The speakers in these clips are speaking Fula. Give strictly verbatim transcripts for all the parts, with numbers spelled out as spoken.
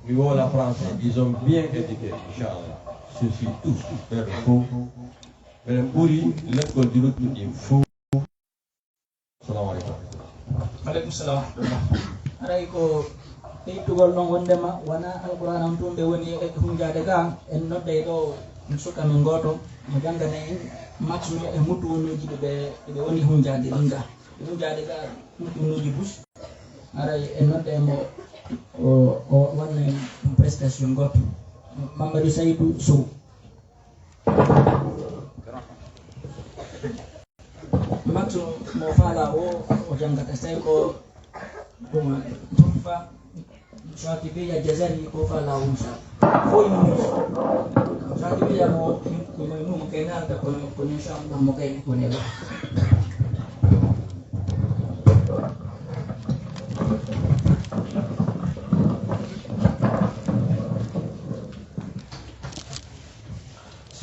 Mi woola français, ils sont bien éduqués, inchallah. Ceci tous, ɓeɗo fof. Ɓeɗen ɓuri lekkol juluttu ɗin fof. Assalamu aleykum. Aleykum salam wa rahmatullah. Haray ko ɓeytugol ɗon wondema wona Alqur'aana on tun ɓe woni e hunjaade ga, en nodday ɗo suka men gooto mo janngana en max no e mutuunuuji ɗi ɓe, ɗi ɓe woni hunjaade ɗin ga. Hunjaade ga mutuunuuji bus. Haray en nodday mo o, o wanna en prestation gooto. Mamadou Saydou Sow. Max mo faala o, o janngata, tawi ko ɗum Tuhfa Shatibiya Jazari ko faala o, inchallah. Fof ina mum. Shatibiya mo, mo, mo kay nanta kono, kono inchallah mo kay woni ɗo.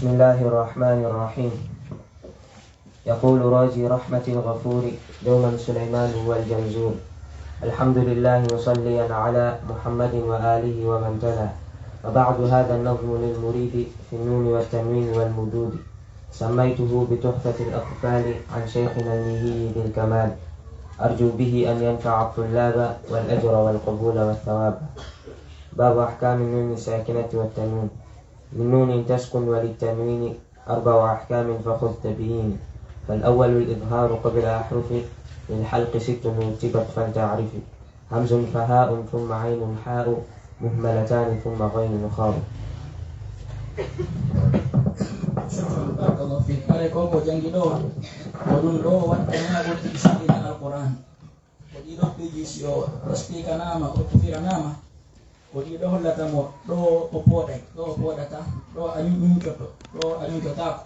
بسم الله الرحمن الرحيم. يقول راجي رحمة الغفور دوما سليمان هو الجمزور. الحمد لله مصليا على محمد وآله ومن تلا. وبعد، هذا النظم للمريد في النون والتنوين والمدود. سميته بتحفة الأطفال عن شيخنا الميهي ذي الكمال. أرجو به أن ينفع الطلاب والأجر والقبول والثواب. باب أحكام النون الساكنة والتنوين. للنون تسكن وللتنوين أربع أحكام فخذ تبيين. فالأول الإظهار قبل أحرف للحلق ست رتبت فلتعرف. همز فهاء ثم عين حاء مهملتان ثم غين خاء. Shukran, barakallahu fik. Haray ko ko janngi ɗo, ko ɗum ɗo waɗta hen ɓurti sallina Alquran. Ko ɗiɗo piiji, si o expliquanaama, o tufiranaama, ko ɗiɗo hollata mo ɗo o pooɗay, ɗo o pooɗata, ɗo a ñuñcoto, ɗo a ñuñcotaako.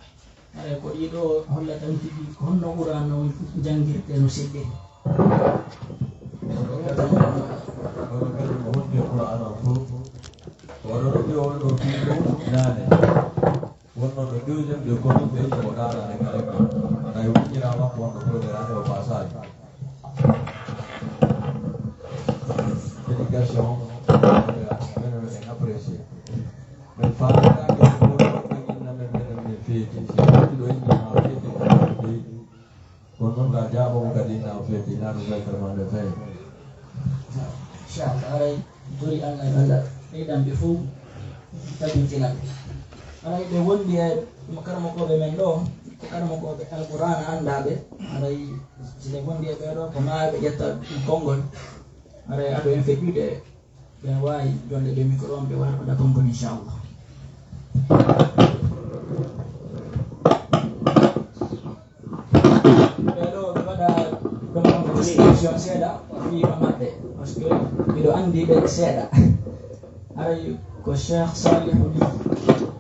Haray ko ɗiɗo hollata on tigi ko honno Qur'aana on janngirtee no seddiri. Oɗo kadi mo wonde Qur'aana on fof, ko oɗo ɗo ɓe wonno fii ɗo naane. Wonno no deuxième de commune ɓe ko ɗaɗa e kala ko. Tawi wuññira makko wonno ko ɗe rano passage. Éducation, menen meɗen apprécier. Men faamataake ko ɗo ɓe inna men, menen men feeti. Si wonti ɗo inni ma feeti ko ɗo feeti. Kono noon, ka jaaboowo kadi, ina o feeti, ina ɗum weltanoo nde feewi. Inchallah, haray tori Allah e Allah ɓeydan ɓe fof, tabintinan ɓe. Haray ɓe wondi e karamokooɓe men ɗo, ko karamokooɓe Alqur'aana anndaaɓe. Haray si ɓe wondi e ɓee ɗo, ko maa ɓe ƴetta konngol. Haray ado en feƴƴude, ɓe waawi jonde ɓe micro on, ɓe waawi waɗa konngol, inchallah. Ɓee ɗo ɓe waɗa ɗum description seeɗa fii maɓɓe, parce que miɗo anndi ɓe seeɗa. Haray ko Cheikh Salihu Ly,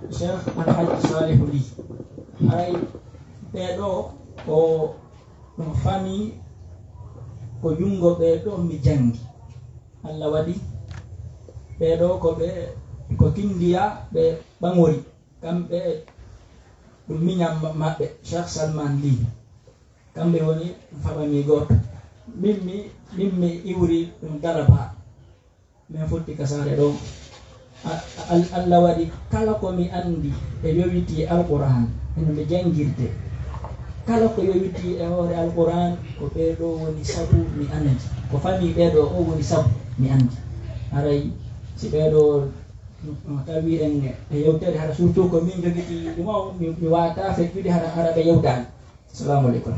Cheikh Alhaji Salihu Ly. Haray ɓee ɗo ko ɗum famille, ko junngo ɓee ɗo mi janngi. Allah waɗi ɓee ɗo ko ɓe, ko Kindiya ɓe ɓaŋori. Kamɓe, ɗum miñam ma-, maɓɓe, Cheikh Salman Ly. Kamɓe woni famami gooto. Min mi, min mi iwri ɗum Daraba. Min fotti ka saare ɗo. A-, a-, Al-, Allah waɗi kala ko mi anndi e yowitii Alqur'aan, eno mi janngirde. Kala ko yowitii e hoore Alqur'aan, ko ɓee ɗo woni sabu mi anndi. Ko famii ɓee ɗo o woni sabu mi anndi. Haray si ɓee ɗo No, no tawi en e yewtere, hara surtout ko min jogitii ɗum o, mi, mi waawataa feƴƴude hara, hara ɓe yewtaani. Assalamu aleykum.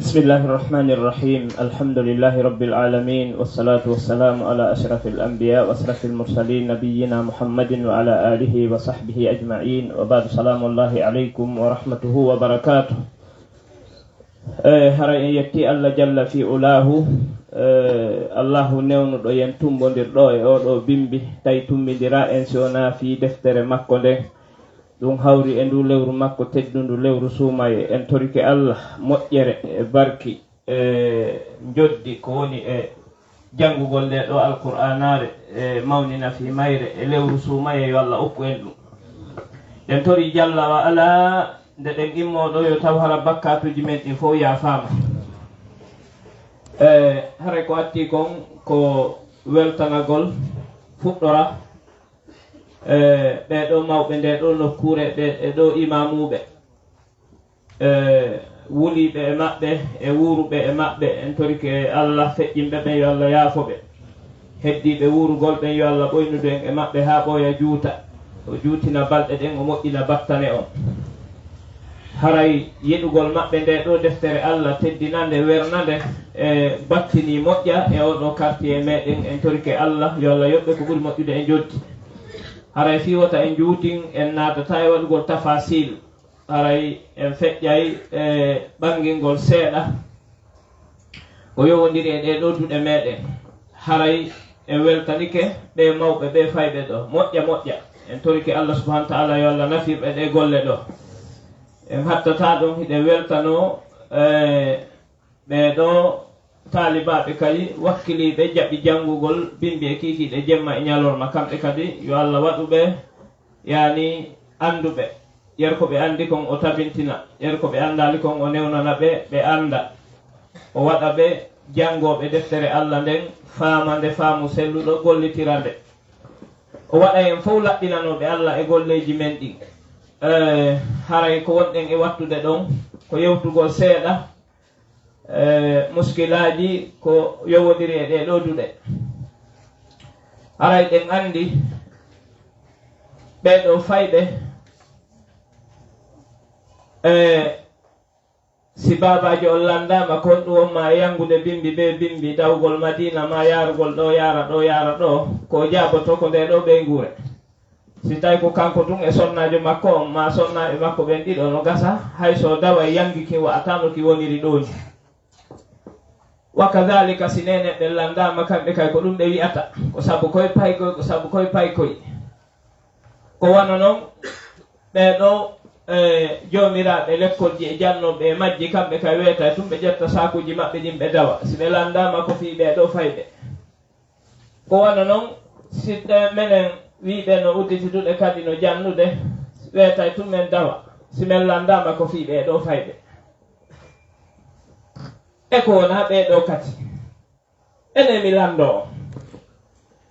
بسم الله الرحمن الرحيم. الحمد لله رب العالمين، والصلاة والسلام على أشرف الأنبياء وأشرف المرسلين، نبينا محمد وعلى آله وصحبه أجمعين، وبعد، سلام الله عليكم ورحمته وبركاته. E, hara en yetti Allah jalla fi ulahu. E, Allahu newnuɗo yen tumbondir ɗo e oɗo bimbi, tawi tumbindira en si wona fi deftere makko nden. Ɗum hawri e ndu lewru makko teddundu, lewru suumaye. En torike Allah moƴƴere e barki e njoddi ko woni e janngugol nde ɗo Alqur'aanaare e mawnina fii mayre e lewru suumaye, yo Allah okku en ɗum. Ɗen tori jalla wa ala, nde ɗen immoo ɗo, yo taw hara bakkaatuuji men ɗin fof yaafaama. E haray ko atti kon ko weltanagol fuɗɗora, e ɓee ɗoo mawɓe ndee ɗoo nokkuure, ɓe, e ɗoo imaamuuɓe, e wuliiɓe e maɓɓe, e wuuruɓe e maɓɓe. En torike Allah feƴƴinɓe ɓen, yo Allah yaafo ɓe. Heddiiɓe wuurugol ɓen, yo Allah ɓoynudu en e maɓɓe haa ɓooya juuta. O juutina balɗe ɗen, o moƴƴina battane on. Haray yiɗugol maɓɓe ndee ɗoo deftere Allah teddinande, wernande, e battinii moƴƴa e oo ɗoo quartier meɗen. En torike Allah, yo Allah yoɓ ɓe ko ɓuri moƴƴude e njoddi. Haray fii wota en juutin, en naatataa e waɗugol tafasil. Haray en feƴƴay e ɓanngingol seeɗa ko yowondiri e ɗee ɗoo duɗe meɗen. Haray en weltanike ɓee mawɓe ɓee fayɓe ɗoo moƴƴa moƴƴa. En torike Allah subhanahu wa ta'ala yo Allah nafir ɓe ɗee golle ɗoo. En hattataa ɗon, hiɗen weltanoo, e, ɓee ɗoo taalibaaɓe kay wakkiliiɓe jaɓi janngugol bimbi e kiikiiɗe jemma e ñalorma, kamɓe kadi yo Allah waɗu ɓe, yaani, annduɓe. Yer ko ɓe anndi kon o tabintina, yer ko ɓe anndaali kon o newnana ɓe, ɓe annda. O waɗa ɓe janngooɓe deftere Allah nden, faama nde faamu selluɗo, gollitira nde. O waɗa en fow laɓɓinanooɓe Allah e golleeji men ɗin. Eh, haray ko wonɗen e wattude ɗon ko yewtugol seeɗa, eh, muskilaaji ko yowondiri e ɗee ɗoo duɗe. Haray ɗen anndi ɓee ɗoo fayɓe, eh, si baabaajo on lanndaama kon ɗum on maa yanngude bimbi bee bimbi, dawgol Madiina maa yaarugol ɗoo, yaara ɗoo, yaara ɗoo, ko o jaaboto ko ndee ɗoo ɓeynguure. Si tawi ko kanko tun e sonnaajo makko on, maa sonnaaɓe makko ɓen ɗiɗo, no gasa, hay so daway yanngi kin wa'ataa no ki woniri ɗoo ni. Wa kadhalika, si neene ɓen lanndaama, kamɓe kay ko ɗum ɓe wi'ata, ko sabu koy paykoy, ko sabu koy paykoy. Ko wano non, ɓee ɗoo, e, joomiraaɓe lekkolji e jannooɓe e majji, kamɓe kay weetay tun, ɓe ƴetta saakuuji maɓɓe ɗin ɓe dawa. Si ɓe lanndaama, ko fii ɓee ɗoo fayɓe. Ko wano non, si, eh, menen wi'ɓe no udditi duɗe kadi no jannude, weetay tun men dawa, si men lanndaama ko fii ɓee ɗoo fayɓe. E ko wonaa ɓee ɗoo kadi. Enen mi lanndoo on.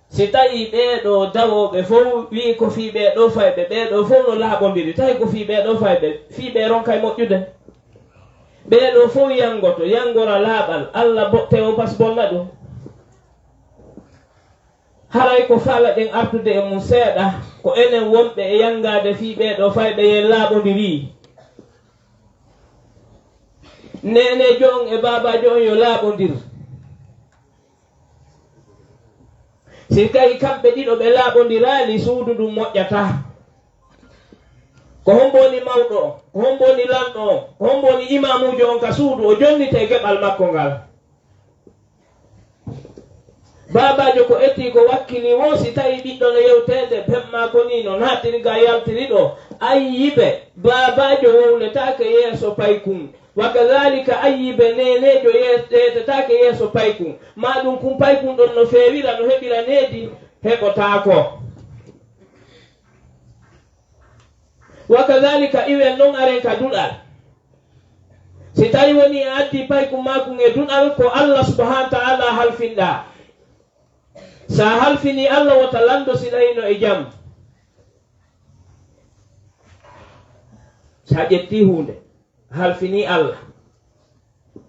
Si tawii ɓee ɗoo dawooɓe fow wi'i ko fii ɓee ɗoo fayɓe, ɓee ɗoo fow no laaɓondiri, tawi ko fii ɓee ɗoo fayɓe, fii ɓee ronkay moƴƴude. Ɓee ɗoo fow yanngoto, yanngora laaɓal, Alla botte o bas bonna ɗum. Haray ko faalaɗen artude e mum seeɗa, ko enen wonɓe e yanngaade fii ɓee ɗoo fayɓe yen laaɓondirii. Neeneejo on e baabaajo on yo laaɓondir. Si tawi kamɓe ɗiɗo ɓe laaɓondiraali, suudu ndun moƴƴataa. Ko hombo woni mawɗo on? Ko hombo woni lanɗo on? Ko hombo woni imaamuujo on ka suudu? O jonnitee geɓal makko ngal. Baabaajo ko etii ko wakkilii woo, si tawii ɓiɗɗo no yewteede, bemmaa ko nii no naatiri gaa yaltiri ɗoo, ayyibe baabaajo wowletaake yeeso paykun. Wa kadhalika ayyibe neeneejo yee-, yeetetaake yeeso paykun. Maa ɗum kun paykun ɗon no feewira, no heɓira needi, heɓotaako. Wa kadhalika iwen non aren ka duɗal. Si tawi woni a addi paykun maakun e duɗal, ko Allah subhanahu wa ta'ala halfinɗaa. Sa halfini Allah, wota lanndo si ɗayno e jam. Sa ƴetti huunde, halfini Allah,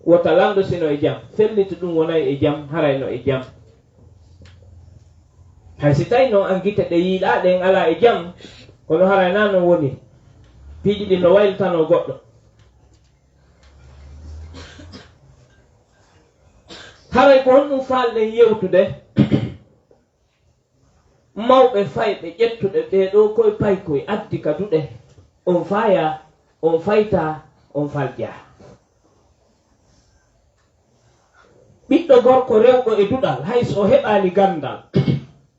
wota lanndo si no e jam. Felliti ɗum wonay e jam, haray no e jam. Hay si tawi noon an gite ɗe yiiɗaa ɗen alaa e jam, kono haray naa noon woni. Piiji ɗin no waylitanoo goɗɗo. Haray ko honɗum faalɗen yewtude? Mawɓe fayɓe ƴettuɓe ɓee ɗoo koy paykoy addi ka duɗe, on faayaa, on faytaa, on faljaa. Ɓiɗɗo gorko rewɗo e duɗal, hay so o heɓaali ganndal,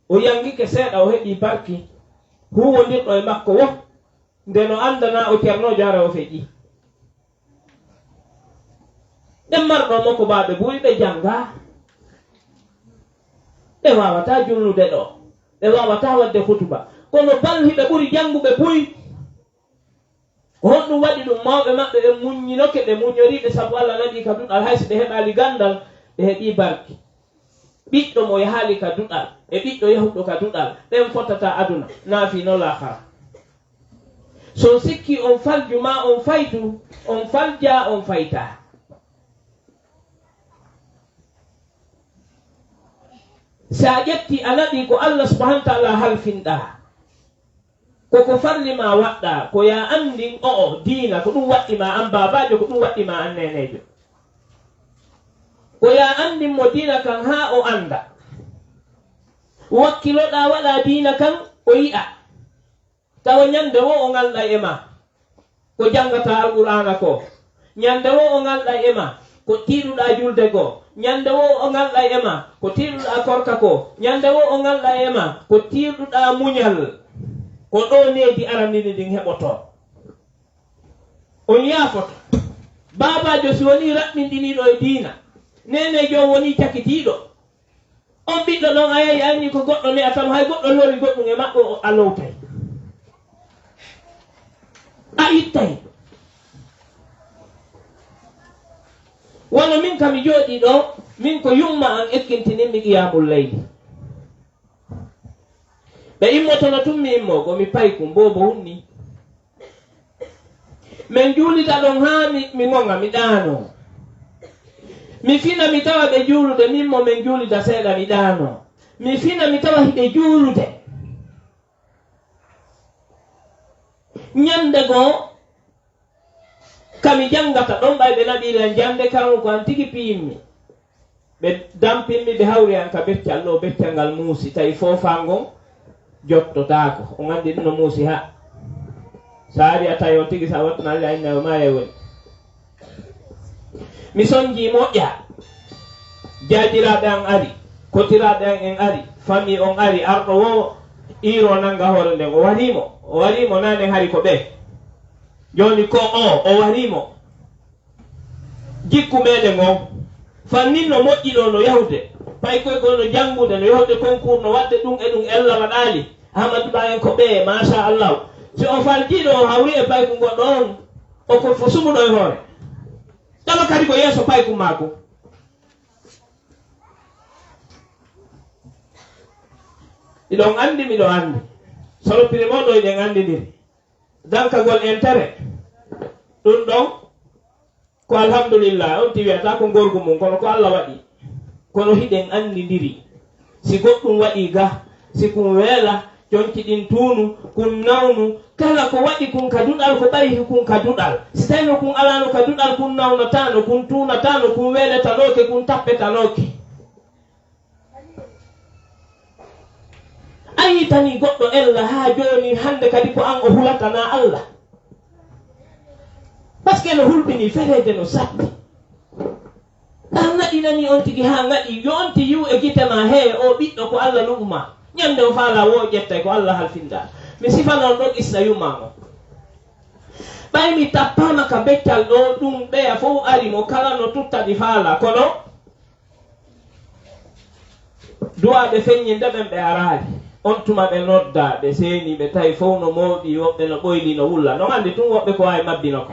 o yanngike seeɗa, o heɓii barki, huuwondirɗo e makko woo, nde no anndanaa o ceernoojo, hara o feƴƴii. Ɓen marɗo mokobaaɓe buy ɓe janngaa. Ɓe waawataa julnude ɗoo. Ɓe waawataa waɗde hutuba. Kono balhiɓe ɓuri jannguɓe buy. Ko honɗum waɗi ɗum? Mawɓe maɓɓe ɓe muññinoke, ɓe muññoriiɓe sabu Alla naɓii ka duɗal, hay si ɓe heɓaali ganndal, ɓe heɓii barki. Ɓiɗɗo mo yahaali ka duɗal e ɓiɗɗo yahuɗo ka duɗal, ɓen fotataa aduna, naa fii no laakhara. Si on sikkii on falju maa on faydu, on faljaa, on faytaa. Si a ƴettii a naɓii ko Allah subhaanahu wa ta'aalaa halfinɗaa, ko ko farli maa waɗɗaa, ko yaa anndin o'o diina, ko ɗun waɗɗi maa an baabaajo, ko ɗun waɗɗi maa an neeneejo. Ko yaa anndin mo diina kan haa o annda. Wakkiloɗaa waɗaa diina kan, o yi'a. Tawa ñande woo o ŋalɗay e maa ko janngataa Alqur'aana koo. Ñande woo o ŋalɗay e maa ko tiiɗuɗaa julde goo. Ñande woo o ŋalɗay e maa ko tiiɗuɗaa korka koo. Ñande woo o ŋalɗay e maa ko tiiɗuɗaa muñal. Ko ɗoo needi arandini ndin heɓotoo. On yaafoto. Baabaajo si wonii raɓɓinɗiniiɗo e diina, neeneejo on wonii cakitiiɗo. On ɓiɗɗo ɗon, a yahi, a inni ko goɗɗo ne'ata mo, hay goɗɗo lori goɗɗum e maɓɓe, o, a lowtay. A ittay. Wano min ka mi jooɗii ɗoo, min ko yumma an ekkintinimmi qiyaamul layli. Ɓe immotono tun mi immoo, ko mi paykun, boobo hunni. Men juulida ɗon haa mi, mi ŋoŋa, mi ɗaanoo. Mi fina, mi tawa ɓe juulude, min mo men juulida seeɗa, mi ɗaanoo. Mi fina, mi tawa hiɓe juulude. Ñande goo, ka mi janngata ɗon, ɓay ɓe naɓii lan jannde, kan ko an tigi piyimmi. Ɓe dampimmi, ɓe hawri an ka beccal ɗoo, beccal ngal muusi, tawi foofaa ngon jottotaako. On anndi ɗum no muusi haa. Sa ari a tawi on tigi, sa wattunaali a inna yo maaya e woni. Mi sonjii moƴƴa. Jaajiraaɓe an ari, kotiraaɓe an en ari, famii on ari, arɗo woo iiroo nannga hoore nden. O warii mo, o warii mo naane hari ko ɓee. Jooni ko o, o warii mo. Jikku meɗen on, fannin no moƴƴi ɗoo no yahude. Paykoy goo no janngude, no yahude concours, no waɗde ɗum e ɗum, ella waɗaali. Ahamadu Ba en ko ɓee, machallahu. Si o faljii ɗoo, o hawri e payku goɗɗo on, o ko fo sumuɗo e hoore. Tawa kadi ko yeeso payku maaku. Iɗon anndi, miɗo anndi. Solo primo ɗo iɗen anndindiri. Dankagol intérêt. Ɗum ɗon ko alhamdulillah, on ti wiyata ko ngorgu mum, kono ko Allah waɗi. Kono hiɗen anndindiri. Si goɗɗum waɗi ga, si kun weela, conci ɗin tuunu, kun nawnu, kala ko waɗi kun ka duɗal, ko ɓayi kun ka duɗal. Si tawino kun alaano ka duɗal, kun nawnataano, kun tuunataano, kun weeletanooke, kun tappetanooke. A yiitanii goɗɗo ella haa jooni, hannde kadi ko an o hulata, naa Allah. Parce que no hulɓinii, fereede no satti. An ngaɗinanii on tigi haa ngaɗi, yo on ti yiw e gite maa, hee, oo ɓiɗɗo ko Allah nuɓu maa. Ñande o faalaa woo ƴettay ko Allah halfinɗaa. Mi sifanon ɗoo qissa yumma on. Ɓay mi tappaama ka beccal ɗoo, ɗum ɓeya fow ari mo, kala no tutta ɗi faalaa, kono duwaaɓe feññinde ɓen ɓe araali. On tuma ɓe noddaa, ɓe seenii, ɓe tawi fow no mooɓi, woɓɓe no ɓoylii, no wulla. No anndi tun woɓɓe ko waawi mabbino ko.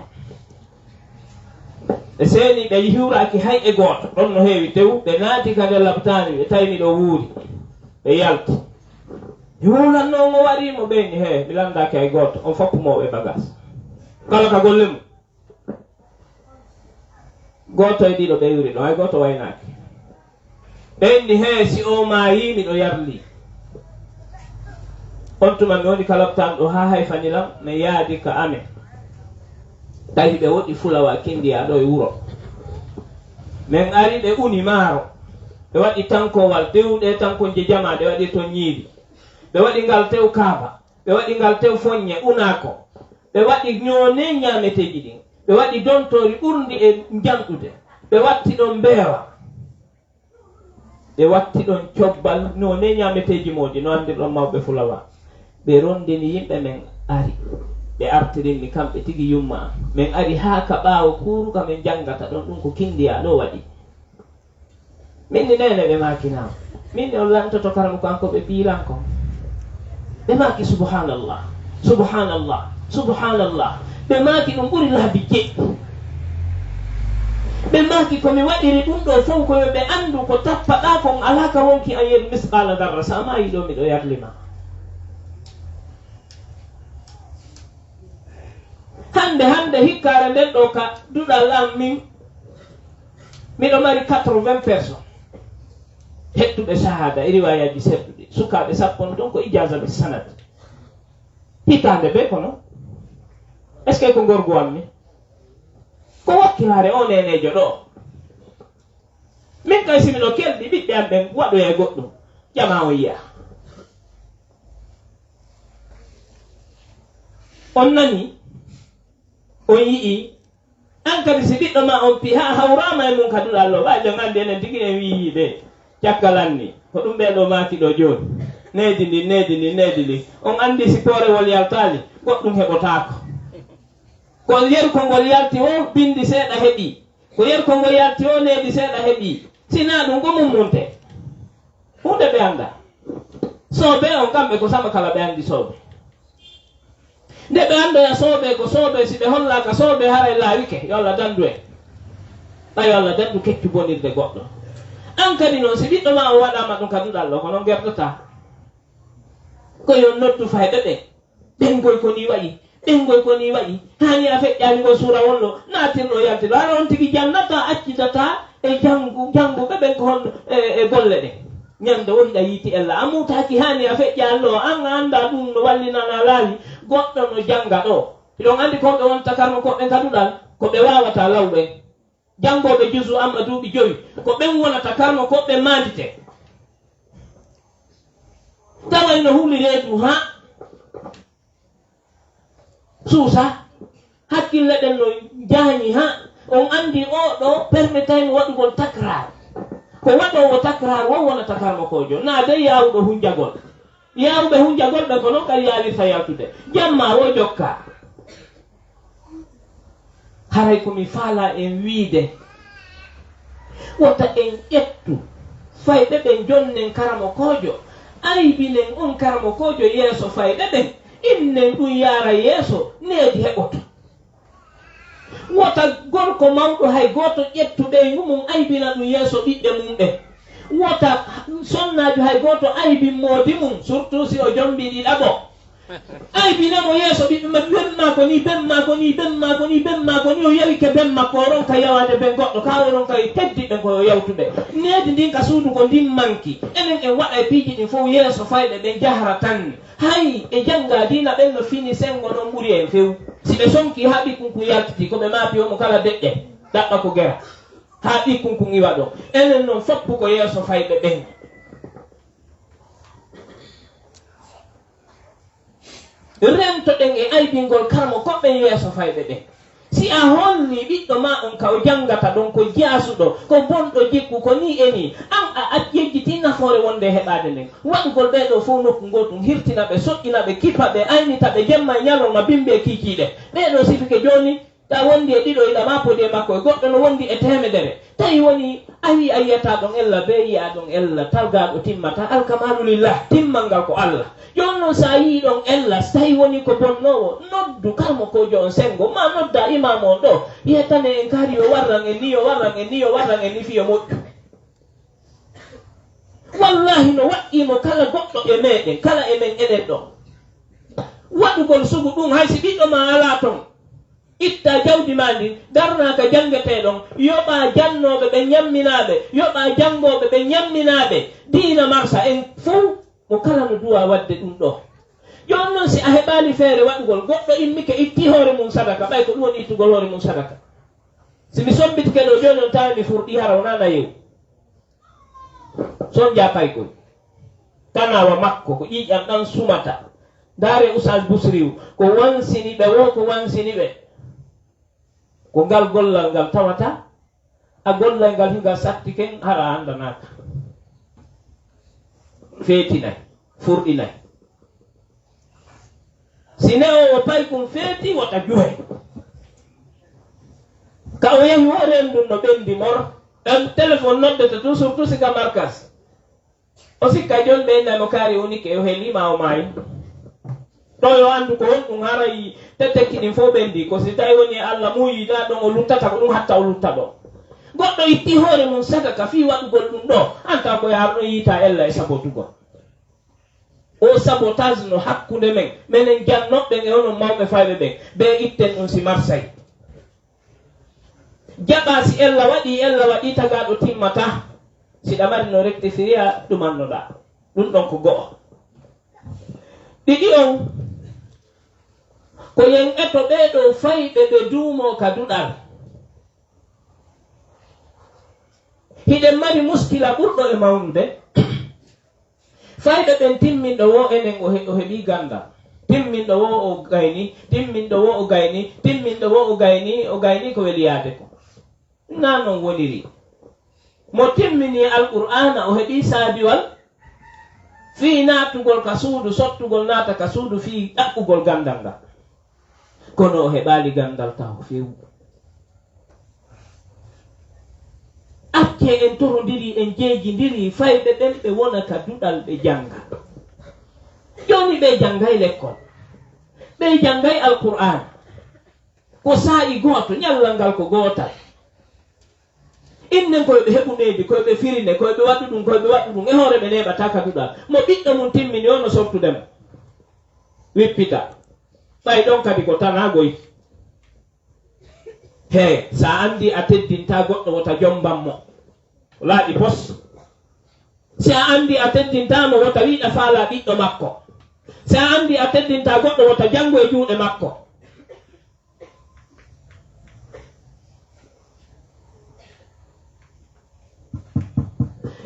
Ɓe seenii, ɓe hiwraaki hay e gooto. Ɗon no heewi tew, ɓe naati ka nder lapitaani, ɓe tawi miɗo wuuri. Ɓe yalti. Mi wuulanno on o warii mo, ɓe inni, hee, mi lanndaaki hay gooto. On fow ko mooɓe bagaas. Kala ka golle mum. Gooto e ɗiɗo ɓe iwri ɗon, hay gooto waynaaki. Ɓe inni, hee, si o maayii, miɗo yarlii. On tuma mi woni ka laptaan ɗoo haa hayfani lan, mi yaadi ka amen. Tawi ɓe woɗi fulawa kindiya ɗoo e wuro. Men ari, ɓe uni maaro. Ɓe waɗi tankoowal, tew ɗee tankonje jamaa, ɓe waɗi ton ñiiri. Ɓe waɗi ngal tew kaaba. Ɓe waɗi ngal tew foññe unaako. Ɓe waɗi noone ñaameteeji ɗin. Ɓe waɗi dontoori ɓurndi e njanɗude. Ɓe watti ɗon mbeewa. Ɓe watti ɗon cobbal noone ñaameteeji mooji, no anndirɗon mawɓe fulawa. Ɓe ronndini yimɓe men ari. Ɓe artirinmi kamɓe tigi yumma am. Men ari haa ka ɓaawo kuuru ka men janngata ɗon, ɗum ko kindiya ɗoo waɗi. Min ni neene ɓe maaki naam. Min ni on lantoto karamu kanko ɓe piilan kon. Ɓe maaki subhanallah, subhanallah, subhanallah. Ɓe maaki ɗum ɓuri laabi jeɗɗi. Ɓe maaki, ko mi waɗiri ɗum ɗo fof ko yo ɓe anndu ko tappaɗaa kon alaa ka wonki an yeru misqaala darra. So a maayii ɗo, miɗo yarli ma. Hannde, hannde, hikkaare nden ɗo ka duɗal am min, miɗo mari quatre-vingts personnes heɓtuɓe sahaada e riwaayaaji seɓtuɗi, sukaaɓe sappo on ɗon ko ijaaza bi sanad. Hitaande bee kono, est-ce que ko ngorgu am ni? Ko wakkilaare o neeneejo ɗo. Min kay, si miɗo kelɗi ɓiɓɓe am ɓen waɗoya e goɗɗum, ƴama on yi'a. On nani, on yi'i, an kadi si ɓiɗɗo ma on pi haa hawraama e mum ka duɗal ɗo, ɓay ɓe nganndi enen tigi en wi'i ɓe caggal anni. Ko ɗum ɓee ɗo maaki ɗo jooni. Needi ndi, needi ndi, needi ndi. On anndi si koorewol yaltaali, goɗɗum heɓotaako. Ko yeru ko ngol yalti o, binndi seeɗa heɓi. Ko yeru ko ngol yalti o, needi seeɗa heɓi. Si naa ɗum, ko mum munte. Huunde ɓe annda. Soobe on kamɓe ko sama kala ɓe anndi soobe. Nde ɓe anndoya soobe ko soobe, si ɓe hollaaka soobe, haray laawike. Yo Allah danndu en. Ɓay yo Allah danndu keccu bonirde goɗɗo. An kadi noon, si ɓiɗɗo ma o waɗaama ɗum ka duɗal ɗo, ko noon ngertotaa. Ko yo noddu fayɓe ɓe. Ɓeyngoy ko nii waɗi, ɓeyngoy ko nii waɗi. Haani a feƴƴaani ngol suura wonno, naatirno yaltirno. Hara on tigi jannataa, accidataa e janngu-, jannguɓe ɓen ko honno e, e golle ɗe. Ñande won hiɗa yiiti ella, a muutaaki haani a feƴƴaani ɗo, an a anndaa ɗum no wallinana laawi, goɗɗo no jannga ɗo. Hiɗon anndi kon ɓe wonta karmo ko ɓen ka duɗal, ko ɓe waawataa law ɓen. Janngooɓe juzu amma duuɓi jowi, ko ɓen wonata karmo ko ɓe maandite. Taway no huli reedu haa suusa, hakkille ɗen no jaañi haa on anndi oo ɗoo permetaymo waɗugol takraar. Ko waɗoowo takraar won wonata karmokoojo, naa dey yaawuɗo hunjagol. Yaawuɓe hunjagol ɓe ko non kadi yaawirta yaltude. Jamma wo jokka. Haray ko mi faalaa en wiide, wota en ƴettu fayɓe ɓen, jonnen karamokoojo, aybinen on karamokoojo yeeso fayɓe ɓen, innen ɗum yaara yeeso, needi heɓoto. Wota gorko mawɗo hay gooto ƴettu ɓeyngu mum aybina ɗum yeeso ɓiɓɓe mum ɓen. Wota sonnaajo hay gooto aybin moodi mum, surtout si o jombii ɗiɗaɓo. Aybina mo yeeso ɓiɓɓe maɓɓe, ben maa ko ni, ben maa ko ni, ben maa ko ni, ben maa ko ni, o yawike ben makko, o ronka yawaade ben goɗɗo, kaa o ronka e teddiɓe ko o yawtuɓe. Needi ndin ka suudu ko ndin manki. Enen en waɗa e piiji ɗin fof yeeso fayɓe ɓen jahra tan. Hay ɓe janngaa diina ɓen no fini senngo non ɓuri en few. Si ɓe sonki haa ɓikkun kun yaltiti, ko ɓe maapi omo kala deƴƴe, ɗaɓɓa ko gera. Haa ɓikkun kun iwa ɗon. Enen non foppu ko yeeso fayɓe ɓen. Rentoɗen e aybingol karmo koɓɓen yeeso fayɓe ɓen. Si a holli ɓiɗɗo ma on ka o janngata ɗon ko jaasuɗo, ko bonɗo jikku, ko nii e nii, an a ac-, yejjitii nafoore wonde e heɓaade nden. Waɗugol ɓee ɗoo fow nokku ngootun, hirtina ɓe, soƴƴina ɓe, kipa ɓe, aynita ɓe, jemma e ñalorma, bimbi e kiikiiɗe. Ɓee ɗoo sifike jooni, ta wondi e ɗiɗo ila ma podi e makko, e goɗɗo no wondi e teemedere. Tawi woni a wi a yiyata ɗon ella, bee yi'a ɗon ella, talgaaɗo timmata, alkamalu lillah, timmal ngal ko Allah. Jooni noon, so a yii ɗon ella, so tawi woni ko bonnoowo, noddu karmokoojo on senngo, maa nodda imaamu on ɗo, yetane en kaari yo warran en ni, yo warran en ni, yo warran en ni, fii yo moƴƴu. Wallaahi, no waɗɗii mo kala goɗɗo e meeɗen, kala e men enen ɗo. Waɗugol sugu ɗum, hay si ɓiɗɗo ma alaa ton, itta jawdi ma ndin, darna ka janngetee ɗon, yoɓa jannooɓe ɓe ñamminaaɓe, yoɓa janngooɓe ɓe ñamminaaɓe, diina marsa en fow. Mo kala no duwa waɗde ɗum ɗo. Jooni noon, si a heɓaali feere waɗugol, goɗɗo immike itti hoore mum sadaka, ɓay ko ɗum woni ittugol hoore mum sadaka. Si mi sombitike ɗo jooni on, tawi mi furɗi hara wonaa nayewu. Son jaapay koy. Kanawa makko, ko ƴiiƴam ɗam sumata. Ndaare Oustaz Busriyu, ko wansini ɓe wo, ko wansini ɓe. Ko ngal gollal ngal tawata, a gollay ngal hinga satti ken, hara a anndanaaka. Feetinay, furɗinay. Si ne'oowo paykum feeti, wota juhe. Ka o yahi wo renndun no ɓendi mor. Ɗan telefon noddata tun, surtout si ka markas. O sikka jon ɓe innay mo kaari o nikke o heli ma o maayi. Ɗo yo anndu ko honɗum haray tetekki ɗin fof ɓendi. Ko si tawi woni e Allah muuyi na ɗon o luttata, ko ɗum hatta o lutta ɗo. Goɗɗo itti hoore mum sadaka fii waɗugol ɗum ɗoo, an taw ko yaaro ɗon yiita ella e sabotugol. O sabotage no hakkunde men, menen jannooɓe ɓen e onon mawɓe fayɓe ɓen, bee itten ɗum si marsay. Jaɓaa si ella waɗii, ella waɗii tagaaɗo timmataa. Si ɗa mari no rectifier, ɗumannoɗaa. Ɗum ɗon ko go'o. Ɗiɗi on, ko yen eto ɓee ɗoo fayɓe ɓe duumoo ka duɗal. Hiɗen mari muskila ɓurɗo e mawnude. Fayɓe ɓen timminɗo woo enen o he-, o heɓii ganndal. Timminɗo woo o gayni, timminɗo woo o gayni, timminɗo woo o gayni, o gayni ko weli yaade ko. Naa non woniri. Mo timmini Alqur'aana o heɓii saabiwal fii naatugol ka suudu, sottugol naata ka suudu fii ɗaɓɓugol ganndal ngal. Kono o heɓaali ganndal taho few. Accee en torondiri, en jeejindiri, fayɓe ɓen ɓe wona ka duɗal ɓe jannga. Jooni ɓe janngay lekkol. Ɓe janngay Alqur'aana. Ko saa'i gooto, ñallal ngal ko gootal. Innen ko yo ɓe heɓu needi, ko yo ɓe firine, ko yo ɓe waɗu ɗum, ko yo ɓe waɗu ɗum. E hoore ɓe neeɓataa ka duɗal. Mo ɓiɗɗo mum timmini, o no sortude mo. Wippita. Ɓay ɗon kadi ko tanaa goy. Hee, si a anndi a teddintaa goɗɗo, wota jomban mo. Laaɓi pos. Si a anndi a teddintaano, wota wiɗa faalaa ɓiɗɗo makko. Si a anndi a teddintaa goɗɗo, wota janngu e juuɗe makko.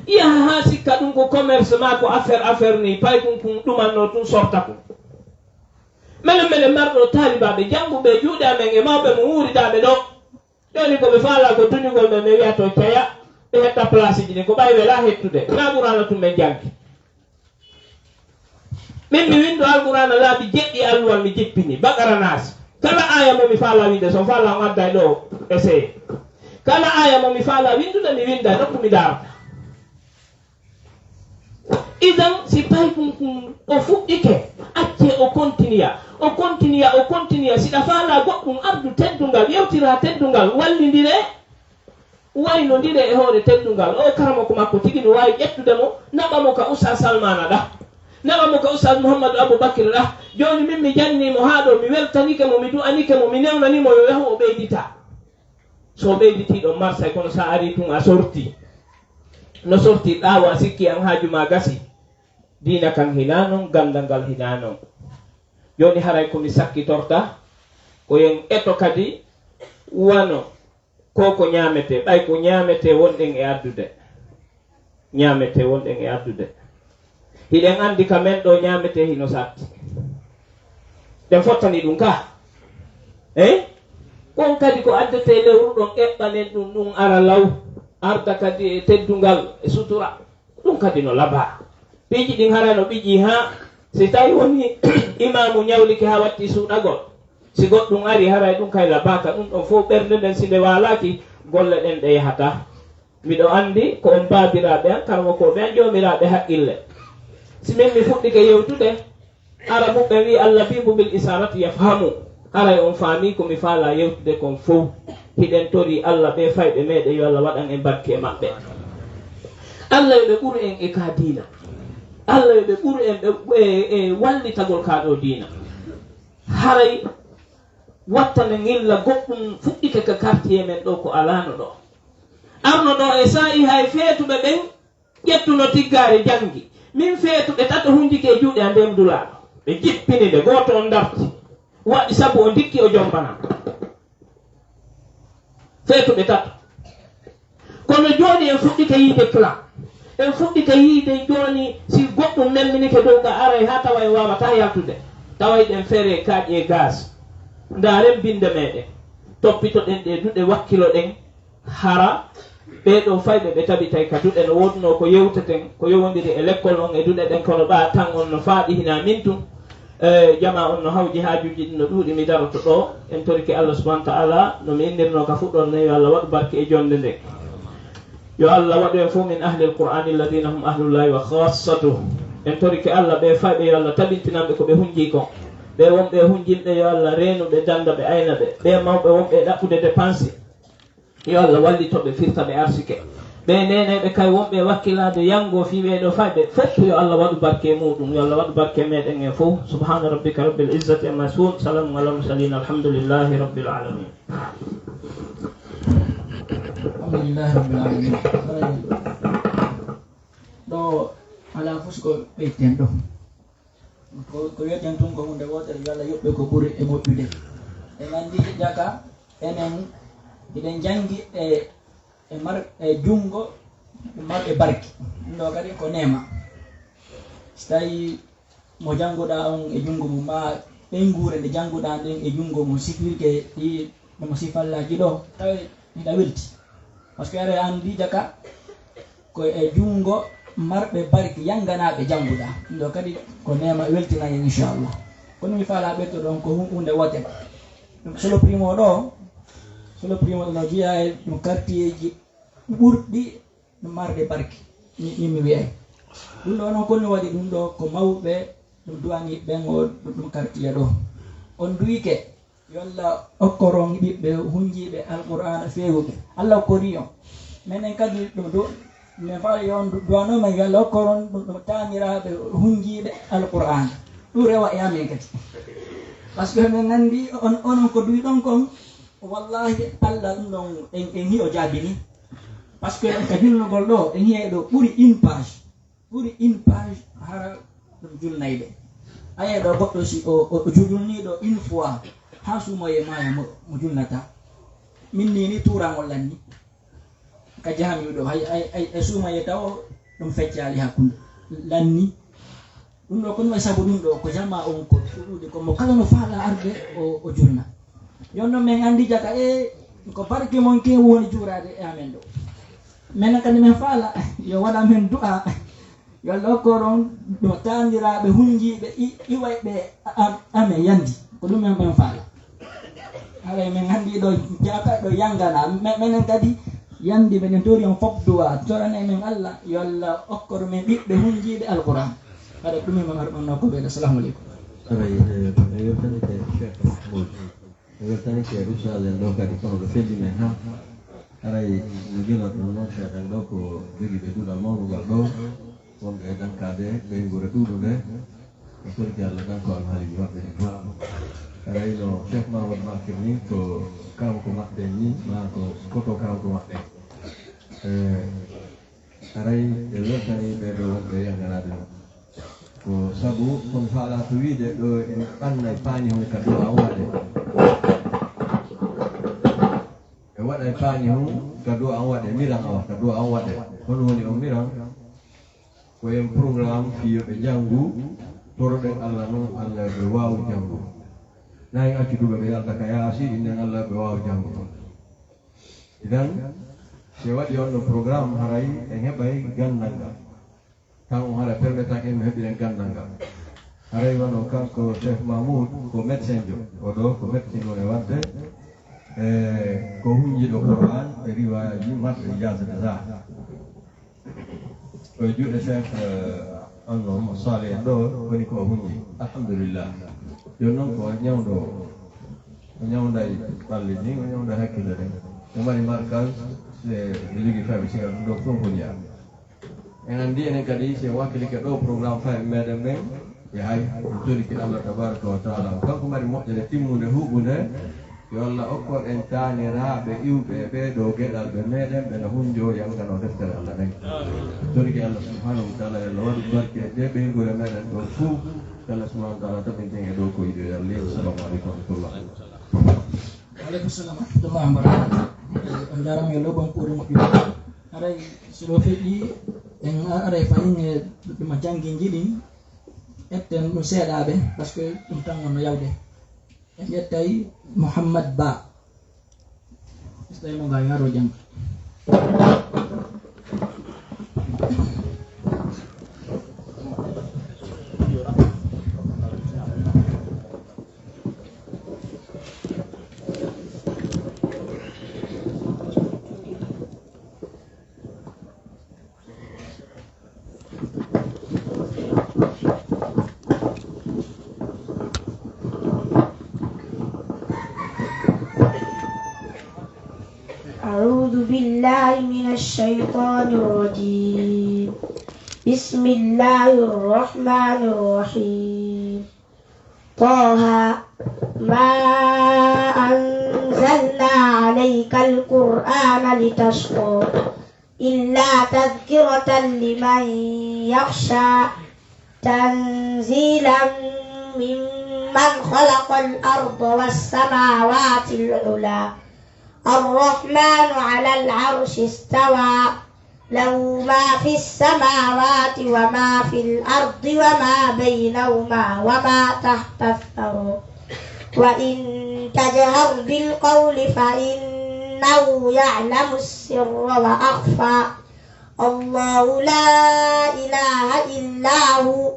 Yaha haa sikka ɗum ko commerce maa ko affaire, affaire ni, pay kun kun ɗumanno tun sorta kun. Menen, menen marɗo taalibaaɓe jannguɓe e juuɗe amen e mawɓe mo wuuridaaɓe ɗo. Jooni ko ɓe faalaa ko duñugol men, ɓe wi'a to caya, ɓe hetta place ji ɗin, ko ɓay welaa hettude. Naa Qur'aana tun men janngi. Min mi winndo Alqur'aana laabi jeɗɗi alluwal mi jippini, Baqara Naas. Kala aaya mo mi faalaa winnde, so faalaa on adday ɗo essayé. Kala aaya mo mi faalaa winndude mi winnda, nokku mi daarta. Idan, si paykun kun o fuɗɗike, accee o kontiniya, o kontiniya, o kontiniya. Si ɗa faalaa goɗɗum, ardu teddungal, yewtiraa teddungal, wallindiree. Waynondiree e hoore teddungal. O karamoko makko tigi no waawi ƴettude mo, naɓa mo ka Ustaas Salmaana ɗa, naɓa mo ka Ustaas Muhammadu Abubakir ɗa. Jooni min mi jannii mo haa ɗo, mi weltanike mo, mi du'anike mo, mi newnanii mo yo yahu o ɓeydita. So o ɓeyditii ɗon marsay, kono sa arii tun a sortii. No sortii ɓaawo a sikki an haaju maa gasii. Diina kan hinaa non, ganndal ngal hinaa non. Jooni haray ko mi sakkitorta, ko yen eto kadi wano ko ko ñaametee, ɓay ko ñaametee wonɗen e addude. Ñaametee wonɗen e addude. Hiɗen anndi ka men ɗo ñaametee hino satti. Ɗen fottani ɗum ka. Eh? Kon kadi ko addetee lewru ɗon eɓɓanen ɗum, ɗum ara law. Arda kadi e teddungal e sutura. Ɗum kadi no labaa. Piiji ɗin haray no ɓiƴii haa si tawi woni imaamu ñawlike haa watti suuɗagol. Si goɗɗum ari haray ɗum kay labaaka. Ɗum ɗon fof ɓernde nden si nde waalaaki, golle ɗen ɗe yahataa. Miɗo anndi ko on baabiraaɓe an, karamokooɓe an, joomiraaɓe haqqille. Si min mi fuɗɗike yewtude, Arabuɓe wi'i, "Allabibu bil isarati yafhamu." Haray on faamii ko mi faalaa yewtude kon fow. Hiɗen torii Allah ɓee fayɓe meeɗen, yo Allah waɗan en barke e maɓɓe. Allah yo ɓe ɓuru en e ka diina. Allah yo ɓe ɓuru en ɓe, e, e wallitagol ka ɗo diina. Haray wattane ngilla goɗɗum fuɗɗike ka quartier men ɗo ko alaano ɗo. Arno ɗo e saa'i hay feetuɓe ɓen ƴettuno tiggaare janngi. Min feetuɓe tato hunjike e juuɗe an ndeen Dulaaɗo. Ɓe jippini nde, gooto on darti. Waɗi sabu o ndikki o jombanaa. Feetuɓe tato. Kono jooni en fuɗɗike yiide plan. En fuɗɗike yiide jooni si goɗɗum memminike dow ka aray haa tawa en waawataa yaltude. Tawa eɗen feere kaaƴe e gaz. Ndaaren binde meeɗen. Toppitoɗen ɗe duɗe, wakkiloɗen. Hara ɓee ɗoo fayɓe ɓe tabitay ka duɗe no woodunoo ko yewteten, ko yowondiri e lekkol on e duɗe ɗen, kono ɓaa tan on no faaɗi hinaa min tun. E, jamaa on no hawji haajuuji ɗin no ɗuuɗi, mi daroto ɗoo. En torike Allah subhanahu wa ta'ala no mi innirnoo ka fuɗɗoode nden, yo Allah waɗu barke e jonnde nden. Yo Allah waɗu en fof min ahlil Qur'ani alladhina hum ahlullahi wa khassatuh. En torike Allah ɓee fayɓe yo Allah tabintinan ɓe ko ɓe hunjii kon. Ɓee wonɓe e hunjinde yo Allah reenu ɓe, dannda ɓe, ayna ɓe. Ɓee mawɓe wonɓe e ɗaɓɓude dépense. Yo Allah wallito ɓe, firta ɓe arsike. Ɓe neeneeɓe kay wonɓe e wakkilaade yanngo fii ɓee ɗoo fayɓe fof, yo Allah waɗu barke e muuɗum, yo Allah waɗu barke e meeɗen en fof. Subhaana rabbika rabbil izzati amma yasifun, salaamun alal mursaliin, alhamdulillaahi rabbil aalamiin. Alhamdulillaahi rabbil aalamiin. Ɗo alaa fof ko ɓeyten ɗo. Ko, ko wiyeten tun ko huunde wootere, yo Allah yoɓ ɓe ko ɓuri e moƴƴude. En anndi jaka, enen hiɗen janngi e, e mar-, e junngo marɓe barke. Ɗum ɗo kadi ko neema. So tawi mo jannguɗaa on e junngo mum, maa ɓeynguure nde jannguɗaa nden e junngo mum, sifirke ɗi, ɗum sifallaaji ɗo, tawi hiɗa welti. Parce que aɗa anndi jaka ko e junngo marɓe barke, yannganaaɓe jannguɗaa. Ɗum ɗo kadi ko neema weltinaa en, inchallah. Kono mi faalaa ɓetto ɗon ko hu-, huunde wootere. Ɗum solo primo ɗo, solo primo ɗo no jeyaa e ɗum kartiyeeji ɓurɗi marde barke, mi, mi, mi wiyay. Ɗum ɗo noon, ko mi waɗi ɗum ɗo, ko mawɓe ɗum duwani ɓen o ɗum, ɗum kartiya ɗo. On duyike, yo Allah okkoron ɓiɓɓe hunjiiɓe Alqur'aana feewuɓe. Allah okkori on. Menen kadi ɗum du-, min faala yo on du-, duwano men, yo Allah okkoron ɗum, ɗum taaniraaɓe hunjiiɓe Alqur'aana. Ɗum rewa e amen kadi. Parce que min nganndi on, onon ko duyɗon kon, wallahi Allah ɗum ɗon en, en hiyo jaabini. Parce que ka julnugol ɗo, en hiya ɗo ɓuri une page. Ɓuri une page hara ɗum julnayɓe. A yi'ay ɗo goɗɗo si o, o, o julnii ɗo une fois, haa suumoye maaya mo, mo julnata. Min ni, ni tuurangol lanni. Ka jahami ɗo, hay, hay, hay, e suumoye taw ɗum feccaali hakkunde. Lanni. Ɗum ɗo ko ɗum waɗi sabu ɗum ɗo, ko jamaa on ko ɗuuɗi, ko mo kala no faala arde o, o julna. Yon non men anndi jaka e ko barke mon ke woni juuraade e amen ɗo. Men kadi men faala, yo waɗa men du'a, yo Allah okkoron ɗo taaniraaɓe hunjiiɓe i-, iwayɓe am-, amen yandi. Ko ɗum men, men faala. Haray men anndi ɗo jaka ɗo yangana. Me-, menen kadi yandi meɗen tori on fof du'a. Torane men Allah, yo Allah okkor men ɓiɓɓe hunjiiɓe Alquran. Haray ɗum men mar-, mar-, nokko ɓe. Assalamu aleykum. Haray, eh, e weltanike Cheikh Mahmoud. E weltanike Oustaz en ɗo kadi, kono ɗo felli men ha. Haray no gila ɗum noon, Cheikh en ɗo ko jogiiɓe duɗal mawnugol ɗo, wonɓe e dankaade ɓeynguure ɗuuɗunde. E torki Allah, danko alhaaliiji maɓɓe ɗi duwaa. Haray no Cheikh Mamadou Bakir ni, ko kanko maɓɓe ni, maa ko koto kanko maɓɓe. E, haray e weltanii ɓe ɗo wonɓe yanganaade ɗum. Ko sabu, kono faalaa ko wiide ɗo en ɓannay paani hon ka du'a on waɗe. E waɗay paani hon ka du'a on waɗe, miran o, ka du'a on waɗe. Hono woni on miran? Ko en programme fii yo ɓe janngu, toroɗen Allah non, Allah yo ɓe waawu janngu. Na en accu duɓe ɓe yalta ka yaasi, innen Allah yo ɓe waawu janngu. Idan, si waɗi on ɗo programme, haray en heɓay ganndal ngal. Kan on haray permetake en no heɓiren ganndal ngal. Haray wano kanko Cheikh Mahmoud ko médecin jo, o ɗo ko médecin woni waɗde, e ko hunjiiɗo Qur'an e riwaayaji marɗo ijaasa de zaa. Ko e juuɗe Cheikh, eh, Anno Saleh en ɗo woni ko o hunji. Alhamdulillah. Jooni noon ko ñawɗo, o ñawnday ɓalli ɗin, o ñawnday hakkille ɗen. O mari markaz, e ɓe jogii fayɓe sigal ɗum ɗo fof ko jeyaa. En anndi enen kadi, si en wakkilike ɗo programme fayɓe meɗen ɓen, yahay, en torike Allah tabaraka wa taala. Kanko mari moƴƴere timmunde, huɓunde. Yo Allah okkor en taaniraaɓe iwɓe e ɓee ɗoo geɗalɓe meɗen, ɓe no hunjoo yankanoo deftere Allah nden. Torike Allah subhanahu wa taala, yo Allah waɗu barke e ɓee ɓeynguure meɗen ɗoo fof. Yo Allah subhanahu wa taala tabinten e ɗoo ko yiɗi e Allah. Assalamu aleykum wa rahmatullah. Wa aleykum salam wa rahmatullahi wa barakatuh. On njaaraama, yo Allah waɗu on kuuɗe moƴƴuɗe. Haray so ɗo feƴƴi, en aray fahin e ɗuma jannginji ɗin, etten ɗum seeɗaaɓe, parce que ɗum tan wonno yawde. En ƴettay Mouhammad Ba. Ɓesday mo nga yo haro jannga. أعوذ الشيطان الرجيم. بسم الله الرحمن الرحيم. طه. ما أنزلنا عليك القرآن لتشقى إلا تذكرة لمن يخشى. تنزيلا ممن خلق الأرض والسماوات العلى. الرحمن على العرش استوى. له ما في السماوات وما في الأرض وما بينهما وما تحت الثرى. وإن تجهر بالقول فإنه يعلم السر وأخفى. الله لا إله إلا هو،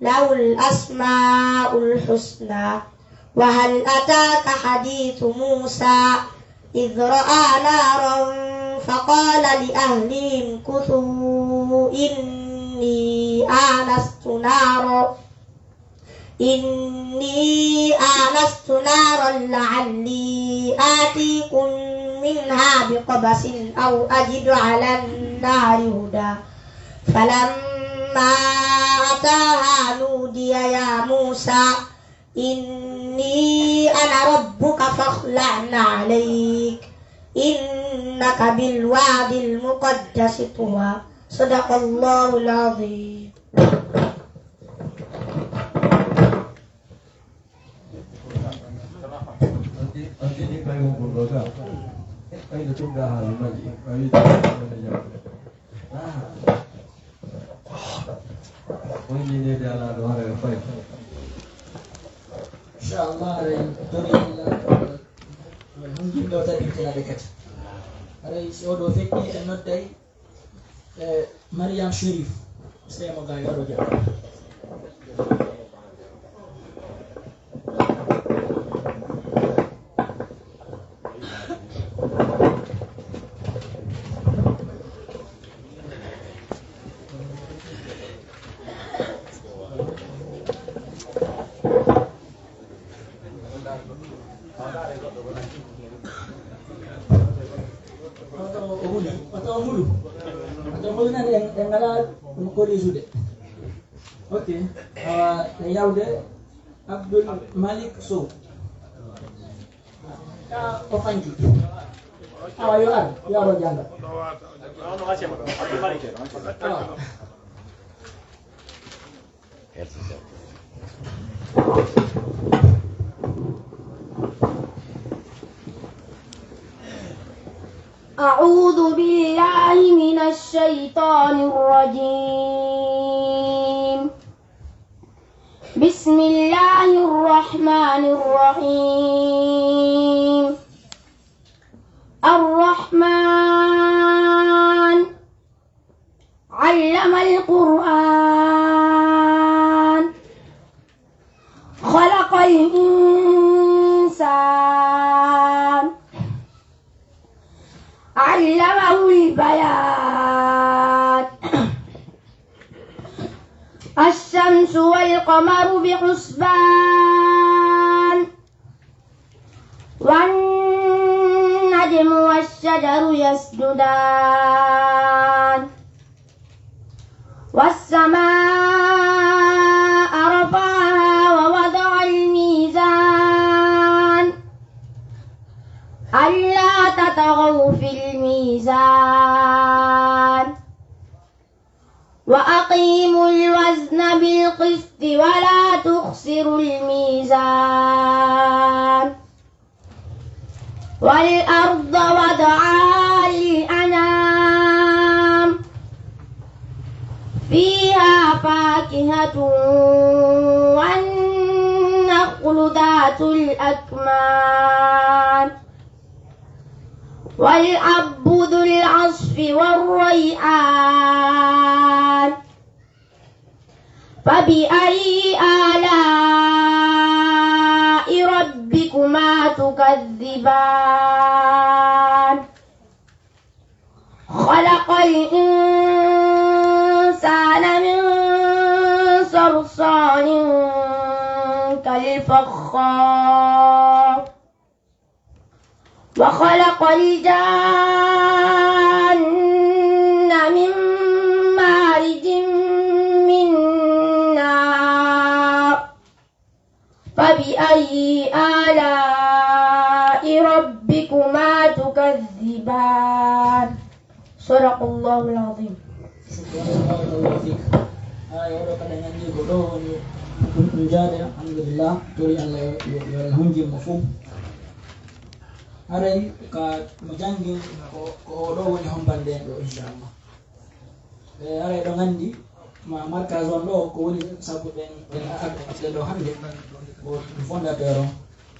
له الأسماء الحسنى. وهل أتاك حديث موسى إذ رأى نارا فقال لأهله امكثوا إني آنست نارا إني آنست نارا لعلي آتيكم منها بقبس أو أجد على النار هدى. فلما أتاها نودي يا موسى إني أنا ربك فاخلع نعليك إنك بالواد المقدس طوى. صدق الله العظيم. Inchallah, aray tori illa hon jimɗo tabitinaɓe kadi. Aray si oɗo feƴƴi en nodday Eh, Mariam Chérif, semo ga yoro jam. Oto o huli, oto o hulu. Oto o hulu nan en, en ngala ɗum ko risude. Ok. Awa, e yawde Abdoul Malik Sow. Ka o fanki. Awa, yo ar, yo ar o jannga. Awa. أعوذ بالله من الشيطان الرجيم. بسم الله الرحمن الرحيم. الرحمن. علم القرآن. خلق الإنسان. علمه البيان. الشمس والقمر بحسبان. والنجم والشجر يسجدان. والسماء رفعها ووضع الميزان. ألا تطغوا في الميزان. وأقيموا الوزن بالقسط ولا تخسروا الميزان. والأرض وضعها للأنام. فيها فاكهة والنخل ذات الأكمام. والحب ذو العصف والريحان. فبأي آلاء ربكما تكذبان. خلق الإنسان من صلصال كالفخار. وخلق الجان آلاء ربكما تكذبان. صدق الله العظيم. Barakallahu fik. Ay, oɗo kadi en anndi ko ɗo woni ɗum jaade, alhamdulillah. Tori Allah yo, yo, yo Allah hunjin mo fof. Haray ka mo janngin ko, ko o ɗo woni hombande en ɗo, inchallah. E, haray ɗo nganndi ma markaz on ɗo ko woni sabu ɗen, ɗen arde ɗo hannde. Ko ɗum fondateur on.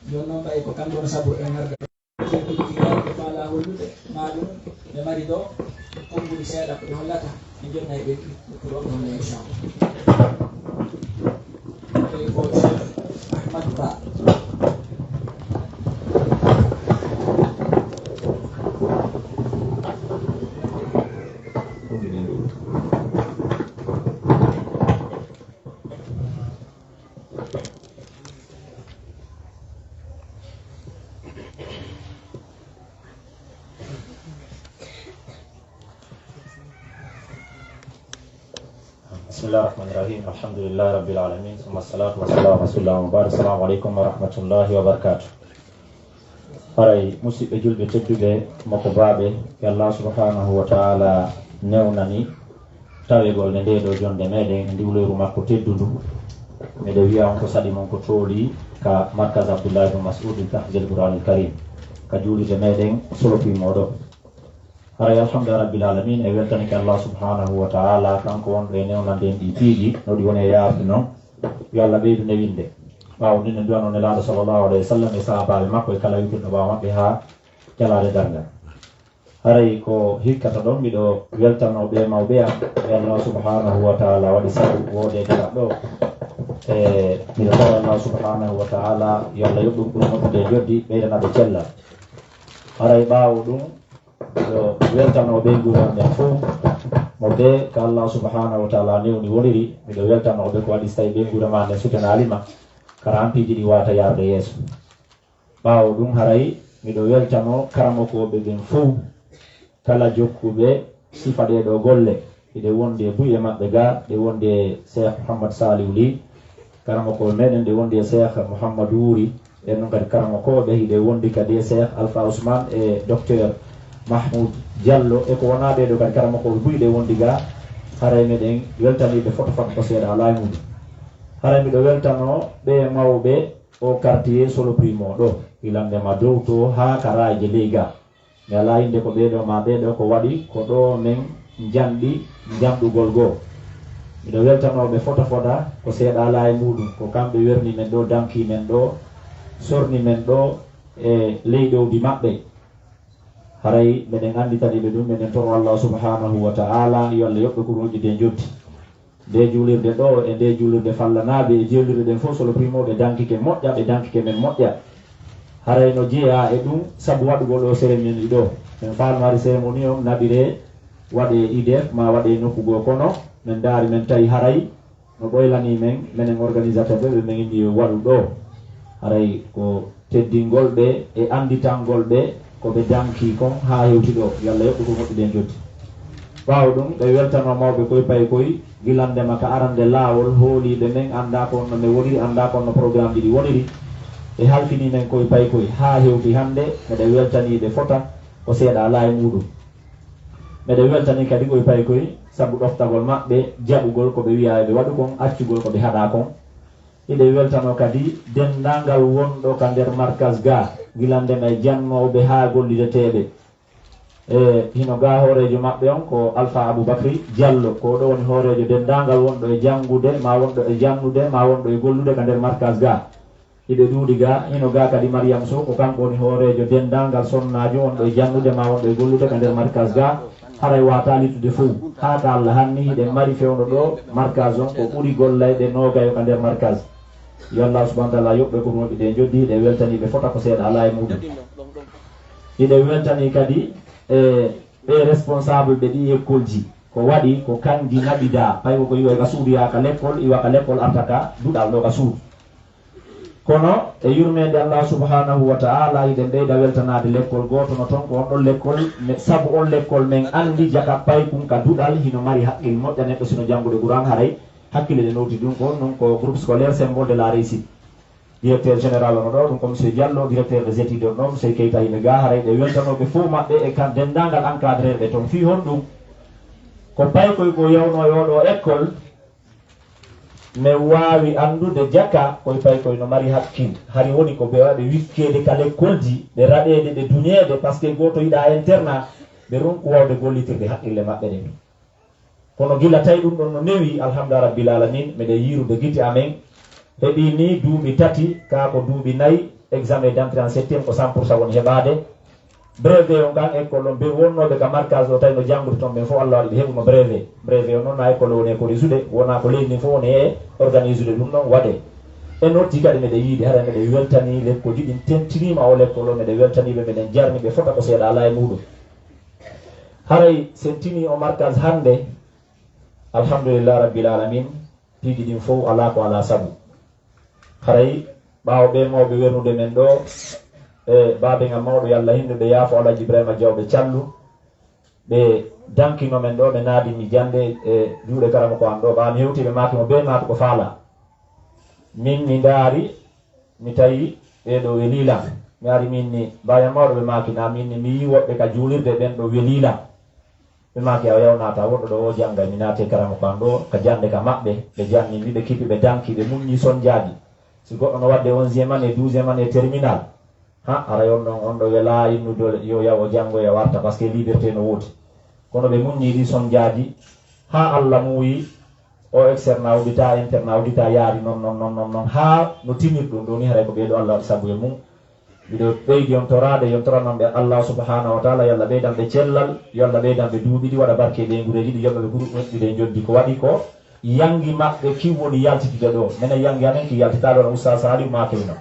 Jooni noon ɓay ko kamɓe woni sabu ɗen arde. Ɓe faala hollude ma ɗum ɓe mari ɗo, konnguli seeɗa ko ɓe hollata, ɓe jonnay ɓe ko ɗon ɗon, inchallah. Tawi ko Cheikh Ahmad Ba. Bismillah arrahmani irrahim. Alhamdulillahi rabbil alamin. Summa salatu wassalamu ala rasulillah wa ba'd. Assalamu aleykum wa rahmatullahi wa barakatuh. Haray, musidɓe julɓe tedduɓe, mokobaaɓe, yo Allah subhanahu wa ta'ala newnani tawegol nde nde ɗo jonde meɗen e ndiwleyru makko teddundu. Miɗo wiya on ko saɗi mon ko tooli ka markaz Abdullah ibn Mas'ud li tahfizil Qur'anil Karim, ka juulirde meɗen Solopimo ɗo. Haray, alhamdulillah rabbil alamin, e weltanike Allah subhanahu wa ta'ala, kanko wonɗo e newnande en ɗi piiji, no ɗi woni e yaafde non. Yo Allah ɓeydu newinde. Ɓaawo ndin en duwano Nelaaɗo sallallahu alayhi wa sallam e sahaabaaɓe makko e kala yewtirɗo ɓaawo maɓɓe haa jalaale darngal. Haray ko hikkata ɗon, miɗo weltanoo ɓee mawɓe am, ɓe Allah subhanahu wa ta'ala waɗi sabu woodeede ɗo. E miɗo tawa Allah subhanahu wa ta'ala yo Allah yoɓ ɗum ɓuri moƴƴude e joddi, ɓeydana ɓe cellal. Haray ɓaawo ɗum, miɗo weltanoo ɓee nguurndam ɓen fof, mo ɓe ka Allah subhanahu wa ta'ala newni woniri, miɗo weltanoo ɓe ko waɗi so tawi ɓee nguurndam maa nden sutenaali ma, kara an piiji ɗi waata yarude yeeso. Ɓaawo ɗum, haray miɗo weltanoo karamokooɓe ɓen fof, kala jokkuɓe sifa ɗee ɗoo golle. Hiɗe wondi e buy e maɓɓe ga, ɗe wondi e Cheikh Mouhammad Saliou Ly, karamokooɓe meɗen, ɗe wondi e Cheikh Mouhamadou Wuri, ɓen non kadi karamokooɓe, hiɗe wondi kadi e Cheikh Alpha Ousmane e Docteur Mahmoud Diallo, e ko wonaa ɓee ɗoo kadi karamokooɓe buy ɗe wondi ga. Haray meɗen weltanii ɓe foto fat ko seeɗa alaa e mum. Haray miɗo weltanoo ɓee mawɓe oo quartier Soloprimo ɗo, ilande ma dow to haa ka raayje ley ga. Mi alaa innde ko ɓee ɗoo maa ɓee ɗoo ko waɗi, ko ɗo men njanɗi njanɗugol goo. Miɗo weltanoo ɓe fota fota, ko seeɗa alaa e muuɗum, ko kamɓe werni men ɗo, danki men ɗo, sorni men ɗo e ley ɗowdi maɓɓe. Haray meɗen annditani ɓe ɗum, meɗen toro Allah subhanahu wa ta'ala yo Allah yoɓ ɓe ko moƴƴude e njotti. Nde juulirde ɗo e nde juulirde fallanaaɓe e juulirde ɗen fof, Soloprimo ɓe dankike moƴƴa, ɓe dankike men moƴƴa. Haray no jeyaa e ɗum sabu waɗugol o cérémonie ɗo. Men faalno hari cérémonie on naɓiree waɗee I D F maa waɗee nokku goo, kono men ndaari men tawi haray no ɓoylanii men, menen organisateur ɓe, ɓe men inni yo waɗu ɗo. Haray ko teddingol ɓe e annditangol ɓe ko ɓe danki kon haa hewti ɗo. Yo Allah yoɓ ɓe ko moƴƴude e njotti. Ɓaawo ɗum, ɓe weltanoo mawɓe koy pay koy, gilande ma ka arande laawol, hooliiɓe men, anndaa ko on no men woniri, anndaa ko on no programmeji ɗi woniri. Ɓe halfini men koy pay koy haa hewti hannde, meɗen weltanii ɓe fota, ko seeɗa alaa e muuɗum. Meɗen weltanii kadi koy pay koy, sabu ɗoftagol maɓɓe, jaɓugol ko ɓe wiyaa ɓe waɗu kon, accugol ko ɓe haɗaa kon. Hiɗen weltanoo kadi denndaangal wonɗo ka nder markaz ga, gila ndema e janngooɓe haa gollideteeɓe. E hino ga hooreejo maɓɓe on ko Alpha Aboubacry Diallo, ko o ɗo woni hooreejo denndaangal wonɗo e janngude, maa wonɗo e jannude, maa wonɗo e gollude ka nder markaz ga. Hiɓe ɗuuɗi ga, hino ga kadi Mariam Sow, ko kanko woni hooreejo denndaangal sonnaajo wonɗo e jannude, maa wonɗo e gollude ka nder markaz ga. Haray waataa littude fow. Haa ka Allah hanni, hiɗen mari fewndo ɗo, markaz on ko ɓuri gollayɓe noogayo ka nder markaz. Yo Allah subhanahu wa ta'ala yoɓ ɓe ko moƴƴi ɗe njoddi, hiɗen weltanii ɓe fota ko seeɗa alaa e muuɗum. Hiɗen weltanii kadi e ɓe responsable ɓe ɗi école ji. Ko waɗi ko kanji naɓidaa, pay ko ko iwa ka suudu yaha ka lekkol, iwa ka lekkol arta ka duɗal ɗo ka suudu. Kono e yurmeende Allah subhanahu wa ta'ala, hiɗen ɓeyda weltanaade lekkol gooto no ton, ko on ɗon lekkol, me-, sabu on lekkol men anndi jaka paykun ka duɗal hino mari haqqil moƴƴa neɗɗo sino janngude Qur'an haray hakkille ɗe nowti ɗum, ko on non ko groupe scolaire symbole de la réussite. Directeur général ono ɗo, ɗum ko monsieur Diallo, directeur des études on ɗo, monsieur Keita hiɓe ga, haray ɗe weltanooɓe fof maɓɓe e kan denndaangal encadreur ɓe toon. Fii honɗum? Ko paykoy ko yawno e oɗo école, mi waawi anndude jaka koye paykoy no mari hakkil. Hari woni ko ɓe waɗe wikkeede ka lekkolji, ɓe raɗeede, ɓe duñeede, parce que gooto yiɗa internat, ɓe ronku waawde gollitirde haqqille maɓɓe ɗen. Kono gila tawi ɗum ɗon no newi, alhamdulillah rabbil alamin, meɗen yiirude gite amen. Heɓi ni duuɓi tati, kaa ko duuɓi nayi, examen d'entrée en septième ko cent pour cent woni heɓaade. Brevet on kan école on, ɓe wonnooɓe ka markaz o tawi no janngude toon ɓen fof, Allah waɗi ɓe heɓuno brevet. Brevet on noon na école woni e ko resude, wona ko leydi ndin fof woni e organisude ɗum ɗon waɗe. En noddi kadi meɗen yiide, hara meɗen weltani lekkolji ɗin tentiniima o lekkol o, meɗen weltani ɓe, meɗen jarni ɓe fota ko seeɗa alaa e muɗum. Haray sen tini o markaz hannde, alhamdulillah rabbil alamin, piiji ɗin fof alaa ko alaa sabu. Haray ɓaawo ɓe mawɓe wernude men ɗo, e baaben am mawɗo, yo Allah hinnu ɓe, yaafo Alhaji Ibrahima Diaw ɓe Callu, ɓe dankino men ɗo, ɓe naadi mi jannde e juuɗe karamoko am ɗo, ɓaawo mi hewti ɓe maaki mo bee maatu ko faala. Min mi ndaari, mi tawi ɓee ɗo weli lan. Mi ari min ni, baaben am mawɗo ɓe maaki na, min ni mi yii woɓɓe ka juulirde ɓen ɗo weli lan. Ɓe maaki, "A yaw naata, wonɗo ɗo o janngay." Mi naati e karamoko am ɗo, ka jannde ka maɓɓe, ɓe janni mi, ɓe kippi, ɓe danki, ɓe muññi sonjaaji. Si goɗɗo no waɗde onzième année, douzième année terminal, ha, aray on ɗon, on ɗo welaa innude yo yaw o janngoya warta, parce que liberté no woodi. Kono ɓe muññi ɗi sonjaaji, ha Allah muuyi, o externe uddita, interne uddita, yaari non, non, non, non, non, ha no tinir ɗum ɗo ni, haray ko ɓee ɗo Allah waɗi sabu e mum. Miɗo ɓeydi on toraade, yon toranon ɓe Allah subhanahu wa taala, yo Allah ɓeydan ɓe cellal, yo Allah ɓeydan ɓe duuɓi ɗi, waɗa barke e ɓeyngureeji ɗi, yoɓa ɓe ɓuru moƴƴude e njoɓdi ko waɗi ko. Yangi maɓɓe ki woni yaltitude ɗo. Menen yangi amen ki yaltitaali, wano Oustaz Saliou maakiri non.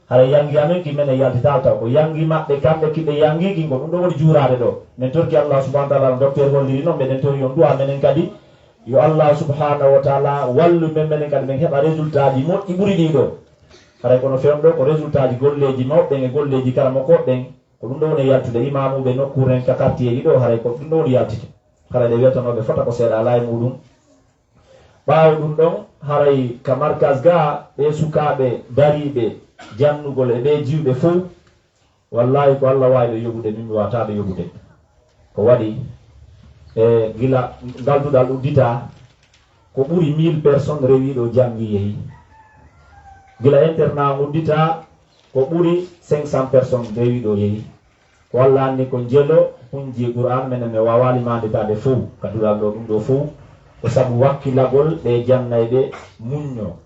Hara yangi amen ki menen yaltitaali taw. Ko yangi maɓɓe kamɓe ki ɓe yangi ki, ko ɗum ɗo woni juuraade ɗo. Men torki Allah subhanahu wa taala, no docteur holliri non, meɗen tori on du'a menen kadi. Yo Allah subhanahu wa taala wallu men, menen kadi men heɓa résultat ji moƴƴi ɓuri ɗii ɗo. Haray kono fewndo ko résultat ji golleeji mawɓe ɓen e golleeji karamokooɓe ɓen. Ko ɗum ɗo woni e yaltude, imaamuuɓe nokkuure en ka quartier ji ɗo, haray ko ɗum ɗo woni yaltite. Haray ɗe weltanooɓe fota ko seeɗa alaa e muɗum. Ɓaawo ɗum ɗon, haray ka markaz ga, ɓe sukaaɓe dariiɓe jannugol e ɓe jiwɓe fow, wallaahi ko Allah waawi ɓe yoɓude, min mi waawataa ɓe yoɓude. Ko waɗi, e gila ngal duɗal udditaa, ko ɓuri mille personnes rewii ɗo, janngi, yehi. Gila internat on udditaa, ko ɓuri cinq cents personnes rewii ɗo, yehi. Ko Allah anndi ko njelo hunji Qur'an, menen mi waawaali maanditaade fow ka duɗal ɗo, ɗum ɗo fow ko sabu wakkilagol ɓe jannayɓe muñño.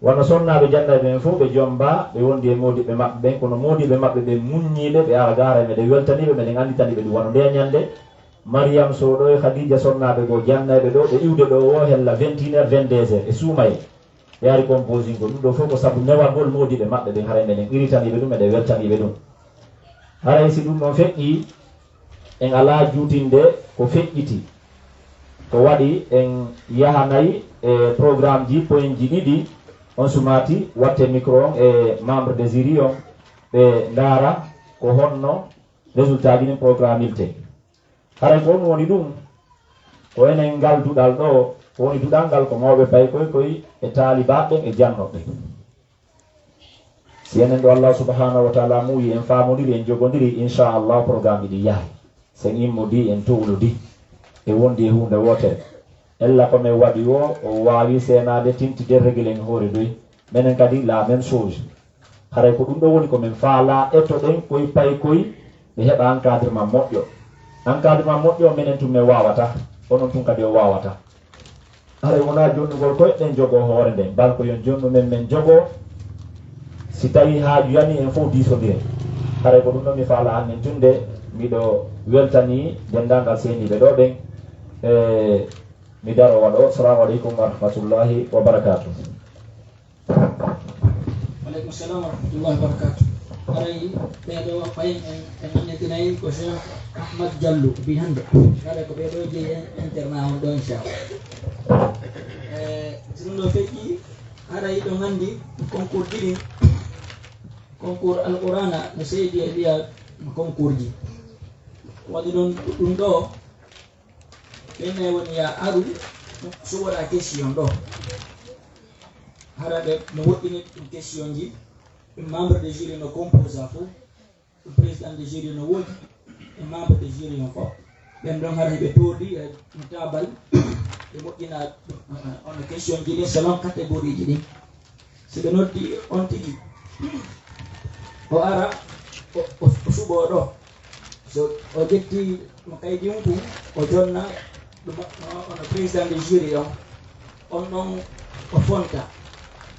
Wano sonnaaɓe jannayɓe ɓen fow, ɓe jomba, ɓe wondi e moodiɓɓe maɓɓe ɓen, kono moodiɓɓe maɓɓe ɓen muññiiɓe, ɓe ara gaara, meɗen weltani ɓe, meɗen annditani ɓe ɗum. Wano nde ñannde, Mariam Sow ɗo e Khadija sonnaaɓe goo jannayɓe ɗo, ɓe iwde ɗo o hella vingt et une heures, vingt-deux heures e suumayee. Ɓe ari composingol ɗum ɗo fof ko sabu newagol moodiɓɓe maɓɓe ɓen, haray meɗen iritaniiɓe ɗum, meɗen weltaniiɓe ɗum. Haray si ɗum ɗon feƴƴii, en alaa juutinde ko feƴƴiti. Ko waɗi en yahanay e programme ji, point ji ɗiɗi, on sumaati watte micro on e membre de jury on, ɓe ndaara ko honno résultat ji ɗin programme ilte. Haray ko ɗum woni ɗum, ko enen ngal duɗal ɗo, ko woni duɗal ngal ko mawɓe paykoy koy e taalibaaɓe ɓen e jannooɓe ɓen. Si enen ɗo Allah subhanahu wa taala muuyi, en faamodiri, en jogondiri, inchallah, programme ɗi yahay. Sen immodi, en towlodi, e wondi e huunde wootere. Ella ko men waɗi o, o waawi seenaade, tintide, régler en hoore doy. Menen kadi la même chose. Haray ko ɗum ɗo woni ko men faalaa, etoɗen koy paykoy ɓe heɓa encadrement moƴƴo. Encadrement moƴƴo o menen tun men waawata, onon tun kadi o waawata. Haray wonaa jonnugol koyɗen jogoo hoore nden, bal ko yon jonnu men men jogoo. Si tawii haaju yanii en fof diisondiren. Haray ko ɗum ɗo mi faalaa hannden tun de, miɗo weltanii denndaangal seeniiɓe ɗo ɓen. E mi daro waɗo. Assalamu aleykum wa rahmatullahi wa barakatuh. Waleykum salam wa rahmatullahi wa barakatuh. Haray ɓee ɗo ɓay en, en annitinay ko Cheikh Ahmad Diallo bi hannde. Haray ko ɓee ɗo jeyi en internat on ɗo, inchallah. E, si ɗum ɗo feƴƴi, haray ɗo nganndi concours ɗiɗi, concours Alqur'ana no seydi e wiya concours ji. Waɗi ɗum, ɗum ɗo, ɓenne woni ya aru, so waɗa question ɗo. Hara ɓe no woɗɗini ɗum question ji, ɗum membre de jury no composa fof, ɗum président de jury no woodi, e membre de jury on fof. Ɓen ɗon hara hiɓe toodi e no tabal, ɓe moƴƴina ɗum, eh, ono question ji ɗin selon catégorie ji ɗin. Si ɓe noddi on tigi, o ara, o, o, o suɓoo ɗo. So o ƴetti mo kaydi mum, o jonna ɗum, o, ono président de jury on. On ɗon o fonta.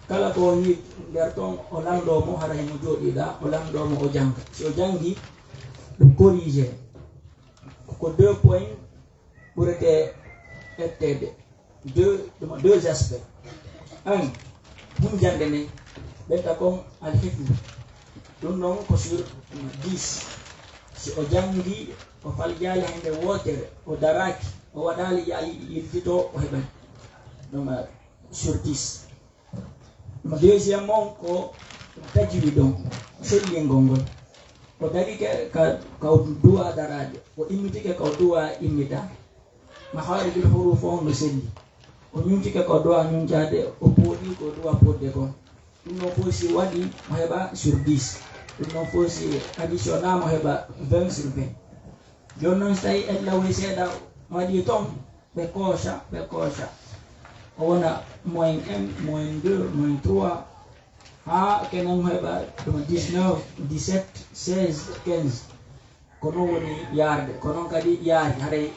Kala ko o yi nder ton, o lanndoo mo, hara himo jooɗiɗa, o lanndoo mo, o jannga. Si o janngi, ɗum corrigé. Ko deux points ɓurete ƴetteede. Deux, ɗum deux aspects. Un, hunjannde nden, ɓeyta kon alhifdu. Ɗum ɗon ko sur dix. Si o janngi, o faljaali hay nde wootere, o daraaki, o waɗaali yaali yiltito, o heɓan ɗum, eh, sur dix. Mo deuxième on ko tajwid on, sellingol ngol. O darike ka, ka o duwa daraade, o immitike ka o duwa immida. Maharijul huruf on no selli. O ñuncike ka o duwa ñuncaade, o pooɗi ko o duwa poɗde kon. Ɗum ɗon fof si waɗi, mo heɓa sur dix. Ɗum ɗon fof si additionna, mo heɓa vingt sur vingt. Jooni noon, so tawi en lawoyi seeɗa, waɗi ton, ɓe kooca, ɓe kooca. O wona moins un, moins deux, moins trois, haa kenen heɓa ɗum dix-neuf, dix-sept, seize, quinze. Ko noon woni yaarde, ko noon kadi yaari. Haray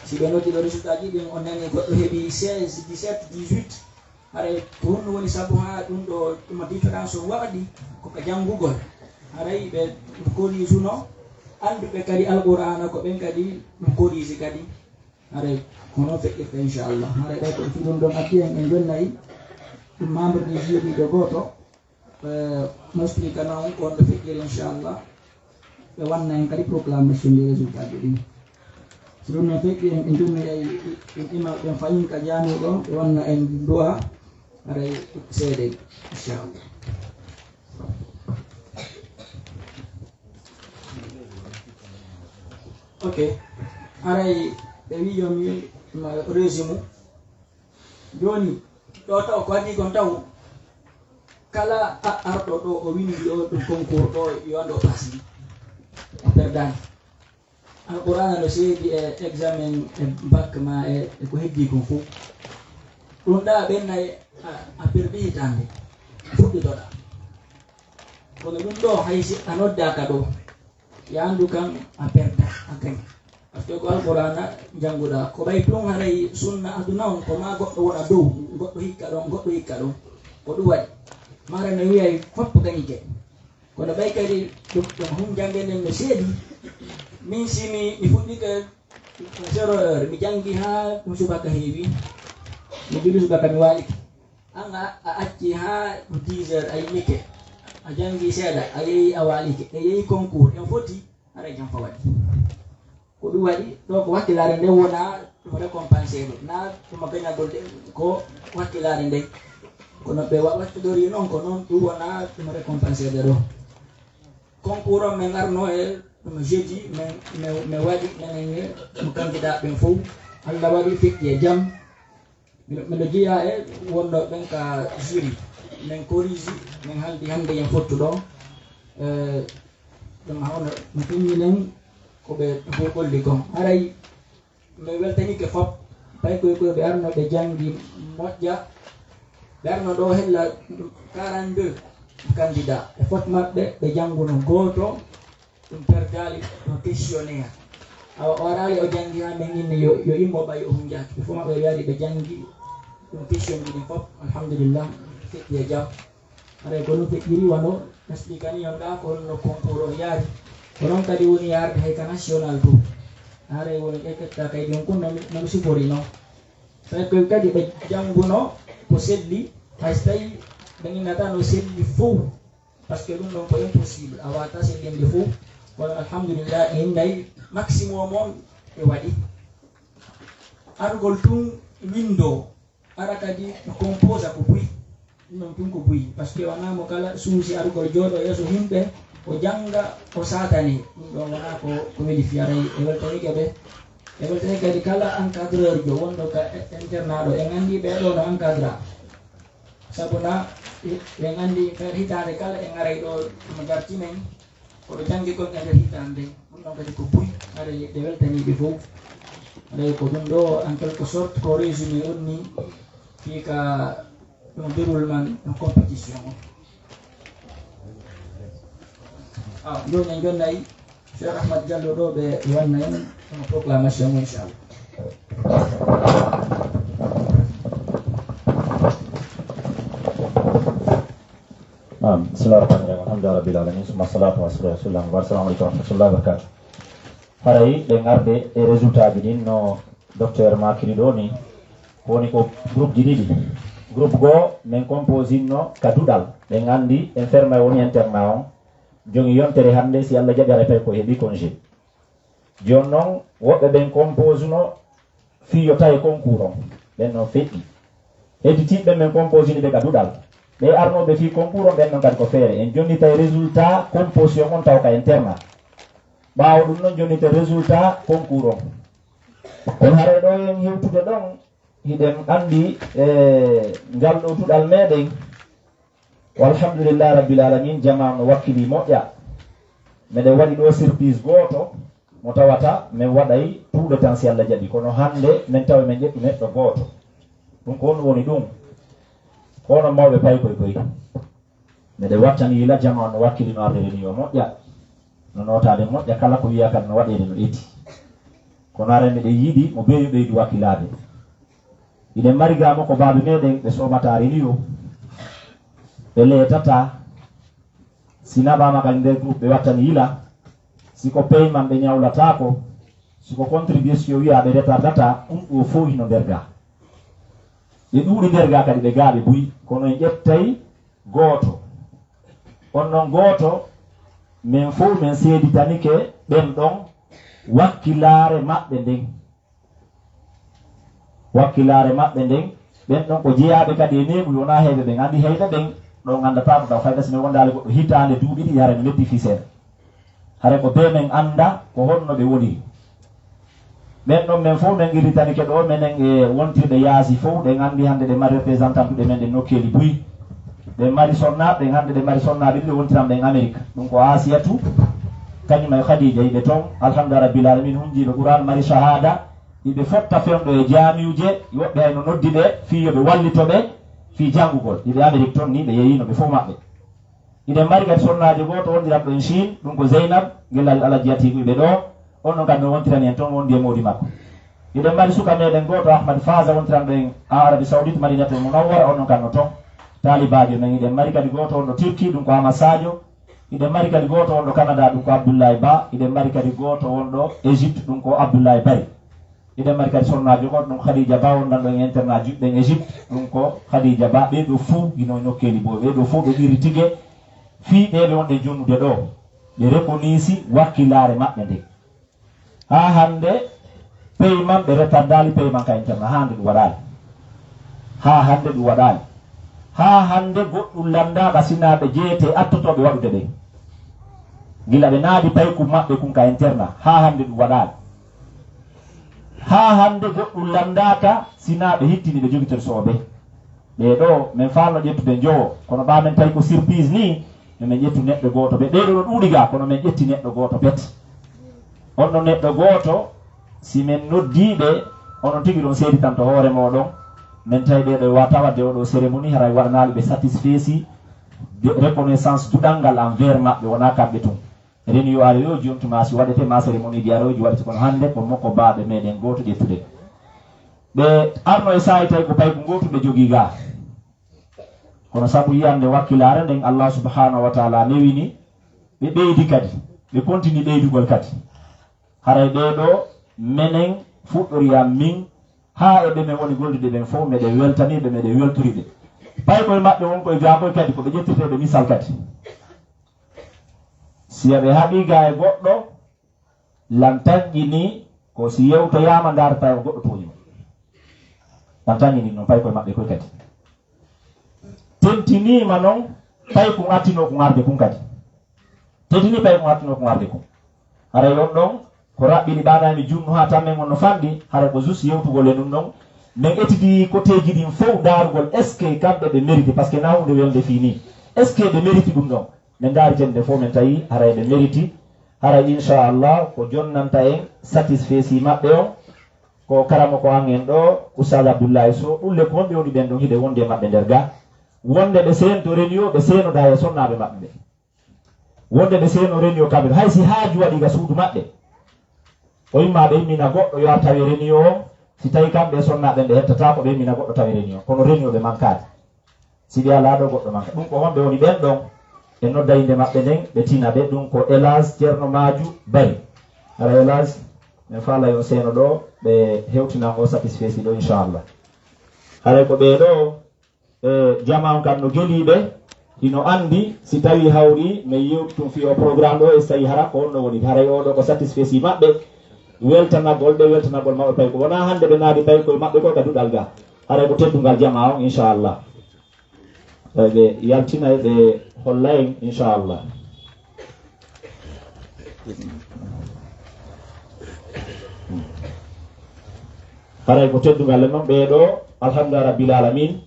si ɓe noddi ɗo résultat ji ɗin, on nani goɗɗo heɓi seize, dix-sept, dix-huit. Haray ko honno woni sabu haa ɗum ɗo, ɗum différence o waɗi ko ka janngugol? Haray ɓe corrige no annduɓe kadi Alqur'aana ko ɓen kadi ɗum corrige kadi. Haray ko noon feƴƴirta, inchallah. Haray ɓay ko ɗum ɗon addi en, en jonnay ɗum membre du jury ɗo gooto. Eh, mo expliquer na on ko honno feƴƴiri, inchallah. Ɓe wanna en kadi proclamation des résultats ji ɗin. So ɗum noon feƴƴi, en, en jonni ay, en ima ɓen fayin ka jaami ɗo, ɓe wanna en du'a, haray seede, inchallah. Ok. Haray ɓe wi yo mi, ma, résumé. Jooni, ɗo taw ko adii kon taw, kala a-, arɗo ɗo o windi o ɗum concours ɗo, yo anndu o paasi, o perdaani. Alqur'aana no seedi e examen e bac ma e, e ko heddii kon fof. Ɗum ɗa ɓenna e a, a perdi hitaande, fuɗɗitoɗa. Kono ɗum ɗo hay si a noddaaka ɗo, ya anndu kan a perda, a gañ. Parce que ko Alqur'aana jannguɗa. Ko ɓay tun haray sunna aduna on, ko ma goɗɗo wona dow, goɗɗo hikka ɗon, goɗɗo hikka ɗon. Ko ɗum waɗi. Mara no wiyay fof gañike. Kono ɓay kadi ɗum, ɗum hun jannge nden no seedi. Min si mi, mi fuɗɗike zéro heure, mi janngi haa ɗum subaka heewi. Mi juli subaka mi waalike. An a, a acci haa dix heures a yimmike. A janngi seeɗa, a yehi a waalike. E yehi concours, en foti, haray jam fa waɗi. Ko ɗum waɗi, ɗo ko wakkilaare nden wona ɗum récompensé ɗum. Na ɗum gañagol de, ko wakkilaare nden. Kono ɓe wa-, wakkilori noon ko noon ɗum wona ɗum récompensé de ɗo. Concours on min arno e ɗum jeudi, min, min, min waɗi menen e ɗum candidat ɓen fof. Allah waɗi feƴƴi e jam. Miɗo, miɗo jeyaa e wonno ɓen ka jury. Min koriji, min haldi hannde yen fottu ɗo. Eh, ɗum hawno no feññinen ko ɓe fof golli kon. Haray mi weltanike fop, paykoy koy ɓe arno ɓe janngi moƴƴa. Ɓe arno ɗo hella quarante-deux candidat. E fot maɓɓe ɓe jannguno gooto, ɗum perdaali no questionnaire. Awa o araali o janngi haa min inni yo, yo immo ɓay o hunjaaki. Ɓe fof maɓɓe ɓe ari ɓe janngi ɗum question ji ɗin fop. Alhamdulillah, feƴƴi e jam. Haray ko ɗum feƴƴiri wano expliqué ni on ɗa ko honno concours o yaari. Ko ɗon kadi woni yaarde hay ka national to. Haray woni ƴeƴƴetta kay ɗum kun no mi, no mi sifori non. Tawi koy kadi ɓe jannguno ko selli, hay so tawi ɓe innata no selli fof. Parce que ɗum ɗon ko impossible, a waata sellinde fof. Kono alhamdulillah, en nayi maximum on ɓe waɗi. Argol tun winndo, ara kadi no composa ko buy. Ɗum ɗon tun ko buy. Parce que wonaa mo kala suusi argol jooɗo yeeso yimɓe, o jannga, o saatani. Ɗum ɗon wonaa ko, ko weli fiyaray. E weltanike ɓe. E weltanike kadi kala encadreur jo wonɗo ka internat ɗo. En anndi ɓee ɗo no encadra. Sabu na, e-, en anndi nder hitaande kala en aray ɗo no darti men, ko ɓe janngi kon e nder hitaande nden. Ɗum ɗon kadi ko buy, haray ɗe weltanii ɓe fof. Haray ko ɗum ɗo, en quelque sorte, ko résumé on ni, fii ka ɗum déroulement ɗum compétition on. Ah, jooni en jonnay Cheikh Ahmad Diallo ɗo ɓe wanna en hono proclamation o, inchallah. Naam, bismillahir rahmanir rahim. Alhamdulillahi rabbil alamin. Summa salatu wa salamu ala rasulillah. Wa assalamu alaikum wa rahmatullahi wa barakatuh. Haray ɗe ngarde e résultat ji ɗin no docteur makiri ɗo ni. Woni ko groupe ji ɗiɗi. Groupe goo men composé no ka duɗal. Ɓe nganndi en fermé woni internat on. Jogi yontere hannde, si Allah jaɓi, haray pay ko heɓi congé. Jooni noon, woɓɓe ɓen composé no fii yo tawe concours on. Ɓen noon feƴƴi. Hedditiiɓe men composé ni ɓe ka duɗal. Ɓe arnooɓe fii concours on, ɓen noon kadi ko feere. En jonnitay résultat composition on taw ka internat. Ɓaawo ɗum noon, jonnitay résultat concours on. Kono haray ɗo en hewtude ɗon, hiɗen anndi, e, ngal ɗo duɗal meɗen, walhamdulillahi rabbil alamin, jamaa no wakkili moƴƴa. Meɗen waɗi ɗo surprise gooto mo tawata men waɗay tuuɗe tan si Allah jaɓi. Kono hannde men tawa men ƴettu neɗɗo gooto. Ɗum ko honɗum woni ɗum? Ko onon mawɓe paykoy koy. Meɗen wattani yila jamaa no wakkili no arde reni yo moƴƴa. No nootaade moƴƴa, kala ko wiyaa kadi no waɗeede no eti. Kono hara meɗen yiɗi mo beeyo ɓeydu wakkilaade. Hiɗen mari gaa mo ko baaɓe meɗen ɓe soomata reni yo. Ɓe leetataa. Si naɓaama kadi nder groupe ɓe wattani yila. Si ko paiement ɓe ñawlataako. Si ko contribution wiyaa ɓe retardata, ɗum ɗo fof hino nder gaa. Ɓe ɗuuɗi nder gaa kadi ɓe gaaɓe buy. Kono en ƴettay gooto. On non gooto, men fof men seeditanike ɓen ɗon wakkilaare maɓɓe nden. Wakkilaare maɓɓe nden, ɓen ɗon ko jeyaaɓe kadi e neeɓu, wonaa heewɓe ɓen. Anndi heewɓe ɓen, ɗon anndataa ko taw fayda si men wondaali goɗɗo hitaande duuɓi ɗiɗi, hara no metti fii seeɗa. Hara ko bee men annda ko honno ɓe woniri. Ɓen ɗon men fof men qirritanike ɗo, menen e wontirɓe yaasi fof, ɗen anndi hannde ɗe mari représentant ɗuɗe men ɗe nokkeeli buy. Ɓe mari sonnaaɓe, ɗen hannde ɗe mari sonnaaɓe ɗiɗo wontiran ɓen Amerik. Ɗum ko Asiyatu, kañum e Khadija, yiɓe toon, alhamdulillah rabbil alamin, hunjiiɓe Qur'an, mari shahada, yiɓe fotta fewndo e jaamiuje, woɓɓe hay no noddi ɓe, fii yo ɓe wallito ɓe, fii janngugol. Yiɓe Amerik toon ni, ɓe yeeyino ɓe fof maɓɓe. Hiɗen mari kadi sonnaajo gooto wondiranɗo en Chine, ɗum ko Zeynab, gellal Alaji Atiiku ɓe ɗo, on ɗon kadi no wontirani en toon, wondi e moodi makko. Hiɗen mari suka meɗen gooto, Ahmad Faza, wontiranɗo en Arabi Saoudite, Madinatul Munawwara, on ɗon kadi no toon. Taalibaajo men, hiɗen mari kadi gooto wonɗo Turki, ɗum ko Ama Sadio. Hiɗen mari kadi gooto wonɗo Canada, ɗum ko Abdoulaye Ba. Hiɗen mari kadi gooto wonɗo Égypte, ɗum ko Abdoulaye Bari. Hiɗen mari kadi sonnaajo goɗɗo, ɗum Khadija Ba, wondanɗo en internat juɗɗen Égypte, ɗum ko Khadija Ba. Ɓee ɗoo fof hino nokkeeli boy, ɓee ɗoo fof ɓe qirri tigi fii ɓee ɓe wonɗen jonnude ɗoo. Ɓe rekonisi wakkilaare maɓɓe nden. Haa hannde, paiement ɓe retardaali paiement ka internat, haa hannde ɗum waɗaali. Haa hannde ɗum waɗaali. Haa hannde goɗɗum lanndaaka sinaa ɓe jeyetee attotooɓe waɗude ɓen. Gila ɓe naadi paykum maɓɓe kun ka internat, haa hannde ɗum waɗaali. Haa hannde goɗɗum lanndaaka sinaa ɓe hittini ɓe jogitortooɓe. Ɓee ɗoo, men faalno ƴettude njowo, kono ɓaa men tawi ko surprise nii, no men ƴettu neɗɗo gooto. Ɓe ɓee ɗoo no ɗuuɗi gaa, kono men ƴetti neɗɗo gooto pet. On ɗon neɗɗo gooto, si men noddii ɓe, onon tigi ɗon seeditanto hoore mooɗon, men tawi ɓee ɗoo wa-, tawa de oo ɗoo cérémonie, haray waɗanaali ɓe satisfeesi de reconnaissance duɗal ngal envers maɓɓe, wonaa kamɓe tun. Reni yo are yo, jontuma si waɗete ma cérémonie di aroji waɗete, kono hannde ko moko baaɓe meɗen gooto ƴettude. Ɓe arno e saa'i tawi ko payku ngootu ɓe jogii gaa. Kono sabu yiyande wakkilaare nden Allah subhanahu wa taala newini, ɓe ɓeydi kadi, ɓe kontini ɓeydugol kadi. Haray ɓee ɗoo menen fuɗɗori yam min, haa e ɓe men woni goldude ɓen fof, meɗen weltanii ɓe, meɗen weltori ɓe. Paykoye maɓɓe won koye gaa koye kadi, ko ɓe ƴettirteeɓe misal kadi. Si aɓe haɓii gaa e goɗɗo, lan tanƴinii ko si yewtoyaama ndaarta tawa goɗɗo tooñi mo. Lan tanƴinii noon paykoye maɓɓe koye kadi. Tentiniima noon paykun attinoo kun arde kun kadi. Tentini paykun attinoo kun arde kun. Haray on ɗon ko raɓɓiɗi ɓaanaa mi junnu haa tammen on no fanɗi, haray ko juste yewtugol e ɗum ɗon. Min etidi koteeji ɗin fof ndaarugol, est-ce que kamɓe ɓe mérite, parce que na huunde welde fii nii. Est-ce que ɓe mérite ɗum ɗon? Min ndaari jannde fof, min tawi haray ɓe mérite. Haray inchallah ko jonnanta en satisfaisi maɓɓe on, ko karamoko an en ɗo, Oustaz Abdoulaye Sow, ɗum le ko honɓe woni ɓen ɗon hiɗe wonde e maɓɓe nder ga. Wonde ɓe seento reniyo, ɓe seenoda e sonnaaɓe maɓɓe ɓe. Wonde ɓe seeno reniyo kamɓe, hay si haaju waɗi ga suudu maɓɓe, o imma ɓe immina goɗɗo yo ar tawi reniyo on, si tawi kamɓe e sonnaaɓe ɓe hettata ko ɓe immina goɗɗo tawi reniyo on. Kono reniyo ɓe mankaade. Si ɓe alaa ɗo goɗɗo manka. Ɗum ko honɓe woni ɓen ɗon? E nodda innde maɓɓe nden, ɓe tina ɓe. Ɗum ko Elage Ceerno Maaju Bari. Hara Elage, min faalay on seeno ɗo, ɓe hewtinan o satisfaisi ɗo, inchallah. Haray ko ɓee ɗo, e, jamaa on kan no gelii ɓe, hino anndi, si tawi hawri, min yewti tun fii o programme ɗo, e si tawi hara ko honno woni. Haray o ɗo ko satisfaisi maɓɓe, weltanagol ɓe, weltanagol maɓɓe payko. Wonaa hannde ɓe naadi payko e maɓɓe ko ka duɗal ga. Haray ko teddungal jamaa on, inchallah. Tawi ɓe yaltinay, ɓe holla en, inchallah. Haray ko teddungal e non ɓee ɗo, alhamdulillah rabbil alamin.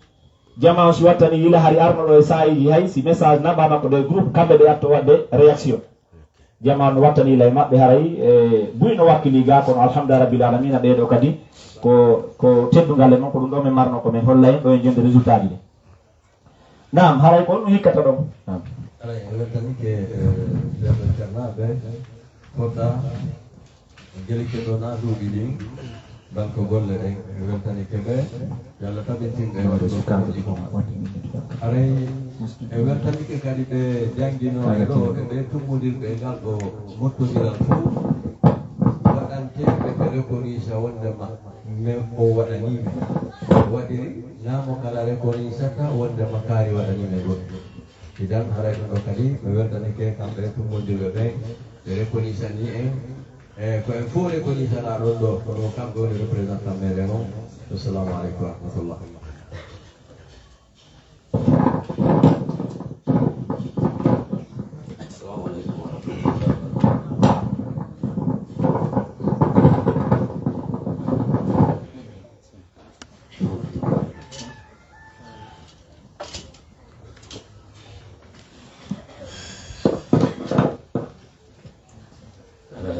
Jamaa on si wattani yila hari arno ɗo e saa'iiji hay, si message naɓaama ko ɗo e groupe, kamɓe ɓe atto waɗde réaction. Jamaa on wattani yila e maɓɓe haray, e, buy no wakkili ga, kono alhamdulillah rabbil alamina, ɓee ɗo kadi ko, ko teddungal e non, ko ɗum ɗo min marno ko min holla en ɗo e jonde résultat ji ɗi. Naam, haray ko honɗum hikkata ɗon? Naam. Haray en weltanike, eh, ɓee ɗo ceernaaɓe, fota, gelike ɗo na duuɓi ɗin, banko golle ɗen, en weltanike ɓe, yo Allah tabintin ɓe waɗi ɗo ko moƴƴi kon. Haray en weltanike kadi ɓe jannginooɓe ɗo, e ɓe tummbondirɓe e ngal ɗo mottondiral fof, waɗanteeɓe ɓe reconnaissance wonndema men o waɗanii men. O waɗiri Ñaamo kala reconnaissata wonde makkaari waɗanii men goɗɗum. Idan, haray ɗum ɗo kadi, mi weltanike kamɓe tummbondirɓe ɓen, ɓe reconnaissanii en. E ko en fof reconnaissata ɗon ɗo, kono kamɓe woni représentant meɗen on. Assalamu aleykum wa rahmatullah. Assalamu aleykum wa rahmatullah.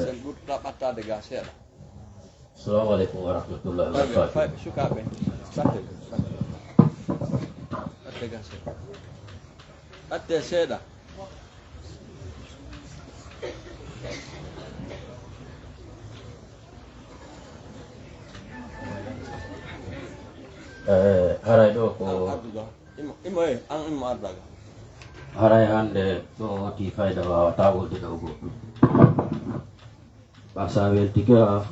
Sen ɓurta ɓattaade ga seeɗa. Assalamu aleykum wa rahmatullahi wa barakatuh. Fay sukaaɓe. Ɓatte, ɓatte. Ɓatte ga seeɗa. Ɓatte seeɗa. Eh, haray ɗo ko imo, imo, eh, an imo ardaga. Haray hannde ɗo woti fayda wawata wonde ɗo goɗɗum. Ɓa sa weltike a,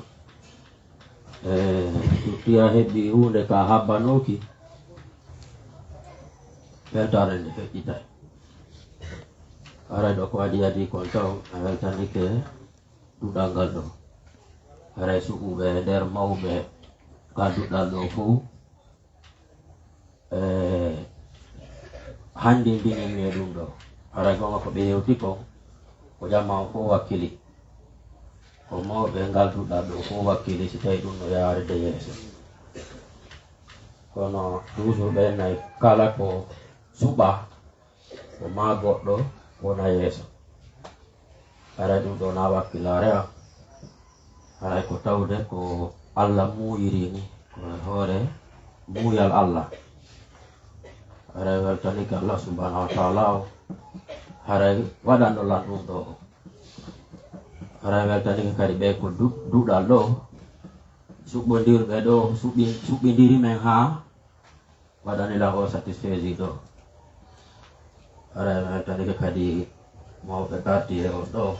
eh, tuttiya heɓi huunde ka habbanooki, weltaare nde feƴƴitay. Haray ɗo ko adi adi kon taw, a weltanike duɗal ngal ɗo. Haray suɓuɓe nder mawɓe ka duɗal ɗo fof, e, hanndi mbinimmi e ɗum ɗo. Haray goma ko ɓe hewti kon, ko jamma on fof wakkili. Ko mawɓe ngal duɗal ɗo fof wakkili si tawi ɗum no yaarde yeeso. Kono toujours ɓen nay kala ko suɓa, ko maa goɗɗo wona yeeso. Haray ɗum ɗo na wakkilaare am. Haray ko tawde ko Allah muuyiri ni, ko e hoore muuyal Allah. Haray weltanike Allah subhanahu wa taala o. Haray waɗanɗo lan ɗum ɗo o. Haray weltanike kadi ɓe ko du-, duɗal ɗo. Suɓɓondirɓe ɗo, suɓɓi-, suɓɓindiri men haa waɗani lan o satisfaisi ɗo. Haray mi weltanike kadi mawɓe quartier on ɗo.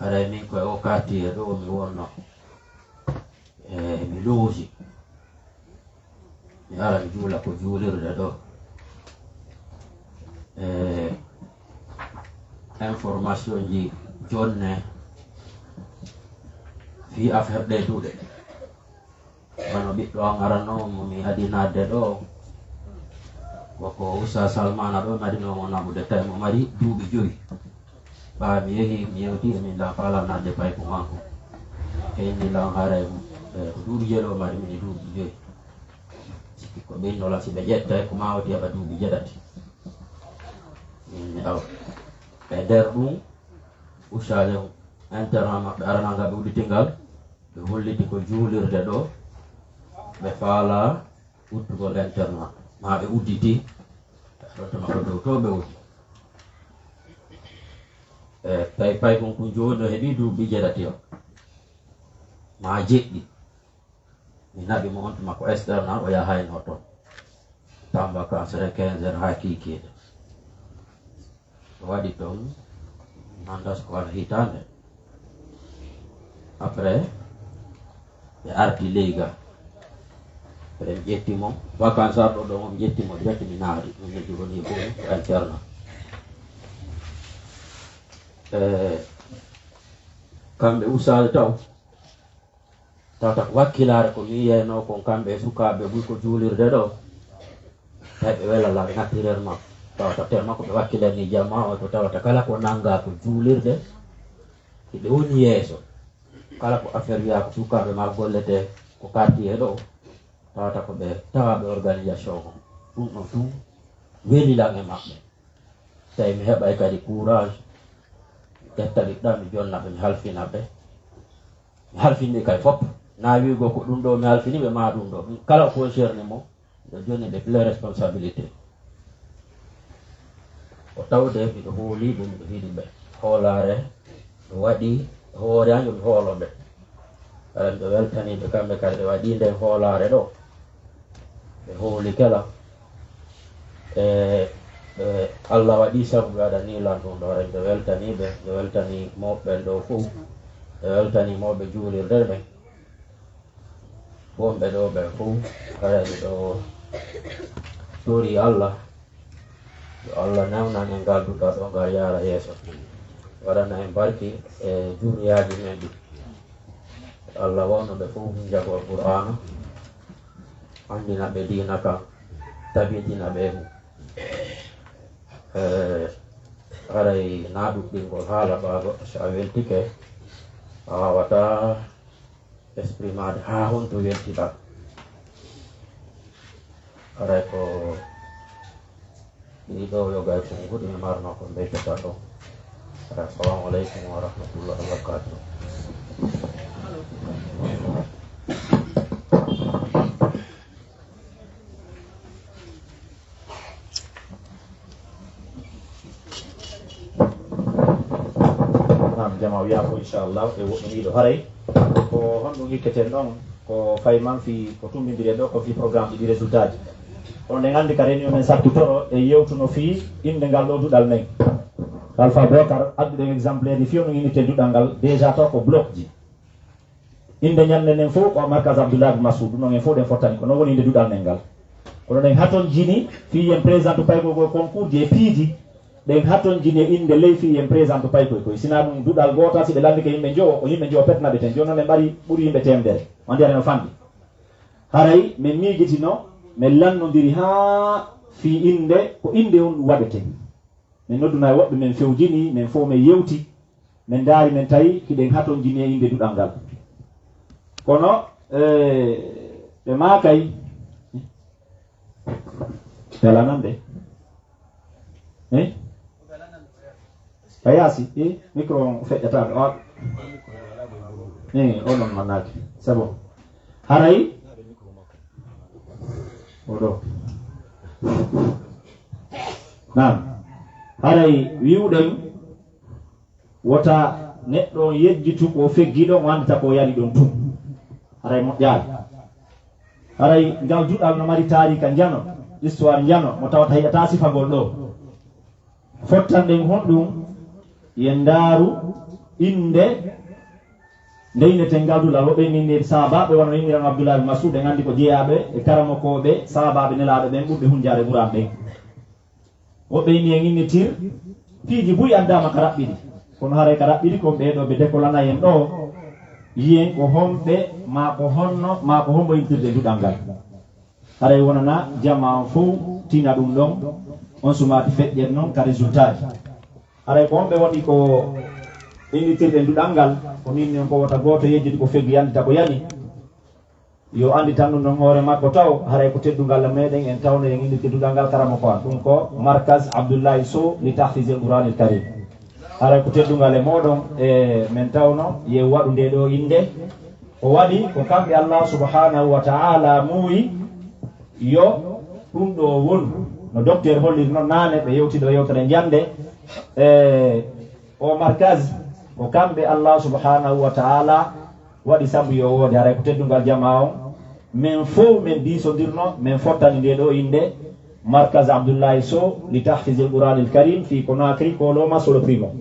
Haray min koye o quartier ɗo mi wonno. E mi loosi. Mi ara mi juula ko juulirde ɗo. E information ji jonne fii affaire ɗe duɗe. Wano ɓiɗɗo an arano mo mi adi naatde ɗo, ko, ko Oustaz Salmana ɗo, mi adi mo naɓude, tawi mo mari duuɓi joyi. Ɓaa mi yehi, mi yewti e min lan faala naatde payko makko. E inni lan haray mo. E ko duuɓi jeeɗo mari min e duuɓi joyi. Sikki ko ɓen nola si ɓe ƴetta ko ma woti heɓa duuɓi jeɗati. Min aw. E nder ɗum, ustaade internat maɓɓe aranal ngal ɓe udditingal, ɓe holliti ko juulirde ɗo, ɓe faala uddugol internat. Ma ɓe udditi, ɗon to maɓɓe dow to ɓe uddi. E tawi paykun kun jooni o heɓi duuɓi jeɗati o. Ma jeɗɗi. Mi naɓi mo on tuma ko externe o yahayno toon. Tamba ka sere quinze heures haa kiikiiɗe. O waɗi toon nandas ko wala hitaande. Après, ɓe arti leyga. Après, ɓe ƴetti mo. Vacances arɗo ɗo mo, ɓe ƴetti mo direct mi naari. Min mi jogoni ko interne. E, kamɓe ustaade taw. Tawata ko wakkilaare ko mi yiyayno kon kamɓe e sukaaɓe buy ko juulirde ɗo. Tawi ɓe wela la ɓe natti reer makko. Tawata ter makko ɓe wakkilani jama o to tawata kala ko nanga ko juulirde. Hiɓe woni yeeso. Kala ko affaire wiya ko sukaaɓe ma gollete ko quartier ɗo. Tawata ko ɓe tawaɓe organisation o. Ɗum ɗon tun weli lan e maɓɓe. Tawi mi heɓay kadi courage. Ƴetta ɗiɗɗa mi jonna ɓe mi halfina ɓe. Mi halfini ɓe kay fof. Na wiigo ko ɗum ɗo mi halfini ɓe ma ɗum ɗo. Min kala ko concerné mo, miɗo jonni ɓe plein responsabilité. Ko tawde miɗo hooli ɓe, miɗo hiɗi ɓe. Hoolaare, mi waɗi hoore an, yo mi hoolo ɓe. Kala miɗo weltani ɓe kamɓe kadi ɓe waɗi nden hoolaare ɗo. Ɓe hooli kala. E, e, Allah waɗi sabu ɓe waɗani lan ɗum ɗo. Miɗo weltani ɓe, miɗo weltani mawɓe ɓen ɗo fof. Miɗo weltani mawɓe juulirde ɓen. Wonɓe ɗo ɓe fof, kala miɗo tori Allah, yo Allah newnan en ngal duɗal ɗo ngal yaara yeeso. Waɗana en barki e juriyaaji men ɗi. Allah wonno ɓe fof njago Qur'aana, anndina ɓe diina kan, tabitina ɓe mum. E, haray na ɗuɗɗingol haala ɓaago, so a weltike, a waawataa exprimaade haa honto weltiɗaa. Haray ko ɗii ɗoo yogay konnguɗi mi marno ko mbeytata ɗo. Haray, assalamu aleykum wa rahmatullahi wa barakatuh. Naam, jama o wiya ko inchallah e woɗɗoniiɗo haray. Ko honɗum ikketen ɗon? Ko fay man fii ko tummbindiri ɗo, ko fii programme ji ɗi résultat ji. Kono nde nganndi ka réunion men sakkitoro e yewtuno fii innde ngal ɗo duɗal men. Alpha Bokar adduɗen exemplaire ni fii honɗum inniten duɗal ngal, déjà taw ko bloc ji. Innde ñannde nden fof ko Markaz Abdoullah bin Massoud, ɗum noon en fof ɗen fottani, ko noon woni innde duɗal men ngal. Kono ɗen hatonjini fii yen présente paykoy koy concours ji e piiji, ɗen hatonjini e innde ley fii yen présente paykoy koy. Sinaa ɗum duɗal gootal, si ɓe lanndike yimɓe njowo, ko yimɓe njowo pet naɓeten. Jooni noon en mbaɗi ɓuri yimɓe teemedere. On dirait no fanɗi. Haray men miijitino, men lannondiri haa fii innde, ko innde on ɗum waɗetee. Min noddunaa e woɓɓe, min fewjinii, min fof min yewti, min ndaari, min tawi hiɗen hatonjini e innde duɗal ngal. Kono, eh, ɓe maakay, ɓe alanande. Eh? A yaasi, eh? Micro on feƴƴataa ɗo. Ah. Eh, o non mannaaki. C'est bon. Haray, oɗo. Naam. Haray wi'uɗen wota neɗɗo on yejjitu ko feggi ɗon, o anndita ko yali ɗon tun. Haray moƴƴaali. Haray ngal duɗal no mari taarika njano, histoire njano, mo tawata hiɗata sifagol ɗo. Fottanɗen honɗum? Yen ndaaru innde nde inneten ngal duɗal. Woɓɓe inni sahaabaaɓe, wano innirano Abdullahi bin Mas'ud, en anndi ko jeyaaɓe e karamokooɓe sahaabaaɓe Nelaaɗo ɓen ɓurɓe hunjaade Qur'aan ɓen. Woɓɓe inni en innitir piiji buy anndaama ka raɓɓiɗi. Kono haray ka raɓɓiɗi kon ɓee ɗoo ɓe dekolana en ɗoo, yiyen ko honɓe, maa ko honno, maa ko hombo intirde duɗal ngal. Haray wonana jamaa on fow tina ɗum ɗon, on sumaati feƴƴen non ka résultat ji. Haray ko honɓe woni ko innitirɗen duɗal ngal, ko min non ko wota gooto yejjiti ko feggi anndita ko yani. Yo annditan ɗum ɗon hoore makko taw, haray ko teddungal e meɗen, en tawno en inndirde duɗal ngal karamoko an. Ɗum ko Markaz Abdullahi Sow li Tahfizil Qur'anil Karim. Haray ko teddungal e moɗon, e men tawno ye waɗu nde ɗo innde. O waɗi ko kamɓe Allah subhanahu wa ta'ala muuyi yo ɗum ɗo won. No docteur holliri noon naane, ɓe yewti ɗo yewtere njande. E o markaz, ko kamɓe Allah subhanahu wa ta'ala waɗi sabu yo woode, haray ko teddungal jamaa on. Men fow men diisondirno, men fottani nde ɗo innde Markaz Abdullahi Sow li Tahfizil Qur'anil Karim fi Conakry, Koloma, Solo Primo.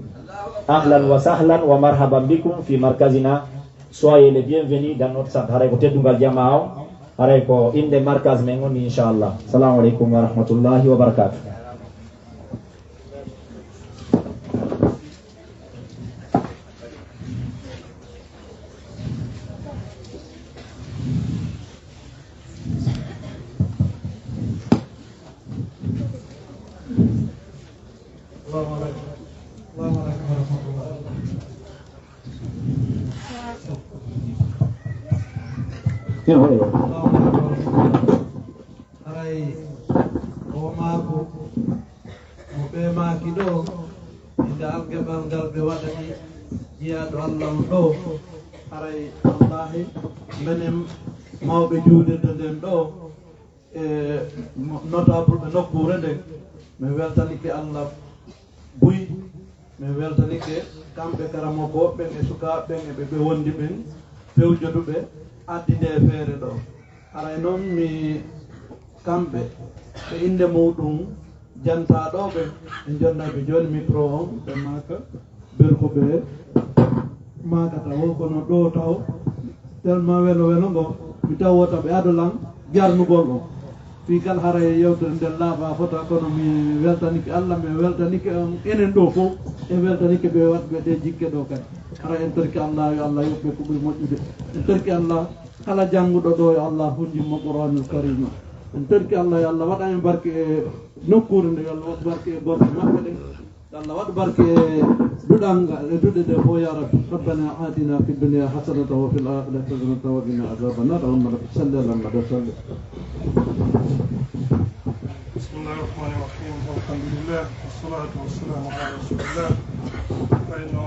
Ahlan wa sahlan wa marhaban bikum fi markazina. Soyez les bienvenus dans notre centre. Haray ko teddungal jamaa on, haray ko innde markaz men on, inchallah. Salamu aleykum wa rahmatullahi wa barakatuh. Assalamu aleykum. Assalamu aleykum wa rahmatullah. Assalamu aleykum wa rahmatullah. Haray o maako mo ɓe maaki ɗo, innde algeɓal ngal ɓe waɗani jiyaaɗo Allah on ɗo. Haray wallahi menen mawɓe juulirde nden ɗo, e mo-, notable ɓe nokkuure nden, min weltanike Allah buy, min weltanike kamɓe karamokooɓe ɓen e sukaaɓe ɓen e ɓe ɓe wondi ɓen, fewjoduɓe addi nde feere ɗo. Haray noon mi kamɓe ɓe innde muɗum jantaa ɗo ɓe, en jonnay ɓe jooni micro on, ɓe maaka. Ɓen ko ɓe maakata wo, kono ɗo taw tellement welo welo ngo, mi taw wota ɓe ado lan jarnugol on. Fii kala haray yewtere nden laaɓa fota, kono mi weltanike Allah, mi weltanike on enen ɗo fow, en weltanike ɓe waɗɓe ɗe jikke ɗo kadi. Hara en torike Allah, yo Allah yoɓ ɓe ko ɓuri moƴƴude. En torike Allah, kala jannguɗo ɗo, yo Allah hunjin mo Qur'anul Karima. En torike Allah, yo Allah waɗa en barke e nokkuure nde, yo Allah waɗ barke e gorko maɓɓe ɗen. Yo Allah waɗ barke e duɗal ngal, e duɗe ɗe fof, ya Rabbi. ربنا آتنا في الدنيا حسنة وفي الآخرة حسنة وقنا عذاب النار. اللهم صل على محمد وسلم. بسم الله الرحمن الرحيم. الحمد لله والصلاة والسلام على رسول الله. Kono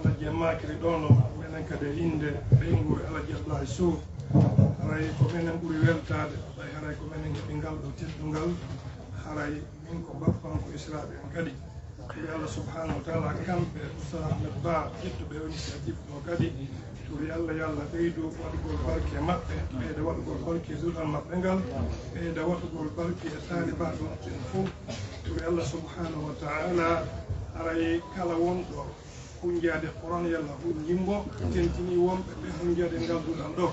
Alhaji Makiri ɗo no, menen kadi e innde ɓeyngu e Alhaji Abdoulaye Sow. Haray ko menen ɓuri weltaade, ɓay haray ko menen heɓi ngal ɗo teddungal. Haray min ko bappanko Israaɓe en kadi. Turi Allah subhanahu wa ta'ala, kamɓe Oustaz Ahmed Ba, ƴettuɓe o initiative ɗo kadi. Turi Allah, yo Allah ɓeydu waɗugol barke e maɓɓe, ɓeyda waɗugol barke e duɗal maɓɓe ngal, ɓeyda waɗugol barke e taalibaaɓe maɓɓe en fof. Turi Allah subhanahu wa ta'ala, haray kala wonɗo hunjaade Qur'an, yo Allah hunjin mo, tentini wonɓe ɓe hunjaade ngal duɗal ɗo.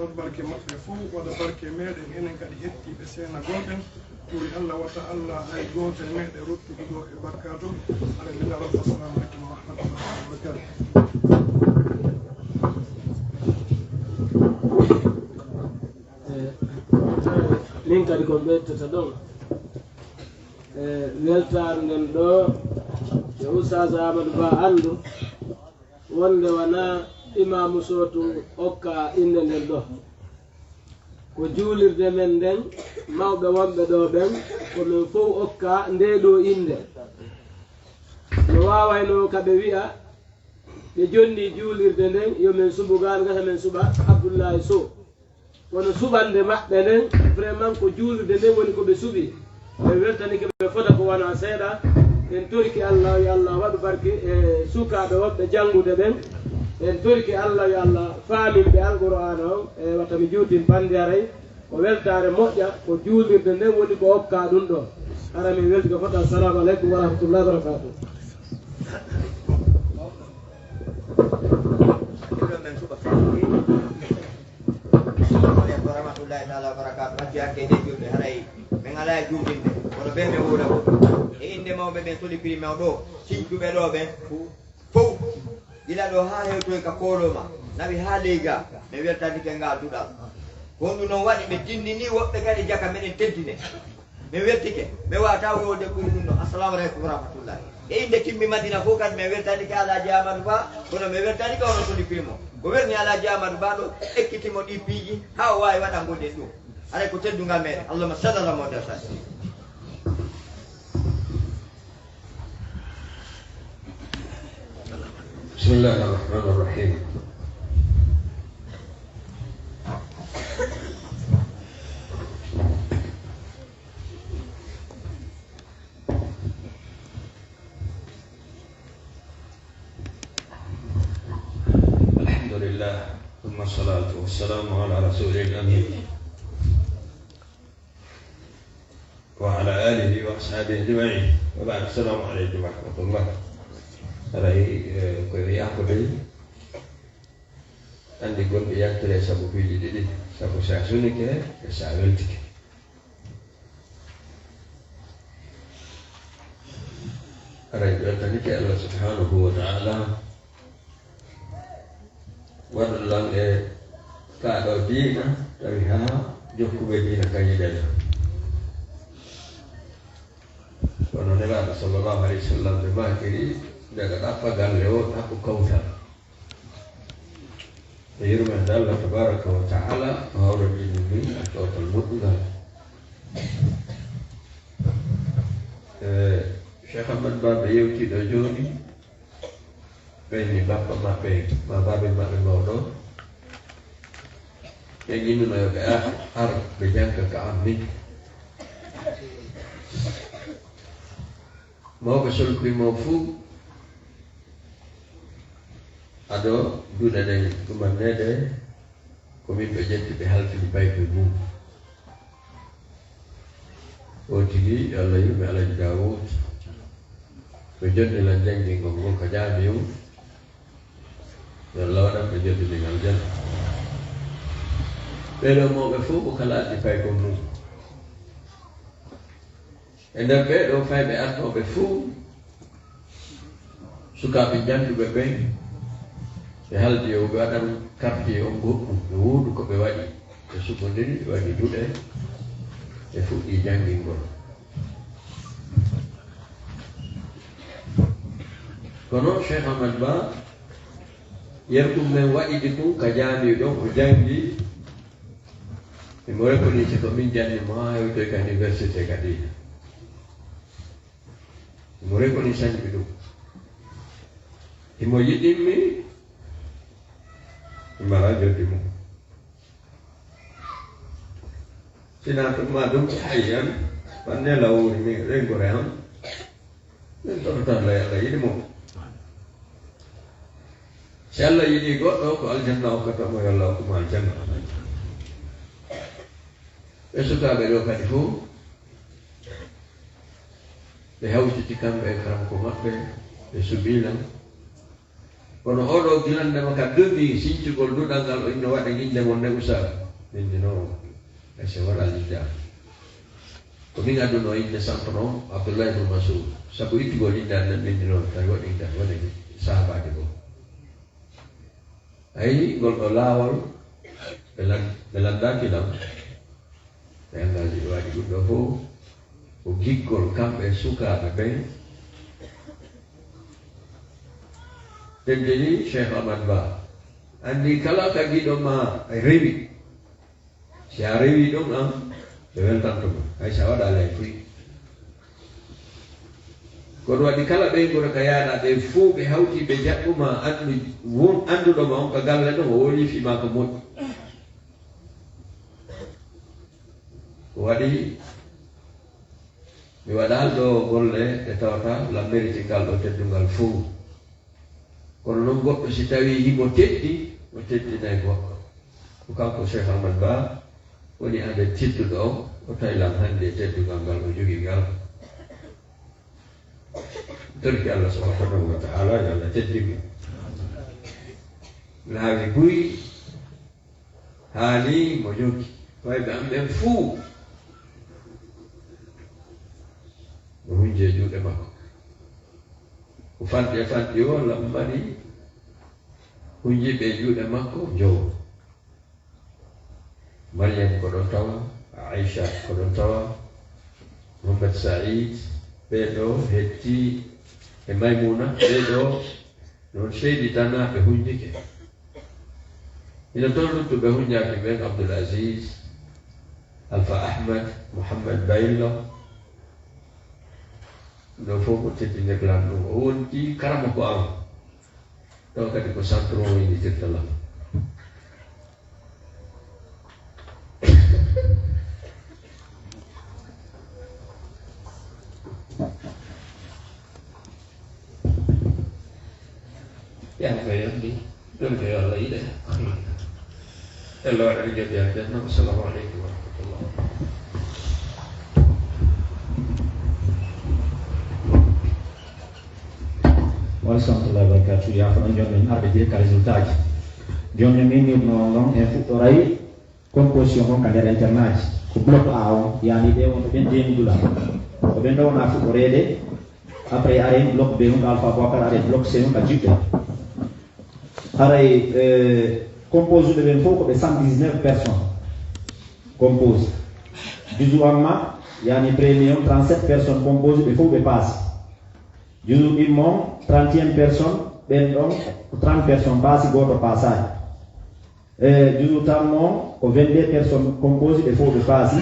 Waɗ barke maɓɓe fof, waɗa barke meɗen, enen kadi hettiiɓe seenagol ɓen. Turi Allah wata Allah hay gooto e meɗen ruttude ɗo e bakkaatu. Aɗa mi ngara. Assalamu aleykum wa rahmatullahi wa barakatuh. Eh, min kadi ko ɓeydata ɗon. Eh, weltaare nden ɗo, yo Oustaz Amadou Ba anndu wonde wona Imaamu Sootu okka innde nden ɗo. Ko juulirde men nden, mawɓe wonɓe ɗo ɓen, ko men fof okka nde ɗo innde. No waawayno ka ɓe wi'a, ɓe jonni juulirde nden, yo men suɓu gaan gasa, men suɓa Abdullahi Sow. Kono suɓannde maɓɓe nden, vraiment ko juulirde nden woni ko ɓe suɓi. Ɓe weltanike ɓe fota ko wona seeɗa. En torike Allah, yo Allah waɗu barke e sukaaɓe wonɓe janngude ɓen. En torike Allah, yo Allah faamin ɓe Alqur'aana on. E wata mi juutin bannde haray. Ko weltaare moƴƴa, ko juulirde nden woni ko okka ɗum ɗo. Hara min weltike fota. Assalamu aleykum wa rahmatullahi wa barakatuh. Wa rahmatullahi taala wa barakatuh. Hacci hakke de julɓe haray min alaa e juutinde. Kono ɓe ɓe wuura ko. E innde mawɓe ɓen soli prix mawɗo. Siñcuɓe ɗo ɓen. Fow. Gila ɗo haa hewtoy ka Koloma. Nawi haa ley ga. Mi weltanike ngal duɗal. Ko honɗum noon waɗi ɓe tinndini woɓɓe kadi jaka meɗen tentine. Mi weltike, mi wawata wowde ɓuri ɗum ɗo. Assalamu aleykum wa rahmatullahi. E innde Timmi Madina fof kadi, mi weltanike Alhaji Amadou Ba, kono mi weltanike onon Soli Primo. O werni Alhaji Amadou Ba ɗo, ekkiti mo ɗi piiji, haa o waawi waɗango ɗen ɗum. Haray ko teddungal meɗen. Allahumma salli ala Muhammad wa sallim. بسم الله الرحمن الرحيم. الحمد لله، ثم الصلاة والسلام على رسول الأمين. وعلى آله وأصحابه أجمعين. وبعد، السلام عليكم ورحمة الله. Haray, eh, ko wiyaa ko dey, anndi gonɗi yaltire sabu piiji ɗiɗi, sabu sa sunike e sa weltike. Haray weltanike Allah subhanahu wa ta'ala. Waɗu lan e kaa ɗoo diina, tawi haa jokkuɓe diina kañum en. Kono Nelaaɗo sallallahu alayhi wa sallam ɓe maakiri, nde ɗaɓɓa galle o, ɗaɓɓu kawtal. E yurmeende Allah tabaraka wa ta'ala, o hawrondini min e kawtal moƴƴungal. E Cheikh Ahmad Ba ɓe yewtii ɗo jooni, ɓe ni bappa maɓɓe, ma baaba maɓɓe mawɗo, ɓe ñinnuno yo ɓe ar, ar ɓe jannga ka am ni. Mawɓe solkuy mo fuu, ado duɗe ɗen ɗumanneede, ko min ɓe ƴetti ɓe halfini paykoy mum. O tigi, yo Allah yurme Alaji Daawuud, ɓe jonni lan janngingol ngol ka jaami'u, yo Allah waɗan ɓe jonni ɗin aljanna. Ɓee ɗoo mawɓe fof ko kala addi paykol mum. E nder ɓee ɗoo fayɓe arnooɓe fof, sukaaɓe jannduɓe ɓen, ɓe haldi yo ɓe waɗan karti on goɗɗum, ɓe woodu ko ɓe waɗi, ɓe suɓondiri, ɓe waɗi duɗe, ɓe fuɗɗi janngingol. Kono Cheikh Ahmad Ba, yerɗum men waɗi ɗi kun ka jaami'u ɗon, o janngi, imo rekonise ko min janni mo haa hewtoy ka université kadi. Imo rekonise mi ɗum. Imo yiɗimmi, mi mara joddi mum. Sina ɗum ma ɗum hayyan, ɓanne lawuri min rengore am. Min torata Allah, Allah yiɗi mo. Si Allah yiɗi goɗɗo, ko aljanna okkata mo, yo Allah hokku mo aljanna. Ɓe sukaaɓe ɗo kadi fof, ɓe hawtiti kamɓe e karamko maɓɓe, ɓe suɓii lan. Kono oɗo gilannde mo ka dogi sincugol duɗal ngal, o inno waɗa innde mon ne usa. Min ndi noon, e se waɗa innde am. Ko min adduno innde santo noon Abdullah ibn Mas'ud. Sabu ittugol innde am nden, min ndi noon, tawi waɗi innde am, waɗi sahabaajo goo. Ayi, ngol ɗo laawol, ɓe lan-, ɓe lanndaaki lam. Ɓe anndaali ɓe waɗi ɗum ɗo fof, ko giggol kamɓe sukaaɓe ɓen. Teddini Cheikh Ahmad Ba. Anndi kala ka giɗo ma rewi. Si a rewi ɗum am, ɓe weltanto ma. Hay si a waɗa lay fuy. Kono waɗi kala ɓeynguure ka yaaɗa ɓe fof ɓe hawti ɓe jaɓɓuma anndu won annduɗo ma on ka galle ɗon o wolifi ma ko moƴƴi. Ko waɗi mi waɗal ɗo golle ɗe tawata lammiri tingal ɗo teddungal fof. Kono noon goɗɗo si tawi himo teddi, o teddinay goɗɗo. Ko kanko Cheikh Ahmad Ba woni ande tedduɗo on, o tawi lan hannde e teddungal ngal o jogii ngal. Torki Allah subhanahu wa ta'ala, yo Allah teddin mo. Laawi buy, haali mo joggi. Fayɓe am ɓen fuu, no hunji e juuɗe makko. Ko fanɗi e fanɗi o, lammari hunji ɓe e juuɗe makko, jowo. Mariam ko ɗon tawa, Aisha ko ɗon tawa, Mohamed Said, ɓee ɗo hetti e Maymuna, ɓee ɗo noon seydi Dana ɓe hunjike. Ina toon luttuɓe huññaaki men, Abdoul Aziz, Alpha Ahmed, Mouhamed Baylo. Ɗo fof ko teddinde plan ɗum. O wonti karama ko am. Ɗo kadi ko centre o waylitirta lam. Yaa ko yonde, ɗum ko yo Allah yiɗe. Allah waɗa en jooɗi aljanna. Assalamu aleykum wa rahmatullah. Wa rahmatullahi wa barakatuh. Yaa ko ɗon jooni min arde direct résultat ji. Jooni min ni no non en fuɗɗoray composition on ka nder internat ji. Ko bloc A on, yani ɓe wonɓe ɓen demi dula. Ko ɓen ɗo wona fuɗɗoreede. Après, are bloc B on ka Alpha Boubacar, are bloc C on ka Juɓɓe. Haray, eh, composé ɓe ɓen fof ko ɓe cent dix-neuf personnes. Composé. Juzu amma, yani premier on, trente-sept personnes composé, ɓe fof ɓe paasi. Juzu ɗimmo on, trente et un personnes, ɓen ɗon ko trente personnes paasi, gooto paasaani. E juzu tammo on, ko vingt-deux personnes composé, ɓe fof ɓe paasi.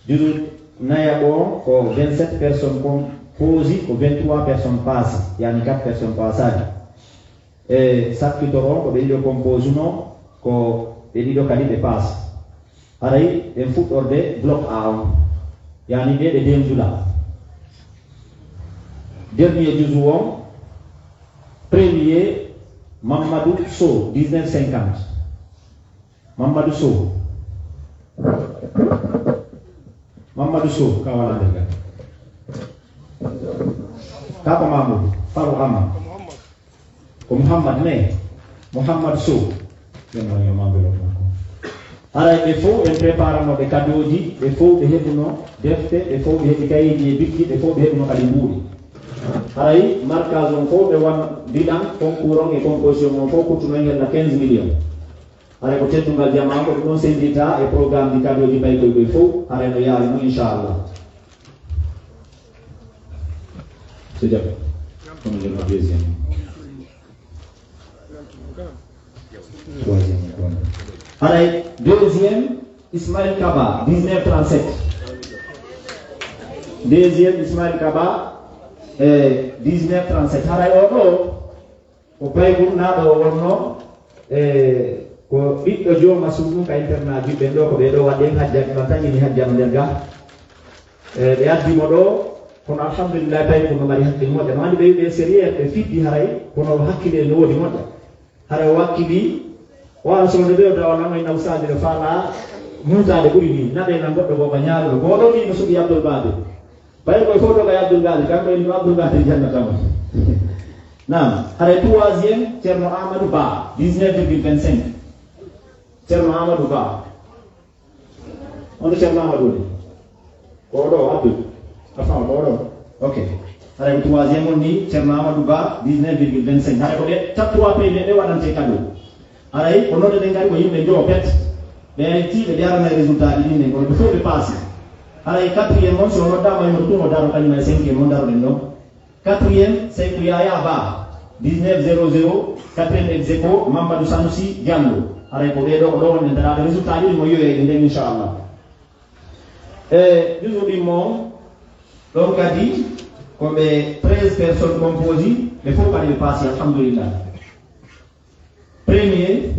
Juzu nayaɓo on ko vingt-sept personnes composé, ko vingt-trois personnes paasi, yani quatre personnes paasaani. E sakkitoro on ko ɓe ɗiɗo composé no, ko ɓe ɗiɗo kadi ɓe paasi. Haray en fuɗɗorde bloc A on, yani ɓe ɓe dendula. Dernier juzu on, premier Mamadou Sow, dix-neuf cinquante. Mamadou Sow. Mamadou Sow, ka wala nder gal. Ka ko Mamadou, Faru Amma. Ko Mouhammad ne, Mouhammad Sow. Ɓen woni yo Mamadou Sow. Haray ɓe fof en préparano ɓe kadooji, ɓe fof ɓe heɓuno defte, ɓe fof ɓe heɓi kayeeji e bikki, ɓe fof ɓe heɓuno kadi mbuuɗi. Haray markaz on fof ɓe wan bilan concours on e composition on fof kuttuno hen la quinze millions. Haray ko teddungal jamaa ko ɗum ɗon sendirta e programme ji kadooji paykoy koy fof, haray no yaari mo, inchallah. So jaɓi. Kono jeno deuxième. Troisième, kono. Haray deuxième, Ismaël Kaba, dix-neuf trente-sept. Deuxième, Ismaël Kaba, eh, dix-neuf trente-sept. Haray o ɗo, ko paygurnaaɗo o wonno, e ko ɓiɗɗo jooma suudu ka internat Juɓɓen ɗo, ko ɓee ɗo waɗi en hajjat, ma taƴini hajjat nder ga. E ɓe addi mo ɗo, kono alhamdulillah, paygurnaaɗo mari hakkil moƴƴa. No anndi ɓe wiɓe sérieux, ɓe fiddi haray, kono hakkile no woodi moƴƴa. Haray o wakkili, o ara sohde ɓe o tawa nan o ina usaaji ɗo faala muutaade ɓuri ni. Naɗe nan goɗɗo goo ka ñaaɗo ɗo. Ko ɗo ni no suɓi Abdoul Badir. Ɓay koye fof ɗo kay Abdoul Gadir, kanko en ko Abdoul Gadir jannata mo. Naam, haray troisième, Ceerno Amadou Ba, dix-neuf virgule vingt-cinq. Ceerno Amadou Ba. On ko Ceerno Amadou woni? Ko ɗo, Abdoul. Afa, ko ɗo. Ok. Haray ko troisième on ni, Ceerno Amadou Ba, dix-neuf virgule vingt-cinq. Haray ko ɓe, top trois pays ɓe waɗante cadeau. Haray ko nodde ɗen kadi ko yimɓe njowo pet. Ɓe ay tiiɓe ɓe arana e résultat ji ɗin ɗen, kono ɓe fof ɓe paasi. Haray quatrième on, si o noddaama e hoto tun o daro, kañum e cinquième on daroɗen ɗon. Quatrième, Seykou Yaya Ba, dix-neuf zéro zéro, quatrième ex aequo, Mamadou Sanusi Diallo. Haray ko ɓee ɗo, ko ɗo wonɓe daraade résultat ji ɗin, mo yiyoye ɗi nden, inchallah. E juzu ɗimmo on, ɗon kadi ko ɓe treize personnes composé, ɓe fof kadi ɓe paasi, alhamdulillah. Premier.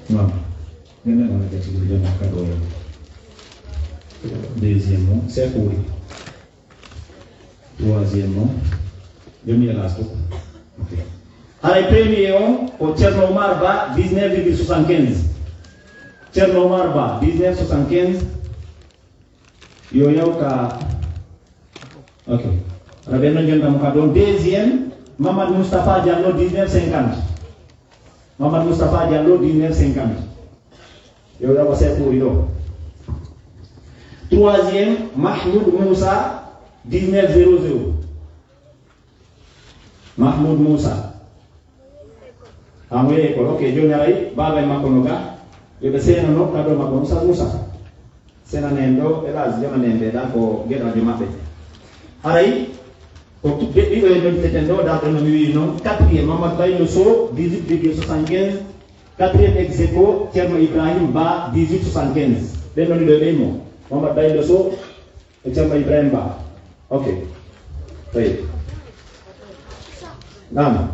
Non. Nene on gati ko jama kado. Deuxième mo, c'est pour. Troisième mo. Jomi elas ko. Ok. Haray premier on ko Ceerno Oumar Ba, dix-neuf virgule soixante-quinze. Ceerno Oumar Ba, dix-neuf soixante-quinze. Yo yaw ka. Ok. Haray ɓen no jonta mo ka ɗon. Deuxième, Mamadou Moustapha Diallo, dix-neuf cinquante. Mamadou Moustapha Diallo, dix-neuf cinquante. Yo yaw ka seeɗa ɓuri ɗo. Troisième, Mahmoud Moussa, dix-neuf zéro zéro. Mahmoud Moussa. Amoye ko, ok, jooni haray, baaba e makko no ga, yo ɓe seenano kado makko, Moussa Moussa. Senan en ɗo, hélas, jonan en ɓe ɗa ko geɗojo maɓɓe. Haray, ko tu-, ɓe ɗiɗo e noddeten ɗo, darɗo no mi wiyi noon, quatrième, Mamadou Baylo Sow, dix-huit virgule soixante-quinze, quatrième ex aequo, Ceerno Ibrahim Ba, dix-huit soixante-quinze. Ɓen ɗon ɗiɗo e ɓeymo, Mamadou Baylo Sow e Ceerno Ibrahim Ba. Ok. Tawi. Naam.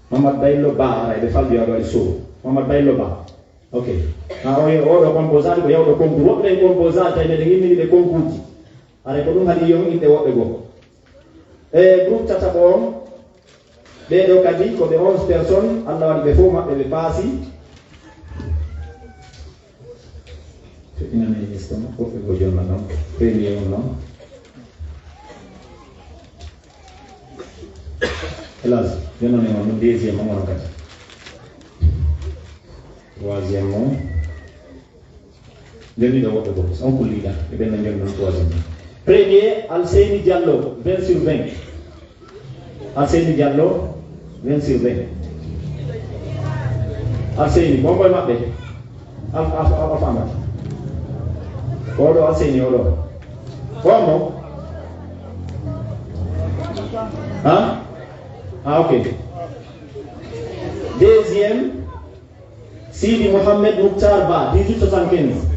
Mamadou Baylo Ba, ara eɓe faldi waɗi waɗi Sow. Mamadou Baylo Ba. Ok. Ha o, oɗo composant ko yawɗo concours. Woɓɓe composant tawi meɗen immini ɓe concours ji. Haray ko ɗum haɗi yon inɗe woɓɓe goo. E groupe tataɓo on, ɓee ɗoo kadi ko ɓe onze personnes, Allah waɗi ɓe fof maɓɓe ɓe paasi. Feƴƴinanee liste mo, woɓɓe goo jonna ɗon, premier on noon. Hélas, jonnanee mo ɗum deuxième on, onon kadi. Troisième on. Joni ɗo woɓɓe goo, on ko leader, e ɓen no joni ɗon troisième. Premier, Alseyni Diallo, vingt sur vingt. Alseyni Diallo, vingt sur vingt. Alseyni, ko on ko e maɓɓe? Al-, Al-, Al-, Alpha Amadou. Oɗo Alseyni, oɗo. Ko on mo? Hein? Ah, ok. Deuxième, Sidi Mohamed Moukhtar Ba, dix-huit soixante-quinze.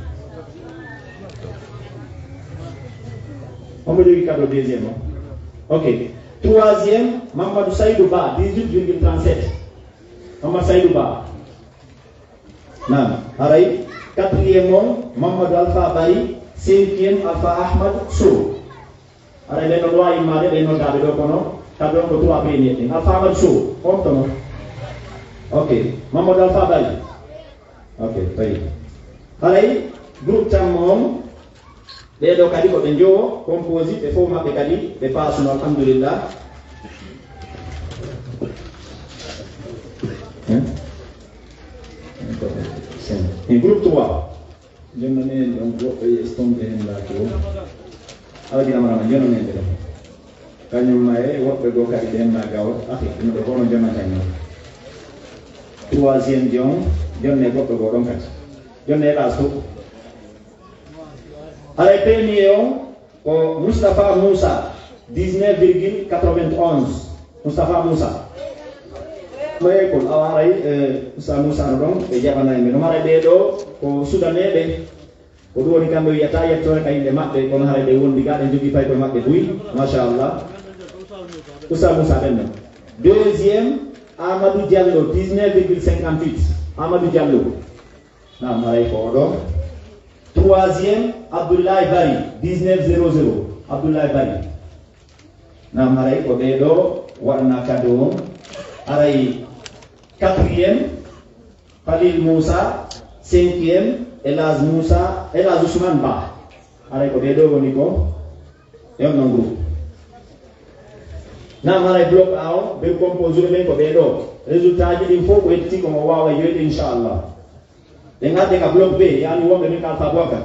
Omo jogii cadeau deuxième o. Ok. Troisième, Mamadou Saïdou Ba, dix-huit virgule trente-sept. Mamadou Saïdou Ba. Naam. Haray, quatrième o, Mamadou Alpha Bari, cinquième, Alpha Ahmad Sow. Haray ɓen ɗon waawi immaade, ɓen noddaaɓe ɗo, kono kamɓe on ko trois premier ɗin. Alpha Amadou Sow, on toon. Ok. Mamadou Alpha Bari. Ok, tawi. Haray groupe tammo on, ɓee ɗoo kadi ko ɓe njowo, composé, ɓe fof maɓɓe kadi ɓe paasuno, alhamdulillah. Hein? En groupe trois. Jonnanee en ɗon woɓɓe yeeso toon ɓe henndaaki o. Alhaji Amarama, jonnanee en ɓe ɗon. Kañum ma e woɓɓe goo kadi ɓe henndaa gawo. Ahi, ɗum ɗo ko onon jonnanta en ɗon. Troisième jon, jonnee goɗɗo goo ɗon kadi. Jonnee laas to. Haray premier on, ko Moustapha Moussa, dix-neuf virgule quatre-vingt-onze. Moustapha Moussa. Ɓay ko awa haray, eh, Moustapha Moussa no ɗon, ɓe jaɓanay ɓe. No haray ɓee ɗoo ko Sudaneeɓe. Ko ɗum woni kamɓe wiyata yettoore ka yimɓe maɓɓe, kono haray ɓe wondi gaa, ɓe njogii pay koye maɓɓe buy. Machallah. Moustapha Moussa ɓen ɗon. Deuxième, Amadou Diallo, dix-neuf virgule cinquante-huit. Amadou Diallo. Naam, haray ko oɗo. Troisième, Abdoulaye Bari, dix-neuf zéro zéro. Abdoulaye Bari. Naam, haray ko ɓee ɗoo waɗana cadeau on. Haray quatrième, Khalil Moussa, cinquième, Elhadj Moussa, Elhadj Ousmane Ba. Haray ko ɓee ɗoo woni ko e on ɗon groupe. Naam, haray bloc A o, ɓe composé ɓen ko ɓee ɗoo. Résultat ji ɗin fof ko yettitii ko mo waawa yoyde, inchallah. Ɓe ngarde ka bloc B, yaani wonɓe min ka Alpha Boubacar.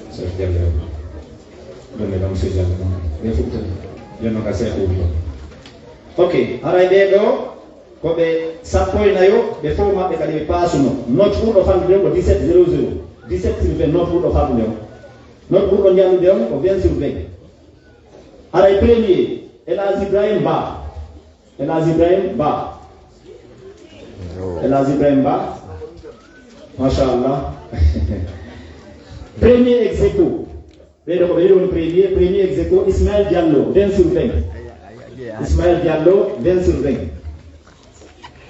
Monsieur Diallo. Ɗum ne ɗon monsieur Diallo ɗon. Ɓe fuɗɗo. Jonno ka seeɗa ɗum ɗon. Ok, haray ɓee ɗoo ko ɓe sappo e nayo, ɓe fof maɓɓe kadi ɓe paasuno. Note ɓurɗo fanɗude on ko dix-sept zéro zéro. Dix-sept sur vingt, note ɓurɗo fanɗude on. Note ɓurɗo njanɗude on ko vingt sur vingt. Haray premier, Elhadj Ibrahim Ba. Elhadj Ibrahim Ba. Elhadj Ibrahim Ba. Machallah. Premier ex aequo. Ɓee ɗoo ko ɓe woni premier, premier ex aequo, Ismaël Diallo, vingt sur vingt. Ismaël Diallo, vingt sur vingt.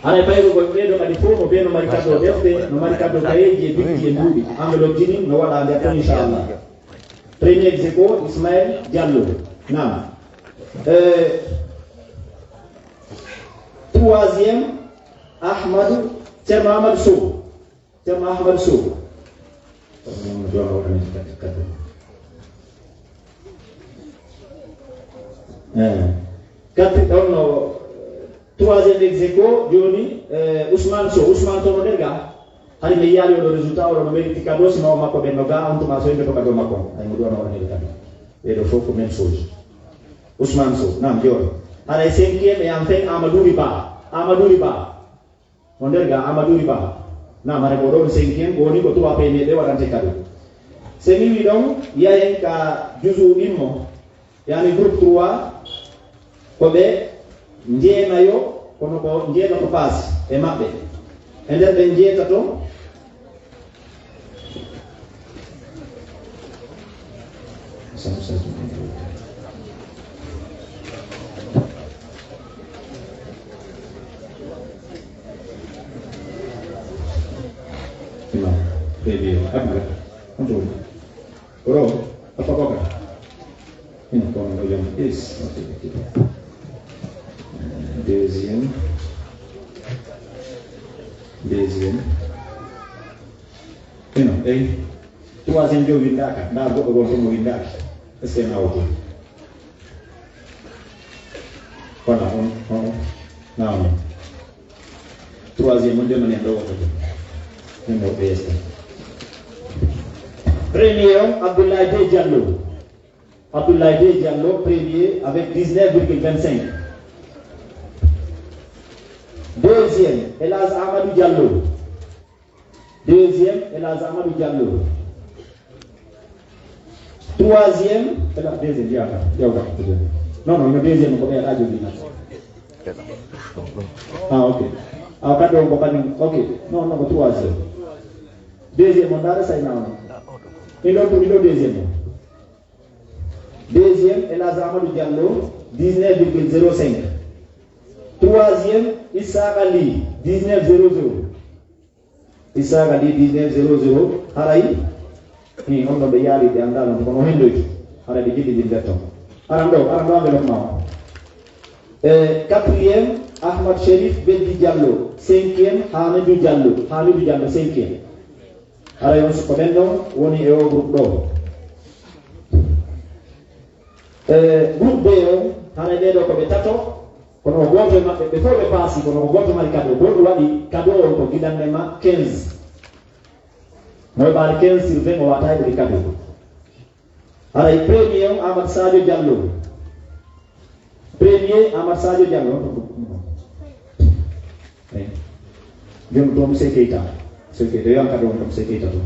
Haray ɓay ko ɓee ɗoo kadi fof mo ɓe no mari cadeau defte, no mari cadeau kayeeji e bikki e mbuuɗi. Enveloppe ji ɗin no waɗa nder ton, inchallah. Premier ex aequo, Ismaël Diallo. Naam. Euh, troisième, Ahmadou, Ceerno Amadou Sow. Ceerno Ahmadu Sow. Eh, kadi ɗon no, Troisième ex aequo, jooni, eh, Ousmane Sow. Ousmane Sow no nder ga. Hari mi yiyaali oɗo résultat, oɗo no mérite cadeau, si mawo makko ɓen no ga, on tuma so yimɓe ko cadeau makko. Ay mo ɗuwano on neli cadeau. Ɓeɗo fof ko même chose. Ousmane Sow, naam, jooni. Haray cinquième e enfin Amadou Riba. Amadou Riba. On nder ga Amadou Riba. Naam, haray ko ɗon cinquième, ko woni ko trois premier ɓe waɗante cadeau. Se mi wi ɗon, yahen ka juzu ɗimmo. Yani groupe trois, ko ɓe njeenayo, kono ko njeetato paasi e maɓɓe. E nder ɓe njeetato, non, très bien. Abga, on trouve. Oro, apa kau kan? Ini kono ɗo jam is. Deuxième. Deuxième. Ino, eyi. Troisième jo windaaka. Nda goɗɗo gol tomo windaaka. Est-ce que na woto? Voilà, on, on, na on. Troisième, on jomani en ɗo woto. Min ɗo ɓeyesta. Premier on, Abdoulaye Dey Diallo. Abdoulaye Dey Diallo, premier avec dix-neuf virgule vingt-cinq. Deuxième, El Hadj Amadou Diallo. Deuxième, El Hadj Amadou Diallo. Troisième, El Hadj, deuxième, yaka, yaka, deuxième. Non, non, no deuxième, ko ɓe aɗa jogii na. Ah, ok. Ah, kadi on ko kañum, ok. Non, non, ko troisième. Deuxième, on ndaara sayna on. Ɗin ɗo, ɗin ɗo deuxième. Deuxième, El Hadj Amadou Diallo, dix-neuf virgule zéro cinq. Troisième, Issaka Ly, dix-neuf zéro zéro. Issaka Ly, dix-neuf zéro zéro. Haray, hi, on ɗo ɓe yaali, ɓe anndaa non, kono hendoy. Haray ɓe jiɗi ɗin betto. Aran ɗo, aran ɗo enveloppe ma o. Eh, quatrième, Ahmad Sherif Beddi Diallo. Cinquième, Hamidou Diallo. Hamidou Diallo, cinquième. Haray on ko ɓen ɗon woni e o groupe ɗo. Eh, groupe B on, haray ɓee ɗo ko ɓe tato, kono o gooto e maɓɓe, ɓe fof ɓe paasi, kono ko gooto mari cadeau. Gooto waɗi cadeau on ko gidanɗe ma quinze. Mo heɓaali quinze sur vingt, o waata heɓude cadeau. Haray premier on, Amadou Sadio Diallo. Premier, Amadou Sadio Diallo. Eh. Jooni ɗo Monsieur Keita. Monsieur Keita, yo an kadi on ɗo Monsieur Keita to.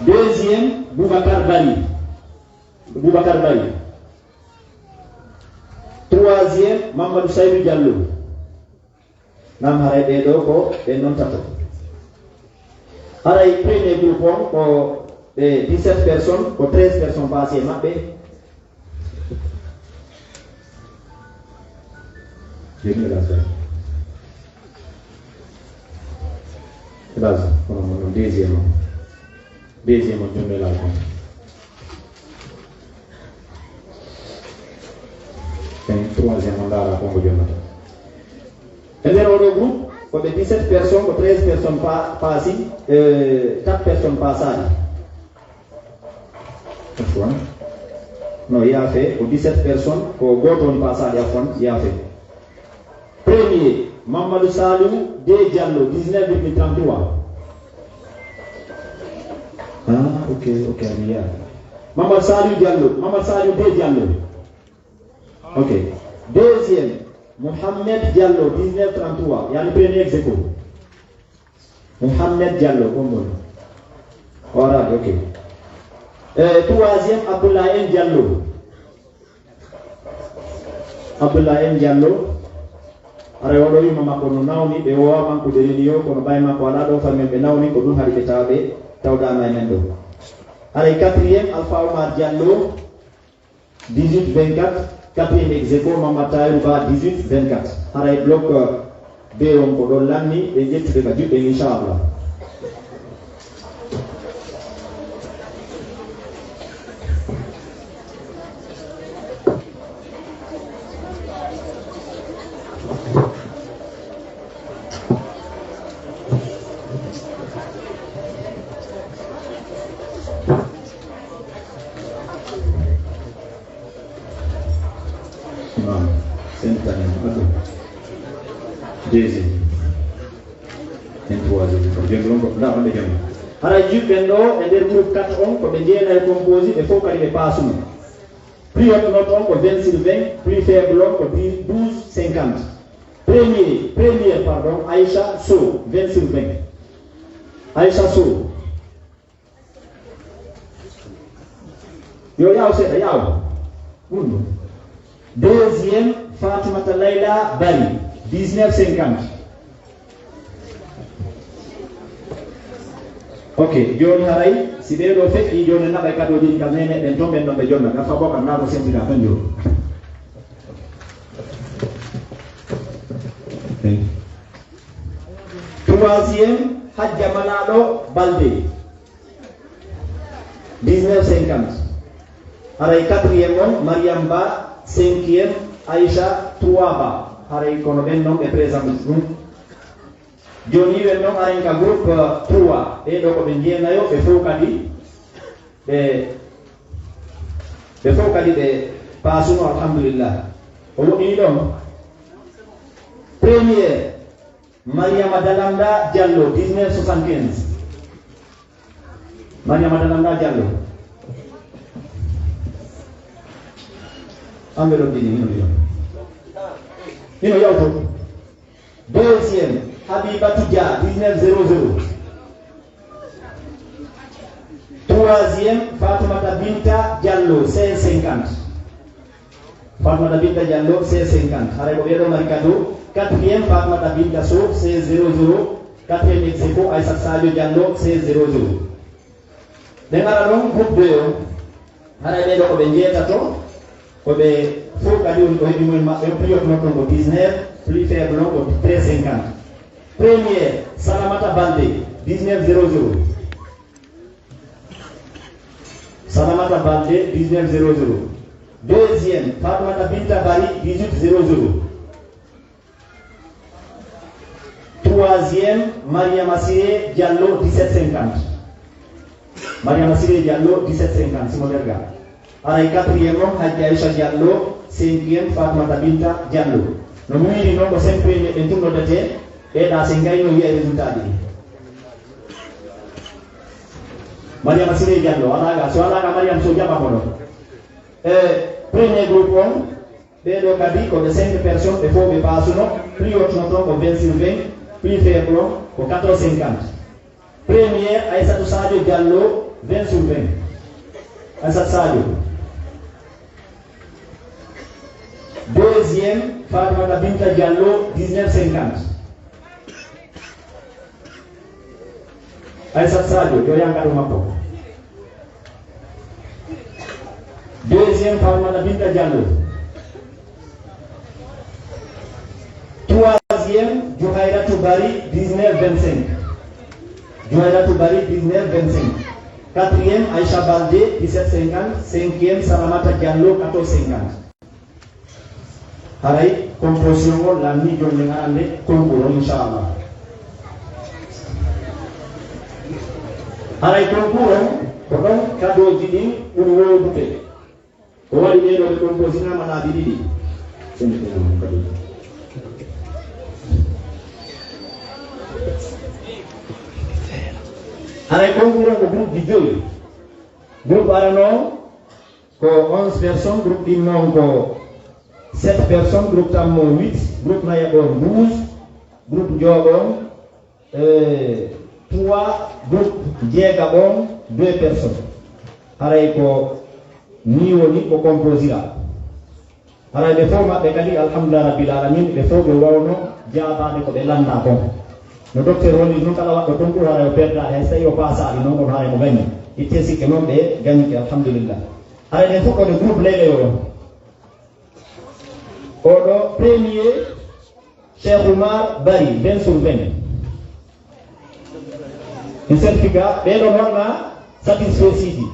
Deuxième, Boubacar Bari. Boubacar Bari. Troisième, Mamadou Saïdou Diallo. Naam, haray ɓee ɗo ko ɓen non tato. Haray premier groupe on ko ɓe dix-sept personnes, ko treize personnes paasi e maɓɓe. Jooni Elhadj Ba. Elhadj, kono mo non deuxième on. Deuxième on, jooni Elhadj Ba. Ɓen troisième on, ndaara ko mbo jonnata. E nder oɗo groupe, ko ɓe dix-sept personnes, ko treize personnes pa-, paasi, euh, quatre personnes paasaani. Afwan. No, yaafe, ko dix-sept personnes, ko gooto woni paasaani, afwan, yaafe. Premier, Mamadou Saliou Dey Diallo, dix-neuf virgule trente-trois. Ah, ok, ok, a wiya. Mamadou Saliou Diallo, Mamadou Saliou Dey Diallo. Ok. Deuxième, Mohamed Diallo, dix-neuf trente-trois. Yani premier ex aequo. Mohamed Diallo, ko on woni? Horaade, ok. Eh, troisième, Abdoulaye N Diallo. Abdoulaye N Diallo. Aray oɗo wima makko no nawni, ɓe wowa mankude reniyo, kono ɓay makko alaa ɗo famille ɓe nawni, ko ɗum haɗi ɓe tawa ɓe tawdaama e men ɗo. Aray quatrième, Alpha Oumar Diallo. Dix-huit vingt-quatre, quatrième ex aequo, Mamadou Tahirou Ba, dix-huit vingt-quatre. Haray bloc, euh, B on ko ɗon lanni, ɓe ƴettude ka juɗɗe, inchallah. Naam. Sentani, ako. Deuxième. En troisième. Ko jom ɗon ko, nda on ɓe jom. Haray juɓɓen ɗo e nder groupe quatre on, ko ɓe jeenayo composé, ɓe fof kadi ɓe paasuno. Plus haute note on ko vingt sur vingt, plus faible on ko dix, douze cinquante. Premier, première, pardon, Aïcha Sow, vingt sur vingt. Aïcha Sow. Yo yaw seeɗa, yaw. Ɗum ɗum. Deuxième, Fatoumata Layla Bari, dix-neuf cinquante. Ok, jooni haray, si ɓee ɗoo feƴƴi, jooni en naɓay kadooji ɗin ka neene ɓen ton, ɓen ɗon ɓe jonna, ka fabo kam naa ko sentita ton jooni. Troisième, Hajja Malaaɗo Balde. Dix-neuf cinquante. Haray quatrième on, Mariam Ba, cinquième, Aïcha, trois Ba. Haray kono ɓen non ɓe présent ɗum. Jooni wen non aren ka groupe, euh, trois. Ɓee ɗoo ko ɓe jeenayo, ɓe fof kadi, ɓe, ɓe fof kadi ɓe paasuno, alhamdulillah. O woɗɗii ɗon. Première, Mariama Dalanda Diallo, dix-neuf soixante-quinze. Mariama Dalanda Diallo. Ambe ɗon ɗini, hino wiya. Hino yawto. Deuxième, Habibatou Dia, dix-neuf zéro zéro. Troisième, Fatoumata Binta Diallo, seize cinquante. Fatoumata Binta Diallo, seize cinquante. Haray ko ɓee ɗoo mari cadeau. Quatrième, Fatoumata Binta Sow, seize zéro zéro. Quatrième ex aequo, Aissata Sadio Diallo, seize zéro zéro. Ɓe ngara ɗon groupe deux o. Haray ɓee ɗoo ko ɓe njeetato. Ko ɓe fof kadi woni ko heɓi mumen maɓɓe. Plus haute note on ko dix-neuf, plus faible on ko treize cinquante. Première, Salamata Balde, dix-neuf zéro zéro. Salamata Balde, dix-neuf zéro zéro. Deuxième, Fatoumata Binta Bari, dix-huit zéro zéro. Troisième, Mariama Siré Diallo, dix-sept cinquante. Mariama Siré Diallo, dix-sept cinquante, Simo Derga. Haray quatrième on, Hadji Aïcha Diallo, cinquième, Fatoumata Binta Diallo. No mi wiiri non ko cinq premiers ɓen tun noddetee, ɓee ɗaa si ngayno yi'ay résultat ɗi. Mariama Siré Diallo, alaa ga, so alaa ga Mariam Sow jaɓa mo ɗon. E premier groupe on, ɓee ɗoo kadi ko ɓe cinq personnes, ɓe fof ɓe paasuno, plus haute note on ko vingt sur vingt, plus faible on ko quatorze cinquante. Premier, Aissatou Sadio Diallo, vingt sur vingt. Aissatou Sadio. Deuxième, Fatoumata Binta Diallo, dix-neuf cinquante. Aissatou Sadio, yo yanga ɗo makko. Deuxième, Fatoumata Binta Diallo. Troisième, Djouhairatou Bari, dix-neuf vingt-cinq. Djouhairatou Bari, dix-neuf vingt-cinq. Quatrième, Aïcha Baldé, dix-sept cinquante. Cinquième, Salamata Diallo, quatorze cinquante. Haray composition o lanni jonde arande concours o, inchallah. Haray concours o ko ɗon kadooji ɗin ɓuri woodude. Ko waɗi ɓee ɗoo ɓe composinaama laabi ɗiɗi. Haray concours o ko groupe ji joyi. Groupe arano ko onze personnes, groupe ɗin noon ko sept personnes, groupe tammo huit, groupe nayaɓo douze, groupe njoɓo, euh, trois, groupe jeegaɓo deux personnes. Haray ko nii woni ko composira. Haray ɓe fof maɓɓe kadi, alhamdulillah rabbil alamin, ɓe fof ɓe wawno jaabaade ko ɓe lannda kon. No docteur woni noon, kala waɗɗo concours haray o perda heen, so tawi o pasaali noon, kono haray mo gañi. Itte sikke noon ɓe gañike, alhamdulillah. Haray ɗen fuɗɗoode groupe leyɗe o. Oɗo premier, Cheikh Oumar Bari, vingt sur vingt. E certificat, ɓee ɗoo noon na satisfait siiji.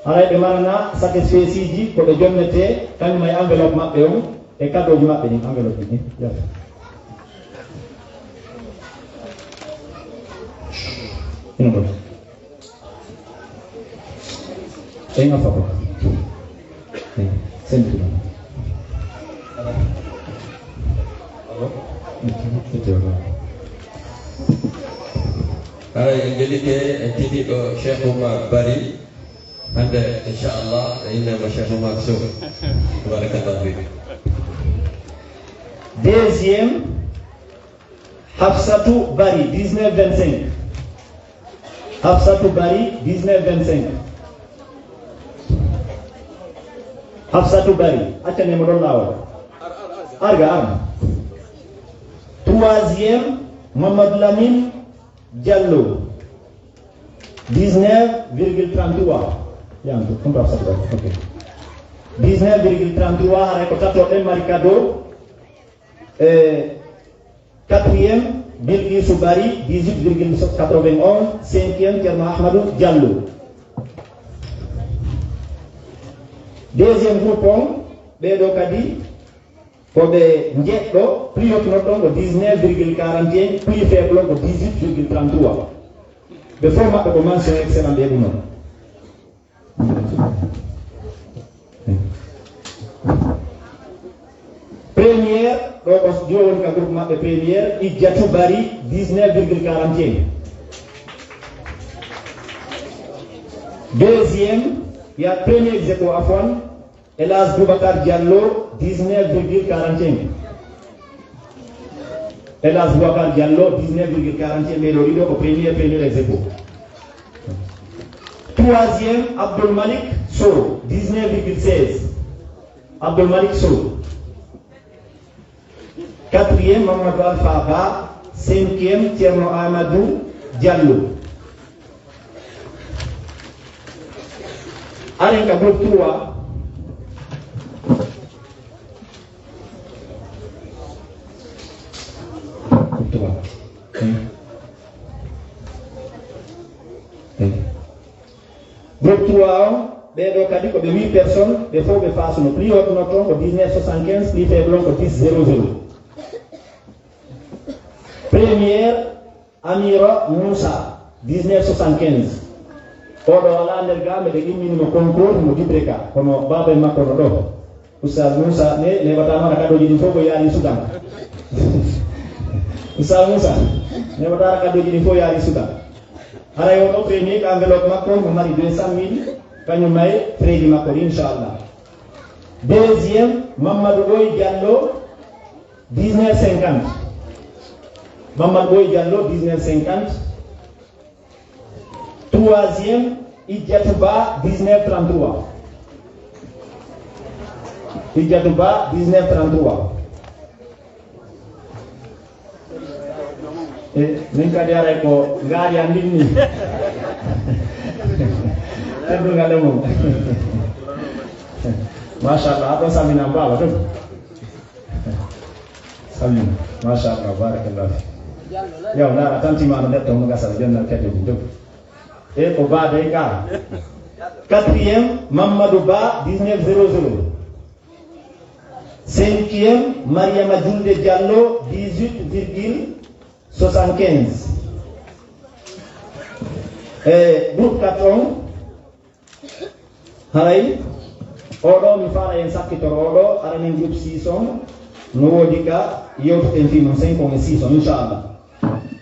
Haray ɓe marana satisfait siiji, ko ɓe jonnetee, kañum e enveloppe maɓɓe on, e kadooji maɓɓe ɗin, enveloppe ɗin. Yes. Ina ɗon. Ɓe ngafa ko. Ɓe senditi ɗon. Haray en njolike en tigi ɗo Cheikh Oumar Bari. Hannde, inchallah, e innama Cheikh Oumar Sow. Barakallahu fik. Deuxième, Hafsatou Bari, dix-neuf vingt-cinq. Hafsatou Bari, dix-neuf vingt-cinq. Hafsatou Bari, accane mo ɗon laawol. Arga, arga. Troisième, Mamadou Lamine Diallo, dix-neuf virgule trente-trois. Yan, ko ɗum Hafsatou Bari, ok. Dix-neuf virgule trente-trois, haray ko tato ɗen mari cadeau. E quatrième, Bilguissou Bari, dix-huit virgule quatre-vingt-onze, cinquième, Thierno Ahmadou Diallo. Deuxième groupe on, ɓeɗo kadi, ko ɓe njeɗɗo, plus haut note on ko dix-neuf virgule quarante et un, plus faible on ko dix-huit virgule trente-trois. Ɓe fof maɓɓe ko mention excellent ɓe ɗum on. Première, ɗo ko jooni ka groupe maɓɓe première, Idjatou Bari, dix-neuf virgule quarante et un. Deuxième, il y a premier ex aequo, afwan, Elas Boubacar Diallo, dix-neuf virgule quarante et un. Elas Boubacar Diallo, dix-neuf virgule quarante et un, ɓeɗo ɗiɗo ko premier, premier ex aequo. Troisième, Abdoul Malik Sow, dix-neuf virgule seize. Abdoul Malik Sow. Quatrième, Mamadou Alpha Ba. Cinquième, Thierno Amadou Diallo. Aren ka groupe trois. Groupe trois. Groupe trois on, ɓeɗo kadi ko ɓe huit personnes, ɓe fof ɓe faasuno. Plus haut note on ko dix-neuf soixante-quinze, plus faible on ko dix zéro zéro. Première, Amira Moussa, dix-neuf soixante-quinze. Oɗo alaa nder ga, mbeɗa immini mo concours mo Dibreka, kono baaba e makko no ɗo. Oustaz Moussa ne, newataama ara kadooji ɗin fof ko yaari Soudan. Oustaz Moussa, newataama ara kadooji ɗin fof yaari Soudan. Haray oɗo premier ko enveloppe makko, mo mari deux cent mille, kañum may frais ji makko ɗi, inchallah. Deuxième, Mamadou Boy Diallo, dix-neuf cinquante. Mamadou Boy Diallo, dix-neuf cinquante. Troisième, Idjatou Ba, dix-neuf trente-trois. Idjatou Ba, dix-neuf trente-trois. E min kadi aray ko ngaari an ndin ni. Teddungal e mum. Machallah, aɗo salmina baaba to. Salmina. Machallah, barakallah. Yaw, ndaara tanti ma no ndetto mo gasal jonnal kadi ɗum to. E ko baade ka. Quatrième, Mamadou Ba, dix-neuf zéro zéro. Cinquième, Mariama Julde Diallo, dix-huit virgule soixante-quinze. E groupe quatre on, haray oɗo mi faala en sakkitoro oɗo, aranen groupe six on, no woodi ka yewteten fii mum, cinq on e six on, inchallah.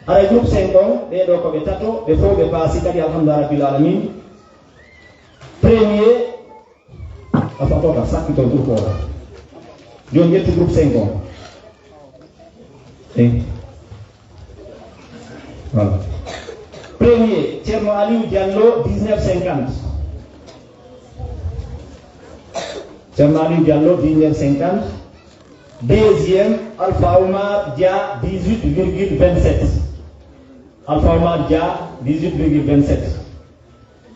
Haray groupe cinq on, ɓeɗo ko ɓe tato, ɓe fof ɓe paasi kadi, alhamdulillah rabbil alamin. Premier, a fotota sakkito groupe o. Joni ƴettu groupe cinq o. Eh. Voilà. Premier, Thierno Aliou Diallo, dix-neuf cinquante. Thierno Aliou Diallo, dix-neuf cinquante. Deuxième, Alpha Omar Dia, dix-huit virgule vingt-sept. Alpha Omar Dia, dix-huit virgule vingt-sept.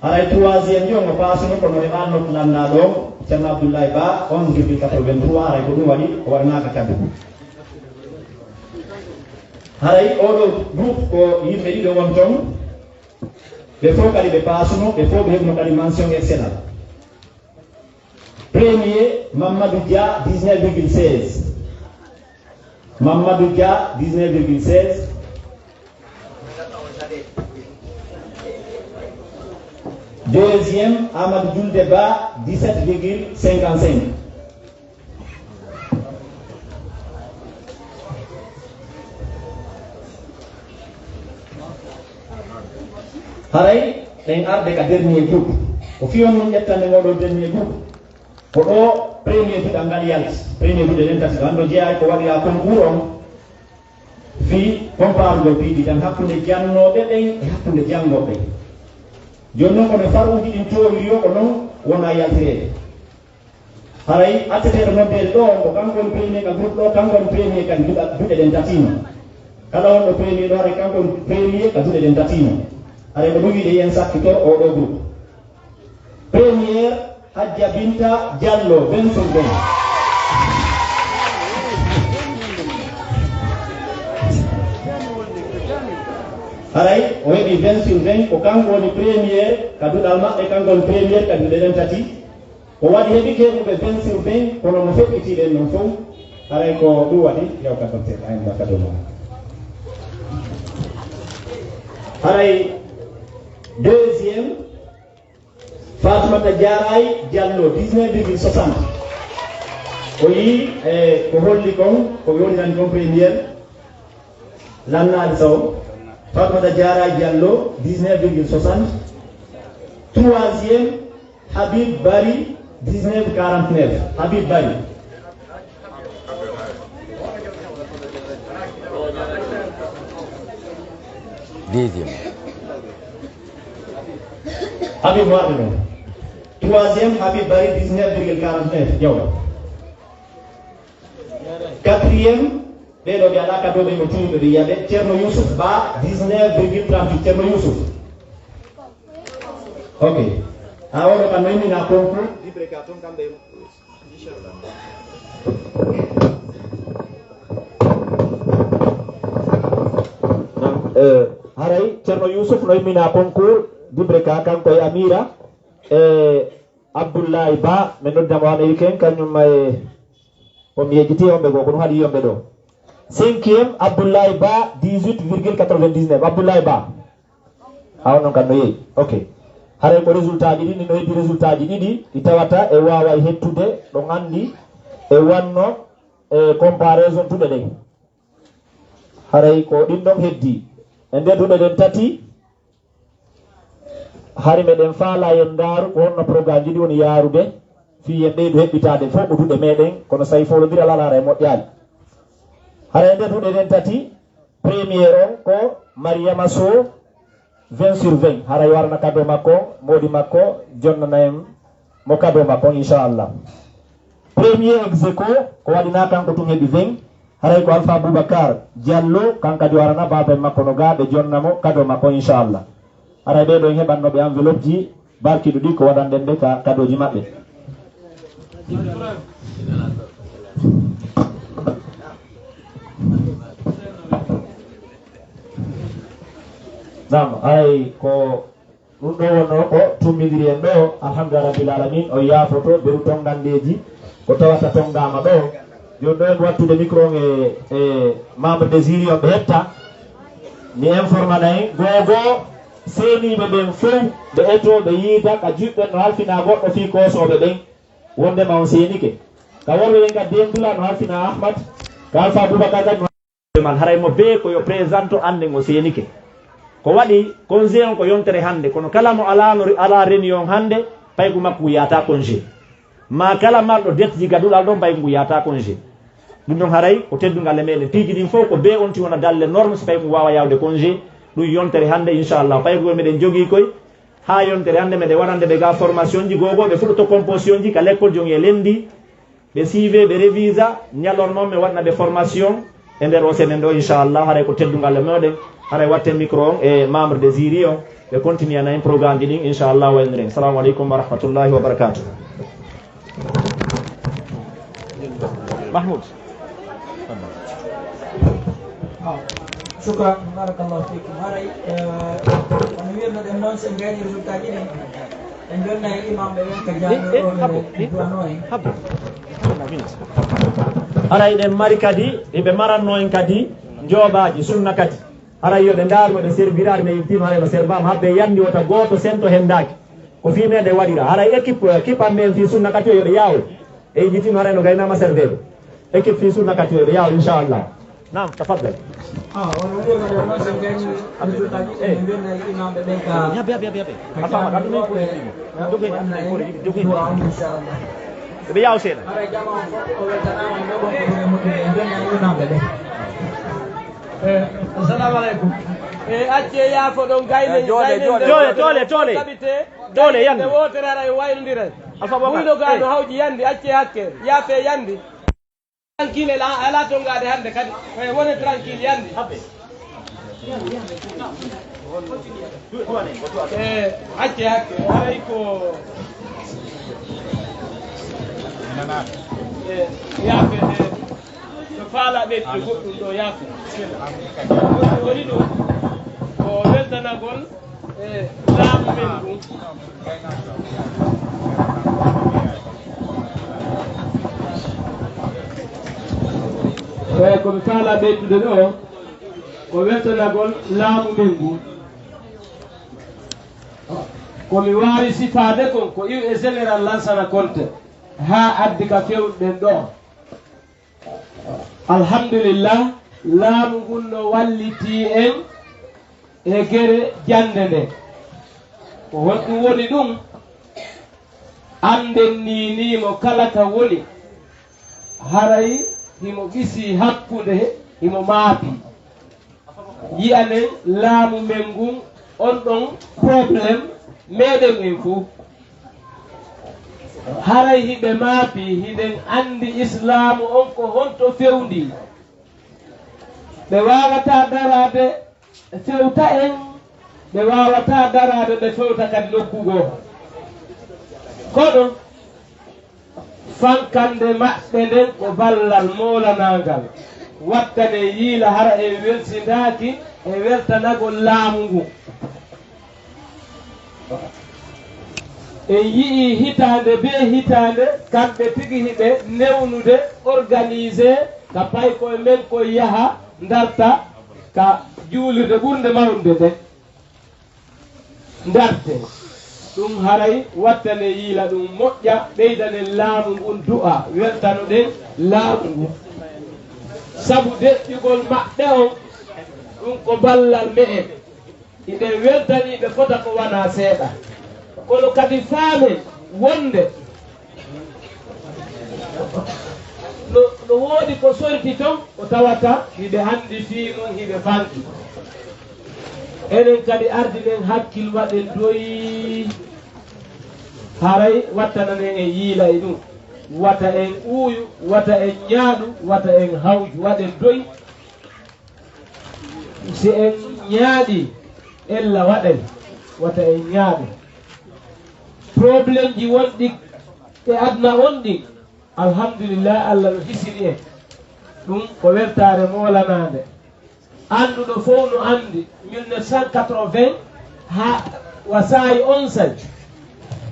Haray troisième yo ngo paasuno, kono e ɓaal nokku lanndaa ɗo, Ceerno Abdoulaye Ba, onze virgule quatre-vingt-trois, haray ko ɗum waɗi o waɗanaaka kadi. Haray oɗo groupe ko yimɓe ɗiɗo won ton, ɓe fof kadi ɓe paasuno, ɓe fof ɓe heɓno kadi mention excellent. Premier, Mamadou Dia, dix-neuf virgule seize. Mamadou Dia, dix-neuf virgule seize. Deuxième, Amadou Julde Ba, dix-sept virgule cinquante-cinq. Haray ɗen arde ka dernier groupe. Ko fii on nun ƴettande ngoo ɗoo dernier groupe. Ko ɗoo premier duɗal ngal yalti. Premier duɗe ɗen tati ɗo. Anndo jeyaa ko waɗiraa concours on fii comparugol piiji tan hakkunde jannooɓe ɓen e hakkunde janngooɓe ɓen. Jooni non ko no faruuji ɗin toowiri yo ko non wona yaltireede. Haray acceteeɗo noddeede ɗoo on ko kanko woni premier ka groupe ɗoo, kanko woni premier kadi duɗa-, duɗe ɗen tati non. Kala wonɗo premier ɗoo haray kanko woni premier ka duɗe ɗen tati non. Haray ko ɗum wiide yen sakkitor oo ɗoo groupe. Première, Hajja Binta Diallo, vingt sur vingt. Haray o heɓi vingt sur vingt, ko kanko woni première ka duɗal maɓɓe, kanko woni première ka duɗe ɗen tati. Ko waɗi heɓi keɓuɓe vingt sur vingt, kono mo feƴƴitii ɗen non fof, haray ko ɗum waɗi. Yawka docteur Aymata Kadoma. Haray deuxième, Fatoumata Diaray Diallo, dix-neuf virgule soixante. O yii, e, ko holli kon, ko wonani kon première. Lannaali Sow. Fatoumata Diaray Diallo, dix-neuf virgule soixante. Troisième, Habib Bari, dix-neuf quarante-neuf. Habib Bari. Deuxième. Habib Wade non. Troisième, Habib Bari, dix-neuf virgule quarante-neuf. Jaw. Quatrième, ɓeɗo ɓe alaa ka dow ɓe mo tiimi ɓe yaɓe. Ceerno Youssouf Ba, dix-neuf virgule trente-huit. Ceerno Youssouf. Ok. A oɗo ka noymina concours. Libre ka ton kamɓe. Eh, haray Ceerno Youssouf no immina concours dibre ka kanko e Amira e Abdoulaye Ba, mi nodda mo Américain, kañum e, o mi yejjiti yomɓe goo, kono haɗi yomɓe ɗo. Cinquième, Abdoulaye Ba, dix-huit virgule quatre-vingt-dix-neuf. Abdoulaye Ba. A on non kan no yehi. Ok. Haray ko résultat ji ɗiɗi, no heddi résultat ji ɗiɗi, ɗi tawata e waaway hettude ɗo nganndi e wanno e comparaison duɗe ɗen. Haray ko ɗin ɗon heddi. E nder duɗe ɗen tati, hari meɗen faala yen ndaaru ko honno programme ji ɗi woni yaarude, fii yen ɓeydu heɓɓitaade fof ko duɗe meɗen, kono so tawi foolondiral alaa, haray moƴƴaali. Haray e nder duɗe ɗen tati, premier on ko Mariama Sow, vingt sur vingt. Haray warana cadeau makko, moodi makko, jonnana en mo cadeau makko, inchallah. Premier ex aequo, ko waɗi na kanko tun heɓi vingt. Haray ko Alpha Boubacar Diallo, kan kadi warana baaba en makko no gaa, ɓe jonna mo cadeau makko, inchallah. Haray ɓee ɗo en heɓanno ɓe enveloppe ji barkiɗo ɗi, ko waɗanɗen ɓe ka cadeau ji maɓɓe. Naam, haray ko ɗum ɗo wonno ko tummidiri en ɗo, alhamdulillah rabbil alamin, o yaafoto, beru tonngandeeji, ko tawata tonngaama ɗo. Jooni ɗo en wattude micro on e, e membre de jury on ɓe hetta. Mi informana en, gogo seeniiɓe ɓen fof, ɓe etoo, ɓe yiida, ka juɓɓen no halfina goɗɗo fii koosooɓe ɓen, wondema on seenike. Ka worɓe ɓen kadi, Demdula no halfina Ahmad, ka Alpha Boubacar kadi no man, haray mo bee ko yo présente annden o seenike. Ko waɗi congé on ko yontere hannde, kono kala mo alaano, alaa réunion hannde, paygu makko ngu yaata congé. Ma kala marɗo dette ji ka duɗal ɗon, paygu ngu yaata congé. Ɗum ɗon haray ko teddungal e meɗen. Piiji ɗin fof ko bee on ti wona dalle norme, si paygu ngu waawa yaawde congé. Ɗum yontere hannde, inchallah. Paygu meɗen jogii koy, haa yontere hannde meɗen waɗande ɓe ga formation ji, gogo ɓe fuɗɗoto composition ji ka lekkol jogi e lenndi. Ɓe suive, ɓe révisa, ñalorma on mi waɗna ɓe formation e nder o semaine ɗo, inchallah. Haray ko teddungal e meɗen, haray watten micro on e membre de jury on, ɓe continue ana en programme ji ɗin, inchallah, waynoren. Salamu aleykum wa rahmatullahi wa barakatuh. Mahmoud. Shukran, barakallahu fikum. Haray, eh, kono wirno ɗen noon, so en gayni résultat ji ɗin, en jonna e imam ɓe ɓen ka jamiɗo o ɓe duwano en. Haray ɗen mari kadi, ɓe maranno en kadi, njoobaaji sunna kadi. Haray yo ɓe ndaar mo ɓe serviraade, ɓe yiltiima haray no serbaama, habbe yandi wota gooto sento henndaaki. Ko fii meɗen waɗira. Haray équipe, équipe am ɓen fii sunna kadi o yo ɓe yaawo. E yiltiima haray no gaynaama serveede. Équipe fii sunna kadi o yo ɓe yaawo, inchallah. Naam, tafaddal. Ah, on woni wonde onon so ngani résultat ji ɗi, min mbiyatnoo imamɓe ɓen ka. Yaɓe, yaɓe, yaɓe, yaɓe. Ka Alfa, jaamu ɗum ko ko ɗi. Ɗum ko ko ɗi. Ɗum ko ko ɗi. Inchallah. Ɓe yaw seeɗa. Haray jama on fof o weltanaama, ɗo ɗon ko ɗum e muɗɗum en, mbiyatnoo imamɓe ɓen. Eh, assalamu aleykum. Eh, acce yaafo ɗon gayne, eh, joole, gayne joole, nde joole, wotere joole, joole. Tabite, joole gayne yandi. Nde wotere haray waynondira. Alfa Bokar. Muyɗo gaa no hawji yandi, acce hakke, yaafe yandi. Tranquille, ala, ala tongaade hannde kadi. Eh, wone tranquille, yande. Eh, acce hakke, haray ko, eh, yaafe, eh, no faala ɓeydude goɗɗum ɗo, yaafe. Woni ɗum ko weltanagol e laamu men ngun. Eey, ko mi faalaa ɓeydude ɗoo, ko weltanagol laamu men ngun. Ko mi waawi sifaade kon, ko iw e général Lansana Konte, haa addi ka fewɗen ɗoo. Alhamdulillah, laamu ngun no wallitii en e gere jannde nden. Ko honɗum woni ɗum? Annden nii nii mo kala ka woni, haray himo ɓisii hakkunde, himo maapi. Yi'anen laamu men ngun, on ɗon problème meɗen en fow. Haray hiɓe maapi, hiɗen anndi Islaamu on ko honto fewndii. Ɓe waawataa daraade fewta en, ɓe waawataa daraade ɓe fewta kadi nokku goo. Kono, fankande maɓɓe nden ko ballal moolanaangal. Wattane yiila hara en welsindaaki e weltanagol laamu ngun. En yi'ii hitaande bee hitaande, kamɓe tigi hiɓe newnude, organisé, ka paykoye men koye yaha ndarta ka juulirde ɓurnde mawnde nden. Ndarte. Ɗum haray wattane yiila ɗum moƴƴa, ɓeydanen laamu ngun du'a, weltanoɗen laamu ngun. Sabu deƴƴugol maɓɓe on, ɗum ko ballal me'en. Hiɗen weltanii ɓe fota ko wanaa seeɗa. Kono kadi faamen wonde no, no woodi ko sorti ton, ko tawata hiɓe anndi fii mum, hiɓe fanki. Enen kadi ardinen hakkil, waɗen doyi, haray wattananen en yiila e ɗum. Wata en uuyu, wata en ñaaɗu, wata en hawju, waɗen doyi. Si en ñaaɗii, ella waɗay, wata en ñaaɗu. Problème ji wonɗi e aduna on ɗin, alhamdulillah, Allah no hisini en. Ɗum ko weltaare moolanaande. Annduɗo fow no anndi, mille neuf cent quatre-vingts haa wa saa'i on say,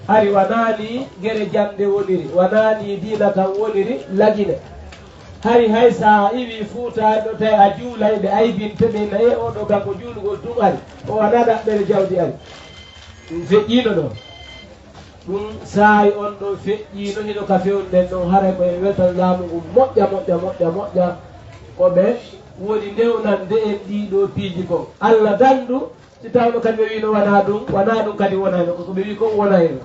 hari wanaa nii gere jannde woniri, wanaa nii diina kan woniri Lagine. Hari hay so a iwii Fuuta ɗo tawi a juulay, ɓe aybinte ɓe na, e oo ɗoo kanko juulugol tun ari, o wanaa ɗaɓɓere jawdi ari. Ɗum feƴƴiino ɗoo. Ɗum saa'i on ɗoo feƴƴiino, hino ka fewndo ɗen ɗon, haray ko en weltan laamu ngun moƴƴa, moƴƴa, moƴƴa, moƴƴa. Ko ɓe woni ndewnande en ɗii ɗoo piiji kon. Alla dandu, si tawno kadi ɓe wiino wanaa ɗum, wanaa ɗum kadi wonayno, ko ɓe wii kon wonayno.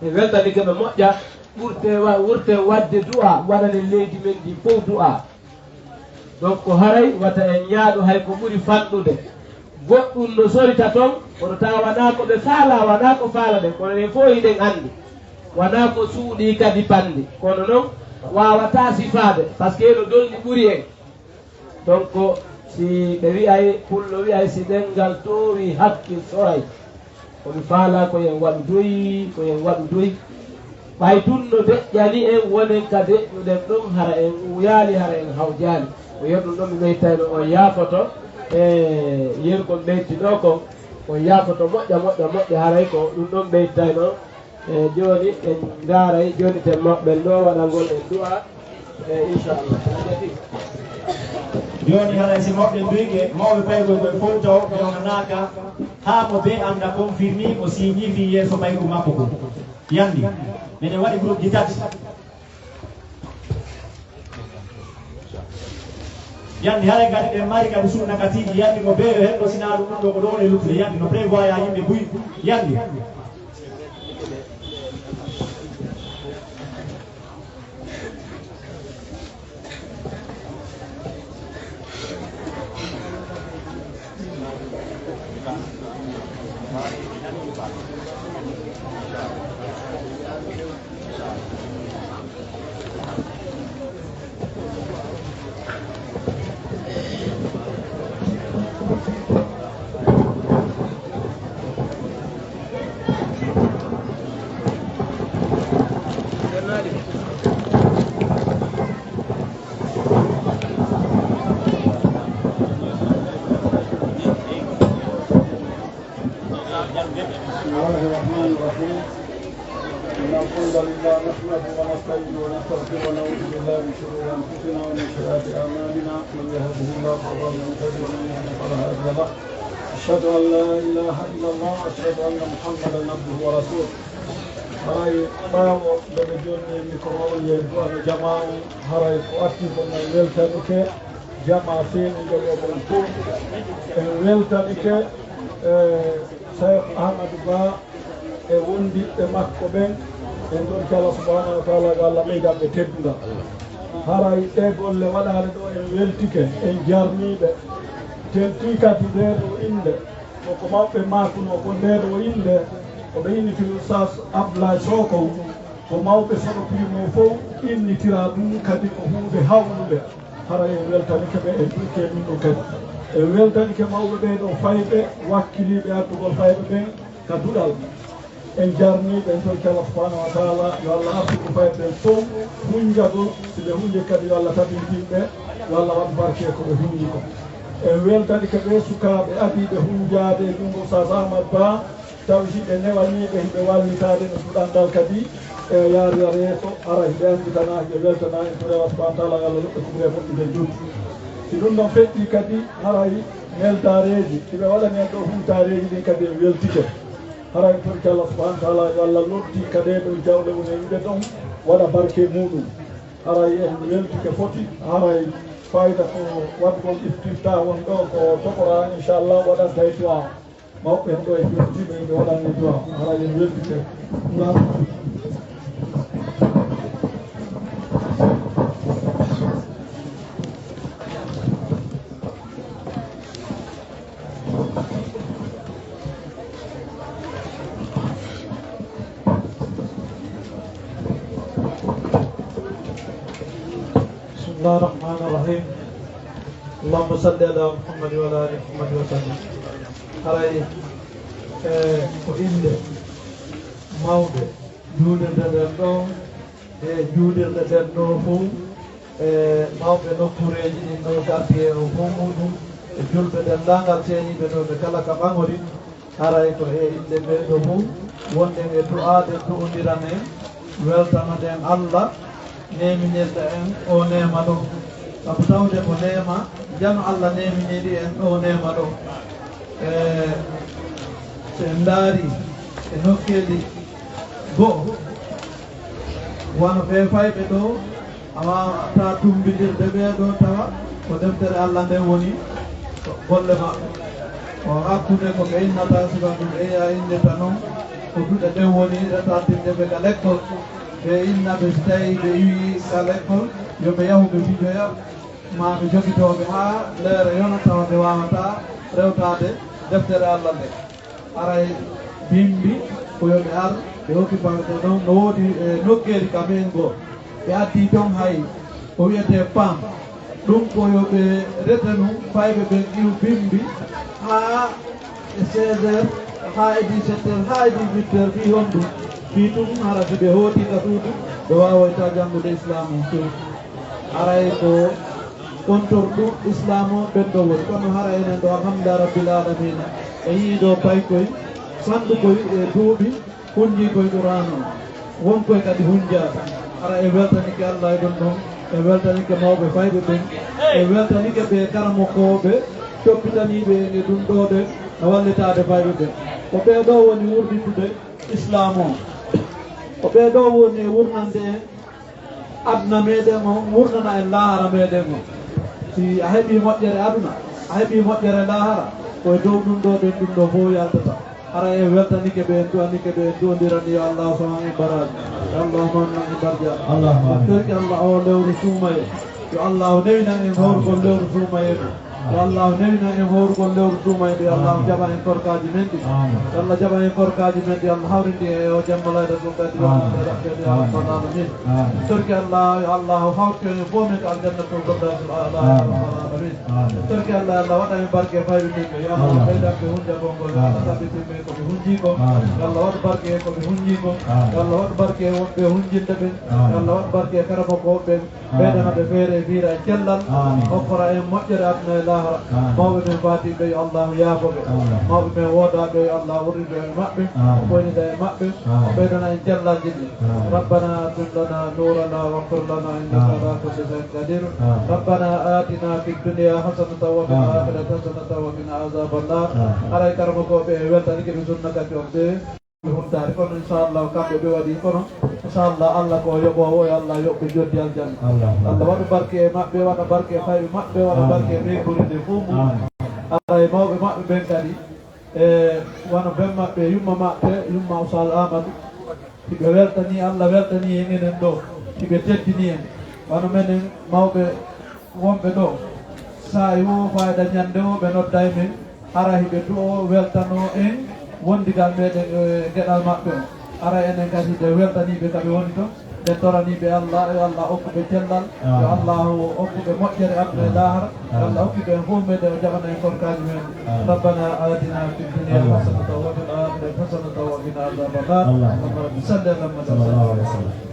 En weltanike ɓe moƴƴa, ɓurte wa-, wurte waɗde du'a, waɗanen leydi men ndi fow du'a. Donc, ko haray wata en ñaaɗu hay ko ɓuri fanɗude. Goɗɗum no sorita ton, kono tawa wanaa ko ɓe faalaa, wanaa ko faalaɗen, kono en fow hiɗen anndi. Wanaa ko suuɗii kadi panndi, kono non waawataa sifaade, parce que no dolni ɓuri en. Donc, si ɓe wi'ay, pullo wi'ay, si ɗenngal toowii, hakkil soray. Ko mi faalaa ko en waɗu doy, ko en waɗu doy. Ɓay tun no deƴƴani en, wonen ka deƴƴuɗen ɗon, hara en uuyaali, hara en hawjaali. Ko yer ɗum ɗon mi ɓeytayno on yaafoto, e yer kon ɓeytinoo kon, on yaafoto moƴƴa, moƴƴa, moƴƴa, haray ko ɗum ɗon ɓeytayno. E jooni en ndaaray, jooni ten maɓɓen ɗo waɗangol en du'a, e inchallah. Jooni haray si mawɓe duyɓe, mawɓe paykoy koye fof taw ɓe wonanaaka, haa mo bee annda confirmé o signifie yeeso ɓaygu makko ko. Yandi, meɗen waɗi groupe ji tati. Yandi, haray kadi ɓe mari kadi sunna kadi, yandi, no ɓe e heɗɗo, sinaa ɗum ɗum ɗo ko ɗo woni luttude, yandi, no prévoir ya yimɓe buy, yandi. بسم الله الرحمن الرحيم. إن الحمد لله نحمده ونستعينه ونستغفره ونعوذ بالله من شرور أنفسنا ومن سيئات أعمالنا. من يهده الله فهو المهتد ومن يضلل فلا هادي له. أشهد أن لا إله إلا الله وأشهد أن محمدا عبده ورسوله. Haray ɓaawo nde ɓe jonni mikro on e du'ano jamaa on, haray ko arti ko men weltanike jamaa seeniiɓe ɓe ɓen fof. En weltanike, eh, Cheikh Ahmadou Ba e wondiɓɓe makko ɓen, en ɗon kala subhanahu wa taala yo Allah ɓeydan ɓe teddungal. Haray ɗe golle waɗaade ɗo en weltike, en jarniiɓe, tentii kadi ndee ɗo innde, ko ko mawɓe maakunoo ko ndee ɗo innde, ko ɓe innitiri Oustaz Abdoulaye Sow kon, ko mawɓe Sono Primo fof innitira ɗum kadi ko huunde hawnude. Hara en weltanike ɓe, en ɗukke min ɗum kadi. En weltanike mawɓe ɓee ɗo fayɓe, wakkiliiɓe addugol fayɓe ɓen ka duɗal. En jarnii ɓe, en torki Allah subhanahu wa taala, yo Allah artu ko fayɓe ɓen fof hunjagol, si ɓe hunji kadi yo Allah tabintin ɓe, yo Allah waɗ barke ko ɓe hunji ko. En weltanike ɓe sukaaɓe adiiɓe hunjaade e junngo Oustaz Amadou Ba, tawi hiɓe newaniiɓe, hiɓe wallitaade no duɗal ngal kadi, e yaarira reeto, hara hiɓe annditana, hiɓe weltana, en tori Allah subhanahu wa taala, yo Allah loɓɓe kuɓɓe moƴƴude joddi. Si ɗum ɗon feƴƴi kadi, haray neldaareeji, hiɓe waɗani en ɗo huntaareeji ɗin kadi en weltike. Haray en torki Allah subhanahu wa taala, yo Allah loddi ka ɗee ɗon jawle woni e wi'ude ɗon, waɗa barke muɗum. Haray en weltike foti, haray fayda ko waɗgol iftitah won ɗo ko tokora, inchallah, waɗanta e du'a. Mawɓe en ɗo e firtiiɓe ɓe waɗanno du'a, haray en weltike. بسم الله الرحمن الرحيم. اللهم صل على محمد وعلى آل محمد وسلم. Haray, e, ko innde mawɓe juulirde nden ɗo, e juulirde nden ɗo fof, e mawɓe nokkuureeji ɗin ɗo, quartier o fof muɗum, e julɓe denndaangal seeniiɓe ɗo ɓe kala ka ɓaŋori, haray ko e innde ɓee ɗo fof wonɗen e du'aade, du'ondiran en, weltanoɗen Allah, neeminirɗo en o neema ɗo. Sabu tawde ko neema, jano Allah neeminiri en ɗo neema ɗo. E, so en ndaari e nokkeeli go'o, wano ɓee fayɓe ɗo, a waawataa tumbindirde ɓee ɗoo tawa ko deftere Allah nden woni golle maɓɓe. Ko hakkunde ko ɓe innata suka ɗum, e a innirta non ko duɗe ɗen woni retardinde ɓe ka lekkol. Ɓe inna ɓe, si tawii ɓe iwii ka lekkol, yo ɓe yahu ɓe mijoya, maa ɓe jogitoo ɓe haa leere yona tawa ɓe waawataa rewtaade deftere Allah nden. Haray bimbi ko yo ɓe ar, ɓe hokki banque ɗon. No woodi, e, nokkeeli ka men goo, ɓe addi ton hay ko wiyetee pam. Ɗum ko yo ɓe rete ɗum, fayɓe ɓen iw bimbi haa e seize heures, haa e dix-sept heures, haa e dix-huit heures, fii honɗum? Fii tun hara si ɓe hooti ka suudu, ɓe waawoyta janngude Islaam on few. Haray ko kontorɗo Islaam o ɓen ɗo woni. Kono hara enen ɗo, alhamdulillah rabbil alamina, e yii ɗo paykoy, sanɗukoy e duuɓi, hunjii koy Qur'aana on. Won koy kadi hunjaaka. Hara e weltanike Allah e ɗon ɗon, e weltanike mawɓe fayɓe ɓen, e weltanike ɓe karamokooɓe toppitaniiɓe en e ɗum ɗo ɗen, no wallitaade fayɓe ɓen. Ko ɓee ɗo woni wurditude Islaam o. Ko ɓee ɗo woni e wurnande en aduna meɗen on, wurnana en laahara meɗen on. Si a heɓii moƴƴere aduna, a heɓii moƴƴere laahara, ko e dow ɗum ɗo ɓen ɗum ɗo fof yaltata. Hara en weltanike ɓe, en du'anike ɓe, en du'ondirani yo Allahu saman en baraaji. Yo Allahu mannan en barjaaji. Allahumma amin. En torki Allah o lewru suumayee. Yo Allahu newinan en hawrugol lewru suumayee ndu. Yo Allahu newinan en hawrugol lewru suumayee ndu. Yo Allahu jaɓan en korkaaji men ɗi. Amin. Yo Allah jaɓan en korkaaji men ɗi. Allah hawrindi en e o jamma laylatul qadri. Amin. Amin. Ya rabbal alamin. Amin. Torki Allah, yo Allahu hawrito en fof men ko aljannatul firdawsil a'la. Ya rabbal alamin. Amin. Torki Allah, Allah waɗa en barke fayɓe men ɓe. Yo Allah ɓeydan ɓe hunjagol ngol. Yo Allah tabbitin ɓe ko ɓe hunjii kon. Amin. Yo Allah waɗu barke e ko ɓe hunjii kon. Amin. Yo Allah waɗu barke e wonɓe hunjinde ɓen. Amin. Yo Allah waɗu barke e karamokooɓe ɓen. Amin. Ɓeydana ɓe feere e fiira e cellal. Amin. Okkora en moƴƴere aduna e laahara. Amin. Mawɓe men faatiiɓe yo Allahu yaafo ɓe. Amin. Mawɓe men woodaaɓe yo Allah wurrito en maɓɓe. Amin. O ɓoynida e maɓɓe. Amin. O ɓeydana en cellal jinni. آمين. ربنا أتمم لنا نورنا واغفر لنا إنك آمين. على كل شيء قدير. آمين. ربنا آتنا في الدنيا حسنة وفي آمين. الآخرة حسنة وقنا عذاب النار. آمين. Haray karamokooɓe e weltanike ɓe sunna kadi on ɓe ɓe huntaade kono inchallah kamɓe ɓe waɗi kono inchallah Allah ko yoɓoowo yo Allah yoɓɓe joddi aljanna. Allahumma. Allah waɗu barke e maɓɓe waɗa barke e fayɓe maɓɓe waɗa barke e ɓeygorinde fof mum. Amin. Haray mawɓe maɓɓe ɓen kadi e wano ben maɓɓe yumma maɓɓe yumma Oustaz Amadou. Hiɓe weltanii Allah weltanii en enen ɗo. Hiɓe teddini en wano menen mawɓe wonɓe ɗo. Saa'i wo fayda ñannde wo ɓe nodday men hara hiɓe du'o weltanoo en wondigal meɗen e geɗal maɓɓe o. Hara enen kadi hiɓe weltanii ɓe ka ɓe woni ton. Ɓe toranii ɓe Allah yo Allah okku ɓe cellal. Yo Allah okku ɓe moƴƴere aduna e laahara. Yo Allah okku ɓe fof meɗen o jaɓana en korkaaji men. ربنا آتنا في الدنيا حسنة وفي الآخرة حسنة وقنا عذاب النار. اللهم صل على محمد.